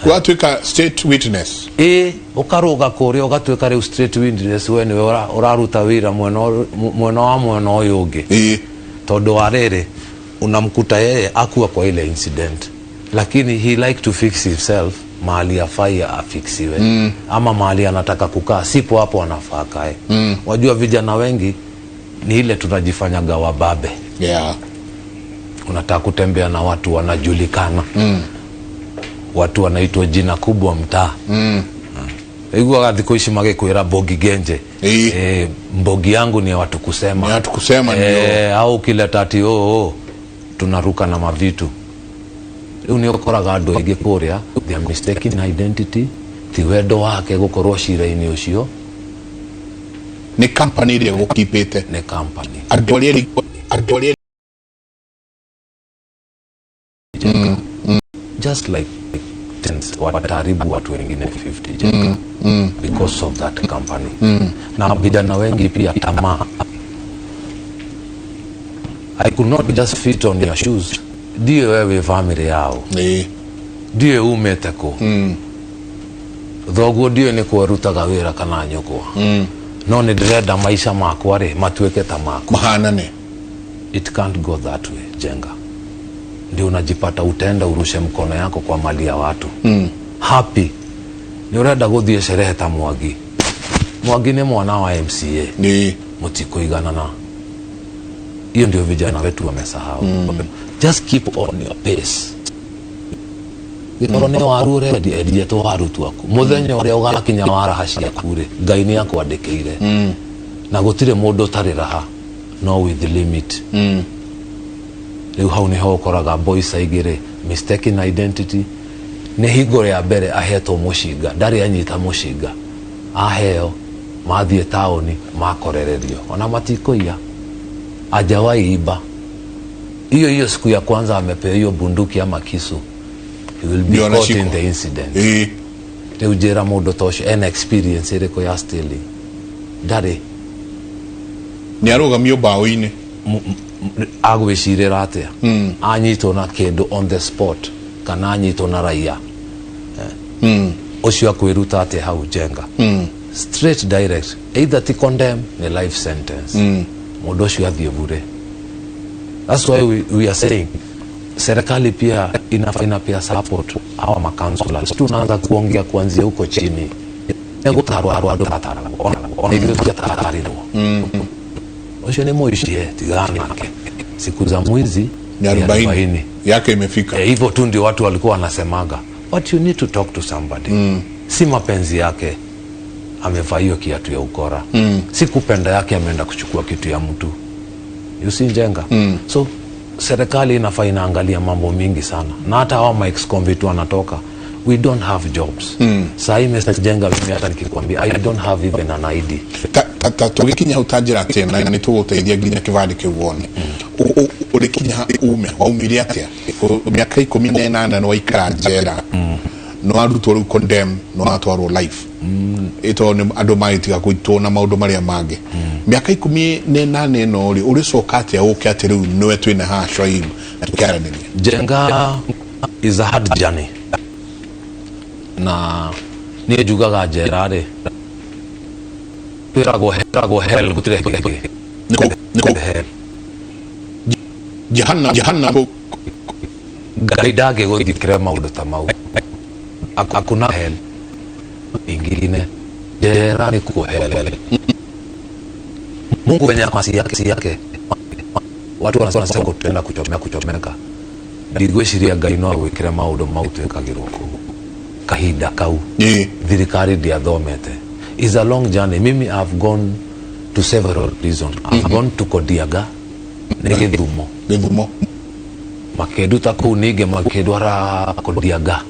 Ũgatuĩka state witness. Ĩ, ũkarũga kũrĩa ũgatuĩka rĩu straight witness, we nĩwe ũraruta wĩra mwena mwena wa mwena ũyũ ũngĩ. Tondũ wa rĩrĩ, unamkuta yeye akuwa kwa ile incident, lakini he like to fix himself mahali afai afixiwe, ama mahali anataka kukaa sipo hapo anafaa kae. Wajua vijana wengi ni ile tunajifanyaga wababe. Unataka kutembea na watu wanajulikana, watu wanaitwa jina kubwa mtaa. Iguaga thikũ ici magĩkwĩra Mbogi Genje. Mbogi yangu ni ya watu kusema. Ni watu kusema ndio. Au ukileta ati oh, oh, tunaruka na mavitu. Rĩu nĩ ũkoraga andũ aingĩ kũrĩa, they are mistaken identity. Ti wendo wake gũkorwo cira-inĩ ũcio. Nĩ company ĩrĩa ĩgũkipĩte. Nĩ company. Andũ arĩa Just like tens wataharibu watu wengine 50, Jenga, because of that company. Na vijana wengi pia tamaa. I could not just fit on your shoes. Ndiyo wewe family yao, ndiũĩ umĩte kũ, thoguo ndiũĩ nĩ kwerutaga wĩra kana nyũkwa, no nĩ ndĩrenda maica makwa rĩ matuĩke ta maku. Mahanane. It can't go that way, Jenga. Ndio unajipata utaenda urushe mkono yako kwa mali ya watu. Happy nĩ ũrenda gũthiĩ sherehe ta Mwangi. Mwangi nĩ mwana wa MCA. Nĩ. Mũtikũiganana. Hiyo ndio vijana wetu wamesahau. Just keep on your pace. Gĩkorwo nĩ waru ũrendia, endia tũwaru twaku. Mũthenya ũrĩa ũgakinya wa raha ciaku rĩ, Ngai nĩ akwandĩkĩire. Na gũtirĩ mũndũ ũtarĩ raha, no with limit. Rĩu hau nĩho ũkoraga boys aingĩ rĩ, mistaken identity. Nĩ hingo rĩa mbere ahetwo mũcinga, ndarĩ anyita mũcinga, aheo mathiĩ taũni makorererio, ona matikũiya, hajawahi iba. Hiyo hiyo siku ya kwanza amepewa hiyo bunduki ama kisu, he will be Ndio caught in anashikwa. the incident. Rĩu njĩra, mũndũ ta ũcio ena experience ĩrĩkũ ya stealing? Ndarĩ. Nĩ arũgamio mbaũ-inĩ. Agwĩcirĩra atĩa anyitwo na kĩndũ on the spot, kana anyitwo na raia? Ũcio akwĩruta atĩa hau, Njenga? Straight direct, either ti condemn, ni life sentence. Mũndũ ũcio athiĩ bure. That's why we are saying serikali pia ina pia support hawa macounselors. Tunaanza kuongea kuanzia huko chini. Nĩgũtarwo andũ tataragwo ona ithuĩ tũtiatarirwo. Ũcio nĩ mũici, tigana nake. Siku za mwizi ni ni 40. 40. Yake imefika. Eh, hivyo tu ndio watu walikuwa wanasemaga, but you need to talk to somebody. Si mapenzi yake amevaa hiyo kiatu ya ukora. Si kupenda yake ameenda kuchukua kitu ya mtu, you see, Njenga? So serikali inafaa inaangalia mambo mingi sana, na hata hawa ma ex-convict wanatoka, we don't have jobs. Saa hii, Mr. Njenga, mimi hata nikikwambia, I don't have even an ID. Ta tũgĩkinya hau, ta njĩra atĩa na nĩ tũgũteithia nginya kĩbandĩ kĩu wone. Ũrĩkinya ume waumire atĩa? Mĩaka 18 nĩ waikara njera, nĩ warutwo rĩu condemn, nĩ watwarwo life, ĩtondũ nĩ andũ magĩtiga kũitwo na maũndũ marĩa mangĩ. Mĩaka 18 ĩno rĩ, ũrĩcoka atĩa ũke atĩ rĩu nĩwe twĩna haha Shoaib na tũkĩaranĩria? Njenga, is a hard journey, na niĩ njugaga njera rĩ, twĩragwo hell gũtirĩ kĩngĩ. Nĩkũ Hell. Jehanamu, jehanamu. Ngai ndangĩgũthikĩra maũndũ ta mau. Hakuna hell ingine, jera ni kuko hell. Mungu venye masi yake si yake. Watu wanasema kutenda kuchomeka kuchomeka, ndigwĩciria Ngai no agwĩkĩre maũndũ mau twĩkagĩrwo kũu kahinda kau. Thirikari ndiathomete. Is a long journey. Mimi, I've gone to several prisons. I've gone to Kodiaga, nĩ Gĩthumo. Gĩthumo. Makĩnduta kũu, ningĩ makĩndwara Kodiaga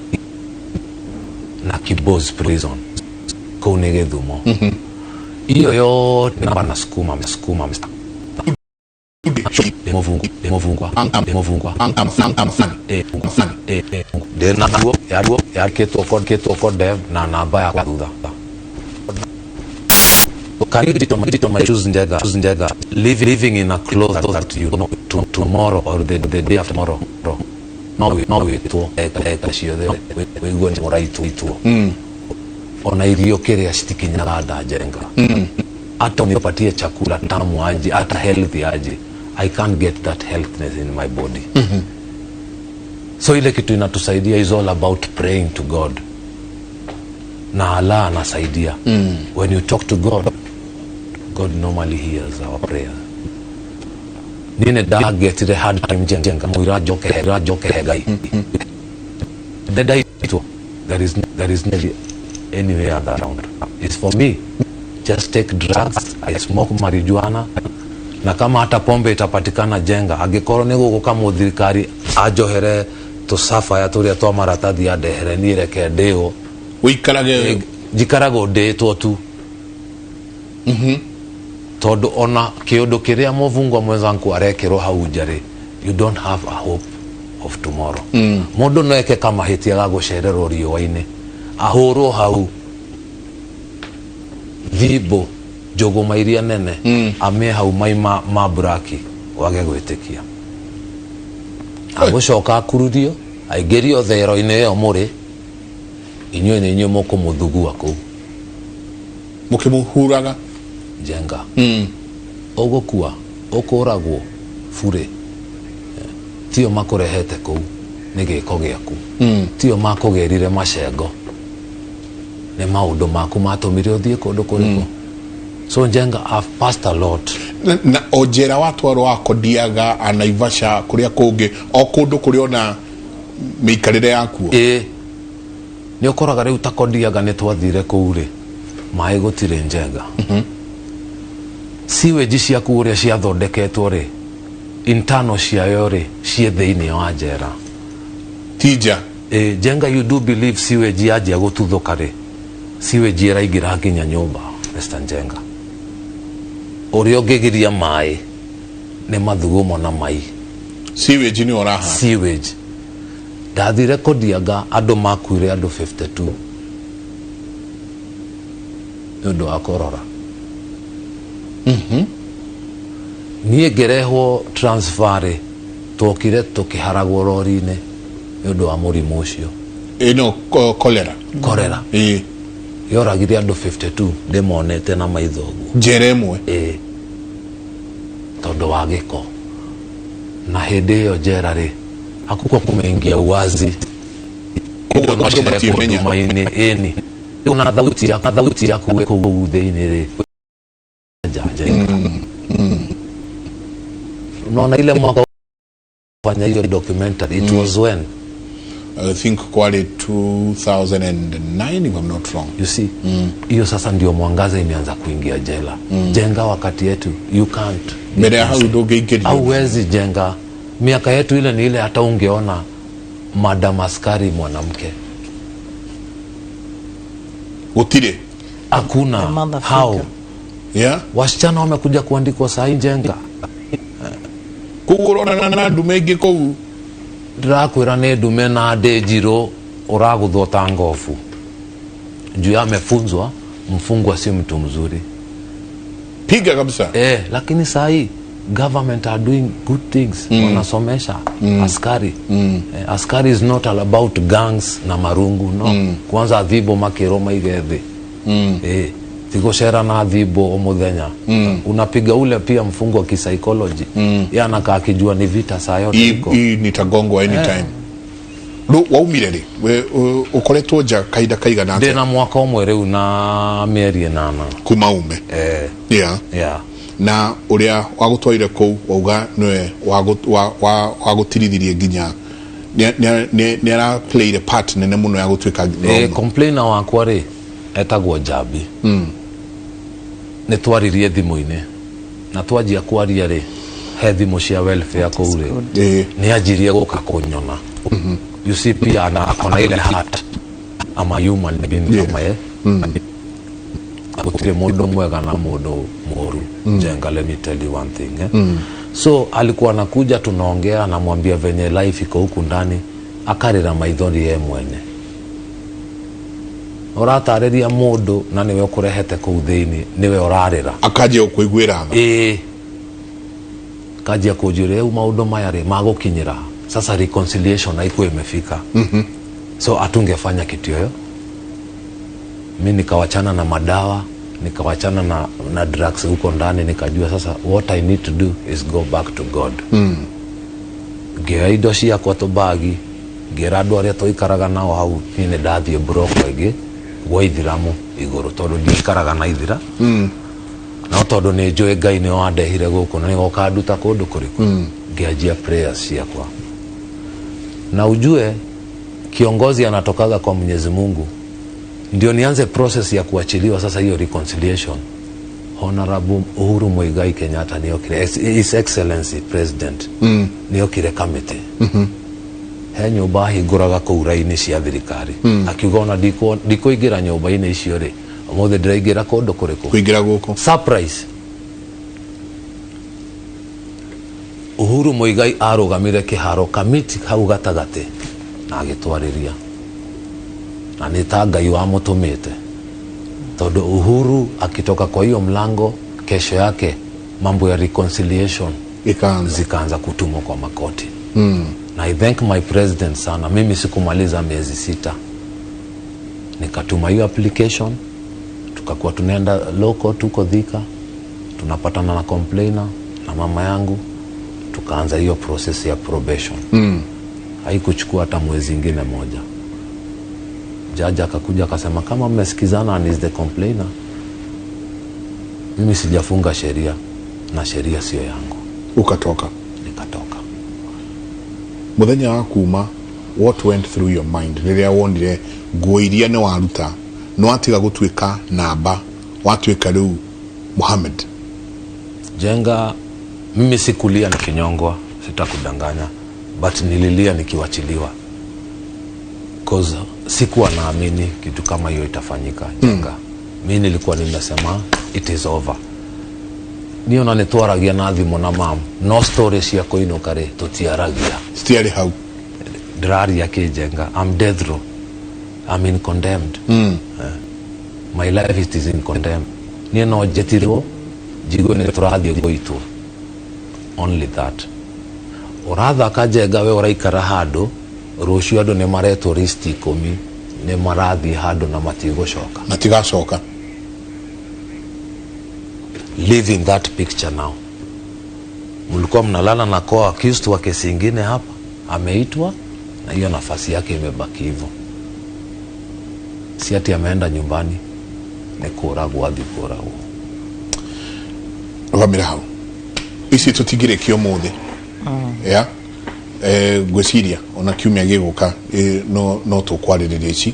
na Kibos Prison, kũu nĩ Gĩthumo. Hiyo yote namba nasukuma sukuma ndĩmũbungwa ndĩmũbungwa ndĩnaguo yaguo yakĩtwo kĩtwo condemn na namba ya thutha. Can you get on my shoes, Njenga? Njenga, living in a cloth that you know to, tomorrow or the day after tomorrow. No wĩtwo eka eka ciothe wĩigue nĩ mũraitwo. Ona irio kĩrĩa citikinyaga nda, Njenga. Hata unipatie chakula tamu aje, hata healthy aje, I can't get that healthiness in my body. So ile kitu inatusaidia is all about praying to God, na Allah anasaidia. When you talk to God, God normally hears our prayer. Nine ndagetire hard time, Njenga, mwira njoke ra njoke Ngai ndendaitwo. There is nearly anywhere other around. It's for me just take drugs. I smoke marijuana, na kama hata pombe itapatikana, Njenga, angĩkorwo nĩ gũgũka mũthirikari anjohere tũcabaya tũrĩa twa maratathi andehere niĩ, reke ndĩo. Ũikarage. Njikaragwo ndĩtwo tu, tondũ ona kĩũndũ kĩrĩa mũbungwa mwenzangu arekĩrwo hau nja rĩ, you don't have a hope of tomorrow. Mũndũ no eke kamahĩtia ga gũcererwo riũa-inĩ, ahũrwo hau thimbo njũgũma iria nene, amie hau mai ma braki, wage gwĩtĩkia, agũcoka akururio aingĩrio thero-inĩ ĩyo mũrĩ inyuĩ, nĩ inyuĩ mũkũmũthugua kũu. Mũkĩmũhuraga. Njenga, ũgũkua ũkũragwo burĩ. Tio makũrehete kũu nĩ gĩko gĩaku. Tio makũgĩrire macengo, nĩ maũndũ maku matũmire ũthiĩ kũndũ kũrĩkũ. So Njenga, I've passed a lot. Na o njera watwarwo wakodiaga anaivasha kũrĩa kũngĩ, o kũndũ kũrĩ ona mĩikarĩre yakuo. Ĩĩ, nĩ ũkoraga rĩu ta Kodiaga nĩ twathire kũu rĩ, maĩ gũtirĩ, Njenga. Sewage ciaku ũrĩa ciathondeketwo rĩ, internal ciayo rĩ, ciĩ thĩinĩ wa njera. Tija. Ĩ, Njenga, you do believe sewage yanjia gũtuthũka rĩ, sewage ĩraingĩra nginya nyũmba? Mr Njenga, ũrĩa ũngĩgiria maĩ nĩ mathugumo na mai. Sewage nĩ ũraha. Sewage. Ndathire Kodiaga, andũ makuire, andũ 52 nĩ ũndũ wa korora. Niĩ ngĩrehwo transfer rĩ, twokire tũkĩharagwo rori-inĩ nĩ ũndũ wa mũrimũ ũcio. Ĩno cholera. Korera. Ĩĩ. Yoragire andũ 52, ndĩmonete na maitho ũguo. Njera ĩmwe. Ĩĩ, tondũ wa gĩko. Na hĩndĩ ĩyo njera rĩ, hakukuwa kumeingia uwazi. Koguo andũ matiĩmenya. Nduma-inĩ, ĩni. Rĩu na thauti yaku, thauti yaku wĩ kũu thĩinĩ rĩ, nja Njenga. Unaona ile mwaka fanya hiyo documentary, it was when? I think kwari 2009, if I'm not wrong. You see, hiyo sasa ndio mwangaza imeanza kuingia jela. Jenga, wakati yetu you can't. Mbere ya hau ndũngĩingĩrio. Hauwezi jenga. Miaka yetu ile ni ile hata ungeona madam askari mwanamke. Gũtirĩ. Hakuna. The mother How? figure. Wasichana wamekuja kuandikwa sahi, Njenga. Koguo ũronana na ndume ingĩ kũu. Ndĩrakwĩra nĩ ndume na ndĩ njirũ, ũragũthwo ta ngobu juu ya amefunzwa mfungwa si mtu mzuri. Piga kabisa. Eh, lakini sahi government are doing good things. Wanasomesha askari. Eh, askari is not all about gangs na marungu, no. Kwanza thimbo makĩrwo maige thĩ. Eh, tigũcera na thimbo o mũthenya. Unapiga ule pia mfungwa kisaikolojia. Ye anakaa akijua ni vita saa yote iko. Hii nitagongwa anytime. Rĩu waumire rĩ? We ũkoretwo nja kahinda kaigana atĩa? Ndĩna mwaka ũmwe rĩu na mĩeri 8. Kuma ume. Eh. Yeah. Yeah. Na ũrĩa wagũtwarire kũu wauga nĩwe wagũtirithirie nginya nĩ ara played a part nene mũno ya gũtuĩka. Eh, complainer wakwa rĩ, etagwo Jambi. Nĩ twaririe thimũ-inĩ, na twanjia kwaria rĩ, he thimũ cia welfare kũu rĩ, nĩ anjirie gũka kũnyona. You see, pia ana akona ile heart, ama human being. Kama ye gũtirĩ mũndũ mwega na mũndũ mũru. Njenga, let me tell you one thing, eh? So alikuwa anakuja, tunaongea, anamwambia venye life iko huku ndani, akarĩra maithori ye mwene. Ũratarĩria mũndũ na nĩwe ũkũrehete kũu thĩinĩ, nĩwe ũrarĩra. Akanjia gũkũiguĩra tha. Ĩĩ, kanjia kũnjĩra rĩu maũndũ maya rĩ magũkinyĩra sasa, reconciliation haikuwa imefika. So hatungefanya kitu yoyo. Mi nikawachana na madawa, nikawachana na drugs huko ndani. Nikajua sasa what I need to do is go back to God. Ngĩoya indo ciakwa tũbagi, ngĩra andũ arĩa tũikaraga nao hau, niĩ nĩ ndathiĩ mburoko ĩngĩ gwa ithiramu igũrũ, tondũ ndiikaraga na ithira. No tondũ nĩ njũĩ Ngai nĩ wandehire gũkũ na nĩ ũkanduta kũndũ kũrĩkũ, ngĩanjia prayers ciakwa. Na ujue kiongozi anatokaga kwa Mwenyezi Mungu. Ndio nianze process ya kuachiliwa sasa, hiyo reconciliation, Honorable Uhuru Muigai Kenyatta nĩokire, His Excellency President nĩokire Kamĩtĩ. He nyũmba ahingũraga kũu raini cia thirikari. Akiuga ona ndikũingĩra nyũmba-inĩ icio rĩ, ũmũthĩ ndĩraingĩra kũndũ kũrĩkũ? Kũingĩra gũkũ. Surprise! Uhuru Muigai arũgamire kĩharo Kamiti hau gatagatĩ na agĩtwarĩria, na nĩ ta Ngai wamũtũmĩte, tondũ Uhuru akitoka kwa hiyo mlango, kesho yake mambo ya reconciliation ikaanza. Zikaanza kutumwa kwa makoti. Na I thank my president sana. Mimi sikumaliza miezi 6, nikatuma hiyo application, tukakuwa tunaenda local, tuko Thika, tunapatana na complainer na mama yangu. Tukaanza hiyo process ya probation. Haikuchukua hata mwezi ingine moja, jaji akakuja akasema, kama mmesikizana and is the complainer, mimi sijafunga sheria na sheria sio yangu. Ukatoka. Nikatoka. Muthenya wa kuma, what went through your mind rĩrĩa wonire nguo iria nĩ waruta, nĩ watiga gũtuĩka namba, watuĩka rĩu Muhammad? Jenga, mimi sikulia nikinyongwa, sitakudanganya, but nililia nikiwachiliwa, 'cause sikuwa naamini kitu kama hiyo itafanyika. Jenga, mi nilikuwa nimesema it is over. Niĩ ona nĩ twaragia na thimũ na mam, no story cia kũinũka rĩ, tũtiaragia. Citiarĩ hau. Ndĩraria kĩnjenga, I'm death row, I'm in condemned. My life, it is in condemned. Niĩ no njetirwo njigue nĩ tũrathiĩ gũitwo, only that. Ũrathaka, Njenga, we ũraikara handũ, rũciũ andũ nĩ maretwo list 10, nĩ marathiĩ handũ na matigũcoka. Matigacoka. Live in that picture now. Mlikuwa mnalala na co-accused wa kesi ingine hapa, ameitwa na hiyo nafasi yake imebaki hivyo, si ati ameenda nyumbani, nĩ kũragwo athi kũragwo. Rũgamĩra hau, ici tũtingĩrĩkia ũmũthĩ ya ngwĩciria ona kiumia gĩgũka no tũkwarĩrĩria ici,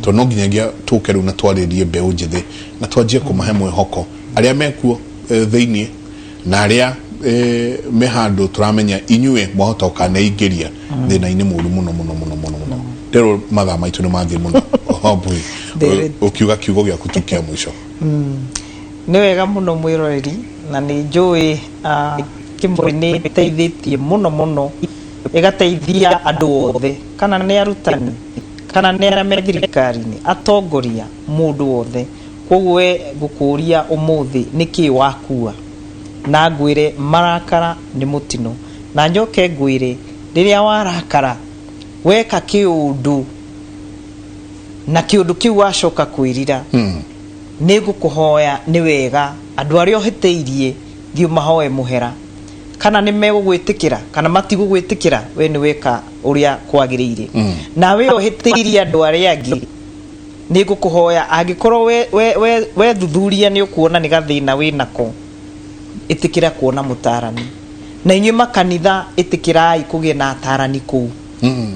tondũ no nginyagia tũke rĩu na twarĩrie mbeũ njĩthĩ na twanjie kũmahe mwĩhoko arĩa mekuo thĩiniĩ na arĩa me handũ tũramenya inyuĩ mwahota gũkaneingĩria thĩna-inĩ mũru mũno mũno mũno mũno mũno. Rĩrũ mathaa maitũ nĩ mathiĩ mũno. Wambui, David. ũkiuga kiugo gĩaku tu kĩa mũico. Nĩ wega mũno mwĩroreri, na nĩ njũĩ kĩmwe nĩ ĩteithĩtie mũno mũno, ĩgateithia andũ othe, kana nĩ arutani, kana nĩ arĩa me thirikari-inĩ, atongoria, mũndũ wothe. Koguo we ngũkũria ũmũthĩ, nĩkĩ wakua? Na ngwĩre marakara nĩ mũtino, na njoke ngwĩre rĩrĩa warakara weka kĩũndũ na kĩũndũ kĩu wacoka kwĩrira, nĩ ngũkũhoya, nĩ wega andũ arĩa ũhĩtĩirie thiĩ ũmahoe mũhera, kana nĩ megũgwĩtĩkĩra kana matigũgwĩtĩkĩra, we nĩ weka ũrĩa kwagĩrĩire. Nawe ũhĩtĩirie andũ arĩa angĩ, nĩ ngũkũhoya, angĩkorwo we thuthuria nĩ ũkuona nĩ gathĩna wĩnako, ĩtĩkĩra kuona mũtarani. Na inyuĩ makanitha, ĩtĩkĩrai kũgĩe na atarani kũu,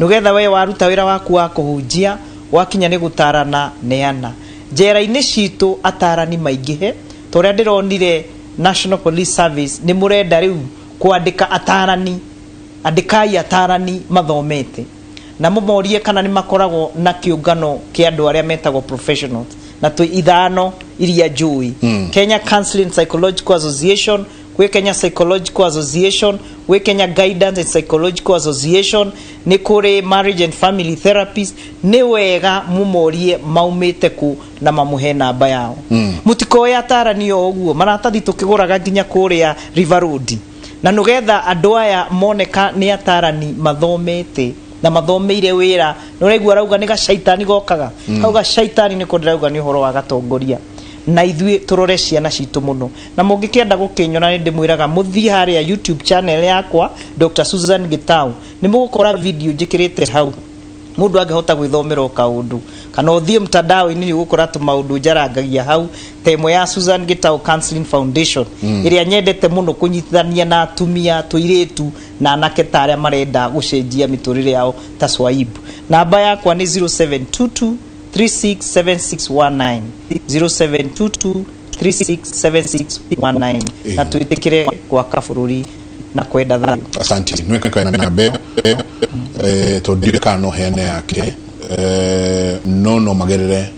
nĩgetha we waruta wĩra waku wa kũhunjia, wakinya nĩ gũtarana, neana. Njera-inĩ citũ atarani maingĩhe, ta ũrĩa ndĩronire National Police Service nĩ mũrenda rĩu kwandĩka atarani. Andĩkai atarani mathomete na mũmorie kana nĩ makoragwo na kĩũngano kĩa andũ arĩa metagwo professionals, na twĩ ithano iria njũĩ: Kenya Counseling Psychological Association, gwĩ Kenya Psychological Association, gwĩ Kenya Guidance and Psychological Association, nĩ kũrĩ Marriage and Family Therapist. Nĩ wega mũmorie maumĩte kũ na mamũhe namba yao. Mũtikoe atarani o ũguo, maratathi tũkĩgũraga nginya kũrĩa River Road, na nĩgetha andũ aya moneka nĩ atarani mathomete na mathomeire wĩra. Nĩ ũraigua arauga nĩ gacaitani gokaga hau, gacaitani nĩko ndĩrauga nĩ ũhoro wa gatongoria, na ithuĩ tũrore ciana citũ mũno. Na mũngĩkĩenda gũkĩnyona, nĩ ndĩmwĩraga mũthiĩ harĩa YouTube channel yakwa, Dr Susan Gitau, nĩ mũgũkora video njĩkĩrĩte hau, mũndũ angĩhota gwĩthomera o kaũndũ, kana ũthiĩ mtandao-inĩ, nĩ ũgũkora tũmaũndũ njarangagia hau, ta ĩmwe ya Susan Gitau Counseling Foundation, ĩrĩa nyendete mũno kũnyitithania na atumia, tũirĩtu na anake ta arĩa marenda gũcenjia mĩtũrĩre yao ta Swaib. Namba yakwa nĩ 0722 367619, 0722 367619, na twĩtĩkĩre gwaka bũrũri na kwenda thayũ. Asante. Nweka na namba ĩyo, tondũ ndiũĩ kana no heane yake, no magerere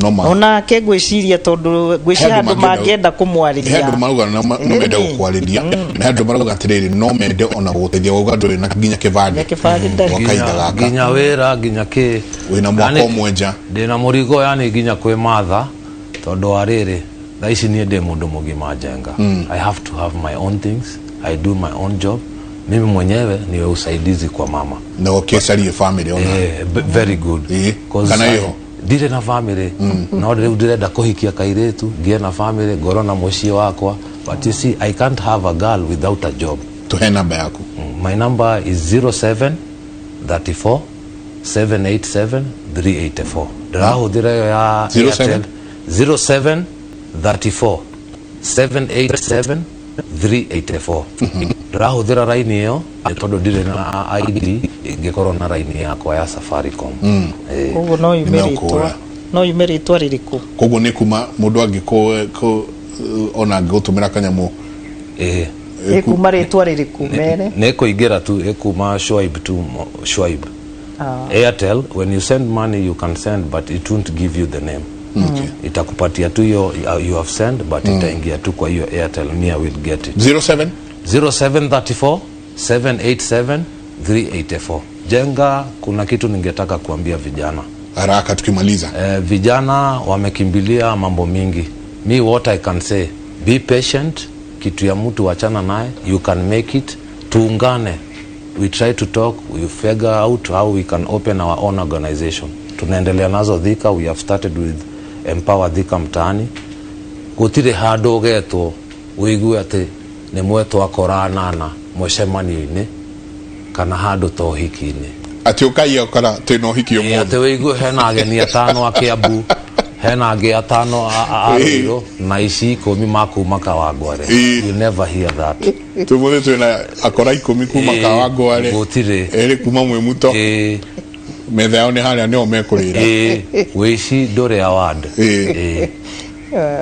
no ma Onake ngwĩciria, tondũ ngwĩciria He andũ andũ mangĩenda- mangĩenda he kũmwarĩria. Andũ marauga no mende gũkwarĩria, na he andũ marauga atĩrĩrĩ, no mende ona gũgũteithia, wauga ndũrĩ na nginya kĩbandĩ. Nginya kĩbandĩ ndarĩ. Gwa kahinda gaka. Nginya wĩra, nginya kĩ. Wĩna mwaka Yani, ũmwe nja. Ndĩna mũrigo, yani nginya kwĩ matha, tondũ wa rĩrĩ, thaa ici niĩ ndĩ mũndũ mũgima, Njenga. I have to have my own things, I do my own job, mimi mwenyewe niwe usaidizi kwa mama. Na ũkĩcarie family ona. Very good. 'Cause Kana ĩho? Ndirĩ na family, no rĩu ndĩrenda kũhikia kairĩtu, ngĩe na family, ngorwo na mũciĩ wakwa, but you see, I can't have a girl without a job. Tũhe namba yaku. My number is 07 34 787 384. Ndĩrahũthĩra ĩyo ya 07? Airtel. 07 34 787 384. Ndĩrahũthĩra raini ĩyo nĩ tondũ ndirĩ na ID ingĩkorwo na raini yakwa ya Safaricom. Ĩĩ. Koguo no yume Nĩmekũra. rĩtwa, no yume rĩtwa rĩrĩkũ? Koguo nĩ kuma mũndũ angĩkũ ona angĩgũtũmĩra kanyamũ. Ĩĩ. Ĩkuma rĩtwa rĩrĩkũ mere? Nĩ kũingĩra tu, ĩkuma Shuaib tu, Shuaib. Airtel, when you send money you can send, but it won't give you the name. Itakupatia tu hiyo you have sent, but itaingia tu kwa hiyo Airtel, me I will get it. 07 0734 787 384. Jenga, kuna kitu ningetaka kuambia vijana. Haraka tukimaliza. Vijana wamekimbilia mambo mingi. Me, what I can say, be patient. Kitu ya mtu wachana naye, you can make it. Tuungane, we try to talk, we figure out how we can open our own organization. Tunaendelea nazo Thika, we have started with Empower Thika Mtaani. Gutire handu ugetwo uigue ati ni mwetwo akora anana mucemanio-inĩ kana handu ta ũhiki-inĩ. Atĩ ũkaiya ũkora twĩna ũhiki Ĩ, ũmũthĩ. atĩ wĩigue hena ageni atano a Kiambu, hena angĩ atano a Ruiru na ici 10 makuma Kawangware. Ĩ. You never hear that. Tũmũthĩ twĩna akora 10 kuma Ĩ, Kawangware, gũtirĩ. erĩ kuma Mwĩmuto. Ĩ. Metha yao nĩ harĩa nĩo mekũrĩra. Ĩ, wĩici ndũrĩ award. Ĩ. Ĩ.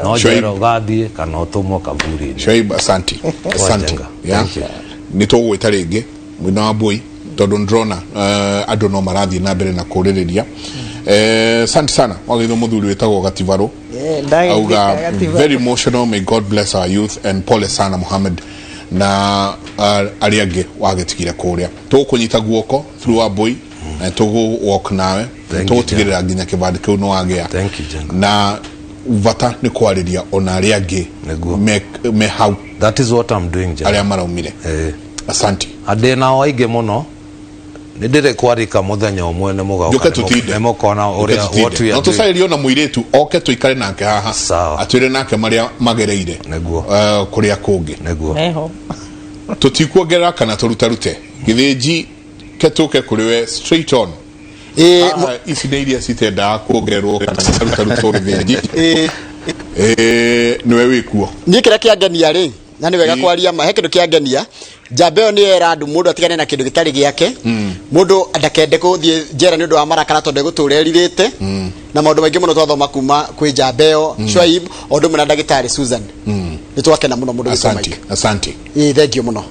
No Shoaib. njera ũgathiĩ kana ũtũmwo kaburi-inĩ. Shoaib, asante, asante. Jenga. Yeah. Thank you. Nĩ tũgũgwĩta rĩngĩ mwena wa Mbui tondũ ndĩrona andũ no marathiĩ na mbere na kũrĩrĩria. Asante sana wagĩrĩirwo mũthuri wĩtagwo Gativarũ. Ndagĩthika Auga Gativarũ. very emotional, may God bless our youth and pole sana Muhammad na arĩa angĩ wagĩtigire kũrĩa. Tũgũkũnyita guoko through wa Mbui na tũgũ walk nawe. Thank you, Tũgũtigĩrĩra nginya kĩbandĩ kĩu nĩ wagĩa. Thank you, Jenga. Na bata nĩ kwarĩria ona arĩa angĩ Nĩguo. me hau. That is what I'm doing, Jenga. Arĩa maraumire. Ĩ. Asante. Andĩ nao aingĩ mũno nĩ ndĩrĩ kwarika mũthenya ũmwe nĩ mũgoka, Njoke tutinde. nĩ mũkona ũrĩa what we no are doing. tũcarĩrie ona mũirĩtu oke tũikare nake haha. Sawa. Atwĩre nake marĩa magereire. Nĩguo. Kũrĩa kũngĩ. Nĩguo. Meho. Tũtikuongerera kana tũrutarute gĩthĩnji ke tũke kũrĩ we straight on. Ĩ, Ici nĩ iria citendaga kuongererwo kana cirutarutwo gĩthĩnji. Ĩ. Nĩwe wĩkuo. Niĩ kĩrĩa kĩangenia rĩ, na nĩ wega Ĩ. kwaria ma, he kĩndũ kĩangenia. Njamba ĩyo nĩ yera andũ mũndũ atigane na kĩndũ gĩtarĩ gĩake. Mũndũ ndakende gũthiĩ njera nĩ ũndũ wa marakara tondũ egũtũra erirĩte. Na maũndũ maingĩ mũno twathoma kuma kwĩ njamba ĩyo Shuaib, o ũndũ ũmwe na ndagĩtarĩ Susan. Nĩ twakena mũno mũndũ wĩtwo Asante, Mike. asante. Ĩ, thank you mũno.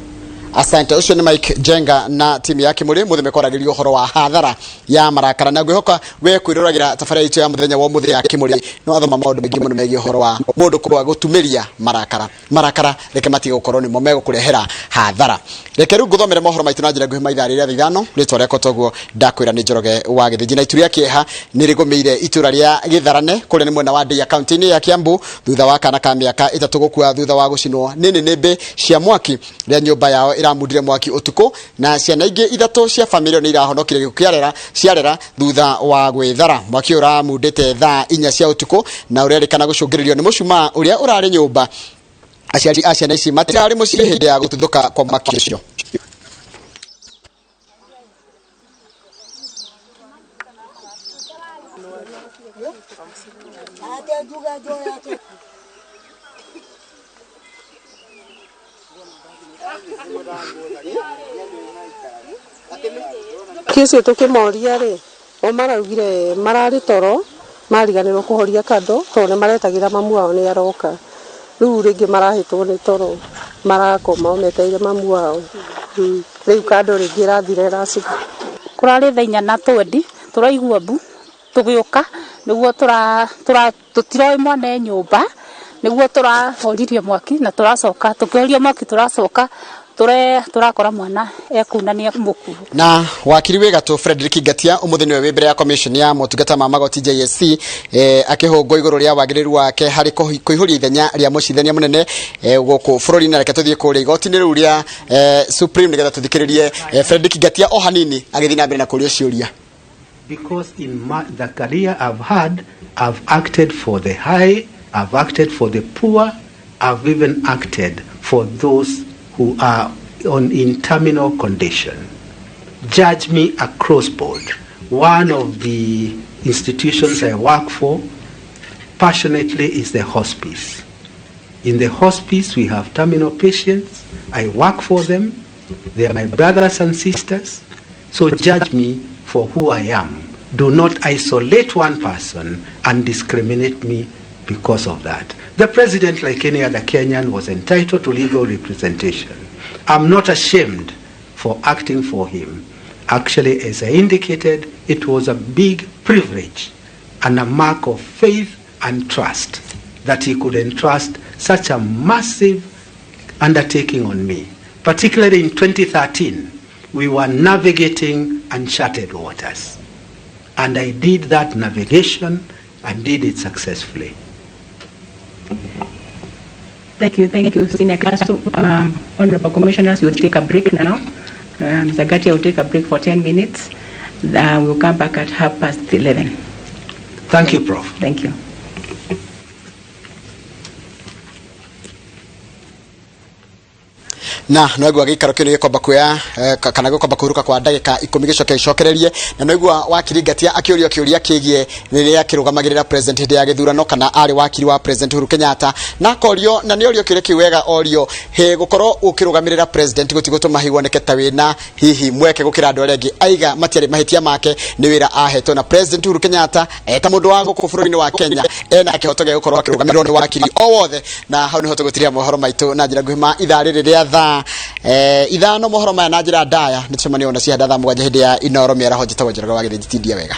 Asante. Ũcio nĩ Mike Jenga na timu ya Kimuri mũthĩ mekwaragĩria ũhoro wa hathara ya marakara, na ngwĩhoka we kwĩroragĩra tabarĩra itũ ya mũthenya wa ũmũthĩ ya Kimuri no athoma maũndũ maingĩ mũno megiĩ ũhoro wa mũndũ kwaga gũtumĩria marakara. Marakara reke matige gũkorwo nĩmo megũkũrehera hathara. Reke rĩu ngũthomere mohoro maitũ na njĩra nguhĩ ma ithaa rĩrĩa thaa 5. Rĩtwa rĩakwa toguo ndakwĩra nĩ Njoroge wa Gĩthĩnji, na itu rĩa kĩeha nĩ rĩgũmĩire itũra rĩa Gĩtharane kũrĩa nĩ mwena wa Ndeiya kaunti-inĩ ya Kiambu thutha wa kana ka mĩaka 3 gũkua thutha wa gũcinwo nĩ nĩnĩmbĩ cia mwaki rĩa nyũmba yao ĩramundire mwaki ũtukũ, na ciana ingĩ 3 cia bamĩrĩ ĩyo nĩ irahonokire gĩkuũ kĩa ciarera thutha wa gwĩthara. Mwaki ũyũ ũramundĩte thaa 4 cia ũtukũ na ũrerĩkana gũcũngĩrĩrio nĩ mũcumaa ũrĩa ũrarĩ nyũmba. Aciari a ciana ici matirarĩ mũciĩ hĩndĩ ya gũtuthũka kwa mwaki ũcio. Kĩũcio tũkĩmoria rĩ, o maraugire mararĩ toro, mariganĩrwo kũhoria kando, tondũ nĩ maretagĩra mamu wao nĩ aroka. Rĩu rĩngĩ marahĩtwo nĩ toro, marakoma o metereire mamu wao. Rĩu kando rĩngĩ ĩrathira ĩracina. Kũrarĩ thaa inya na twendi, tũraigua mbu, tũgĩũka, nĩguo tũtiroĩ mwana e nyũmba, nĩguo tũrahoririe mwaki na tũracoka, tũkĩhoria mwaki tũracoka, turakora mwana ekunania mũkuo. Na wakiri wĩ gatũ Frederick Ngatia ũmũthĩ nĩwe wĩ mbere ya commission ya motungata ma magoti JSC, akĩhũngwo igũrũ rĩa wagĩrĩru wake harĩ kũihũria ithenya rĩa mũcirithania mũnene, gũkũ bũrũri-inĩ. Na reke tũthiĩ kũrĩa igoti-inĩ rĩu rĩa, Supreme nĩgetha tũthikĩrĩrie, Frederick Ngatia o hanini agĩthiĩ na mbere na kũũrio ciũria. Because in the career I've had, I've acted for the high, I've acted for the poor, I've even acted for those who are in terminal condition. Judge me across board. One of the institutions I work for passionately is the hospice. In the hospice, we have terminal patients. I work for them. They are my brothers and sisters. So judge me for who I am. Do not isolate one person and discriminate me because of that. The president, like any other Kenyan, was entitled to legal representation. I'm not ashamed for acting for him. Actually, as I indicated, it was a big privilege and a mark of faith and trust that he could entrust such a massive undertaking on me. Particularly in 2013, we were navigating uncharted waters. And I did that navigation and did it successfully. Thank you, Senior Counsel. Honorable Commissioners, we'll take a break now. Mr. Ngatia will take a break for 10 minutes. We'll come back at 11:30. Thank you, Prof. Thank you. Na noigua gĩikaro kĩu nĩ gĩkwamba kuoya kana gĩkwamba kũhurũka kwa ndagĩka 10 gĩcoke gĩcokererie. Na noigua wakiri Ngatia akĩũrio kĩũria kĩgiĩ rĩrĩa akĩrũgamagĩrĩra president hĩndĩ ya gĩthurano kana arĩ wakiri wa President Uhuru Kenyatta, na akorio, na nĩ orio kĩũria kĩu wega, orio hĩ gũkorwo ũkĩrũgamĩrĩra president gũtigũtũma hihi woneke ta wĩna hihi mweke gũkĩra andũ arĩa angĩ. Aiga matiarĩ mahĩtia make, nĩ wĩra ahetwo, na President Uhuru Kenyatta eta mũndũ wa gũkũ bũrũri-inĩ wa Kenya ena kĩhoto gĩa gũkorwo akĩrũgamĩrĩrwo nĩ wakiri o wothe. Na hau nĩho tũgũtiria mohoro maitũ na njĩra nguhĩ ma ithaa rĩrĩ rĩa thaa 5. Mohoro maya na njĩra ndaya nĩ tũcemanio na cihanda thaa 7 hĩndĩ ya Inoro mĩaraho. Njĩtagwo Njoroge wa Gĩthĩnji, tindia wega.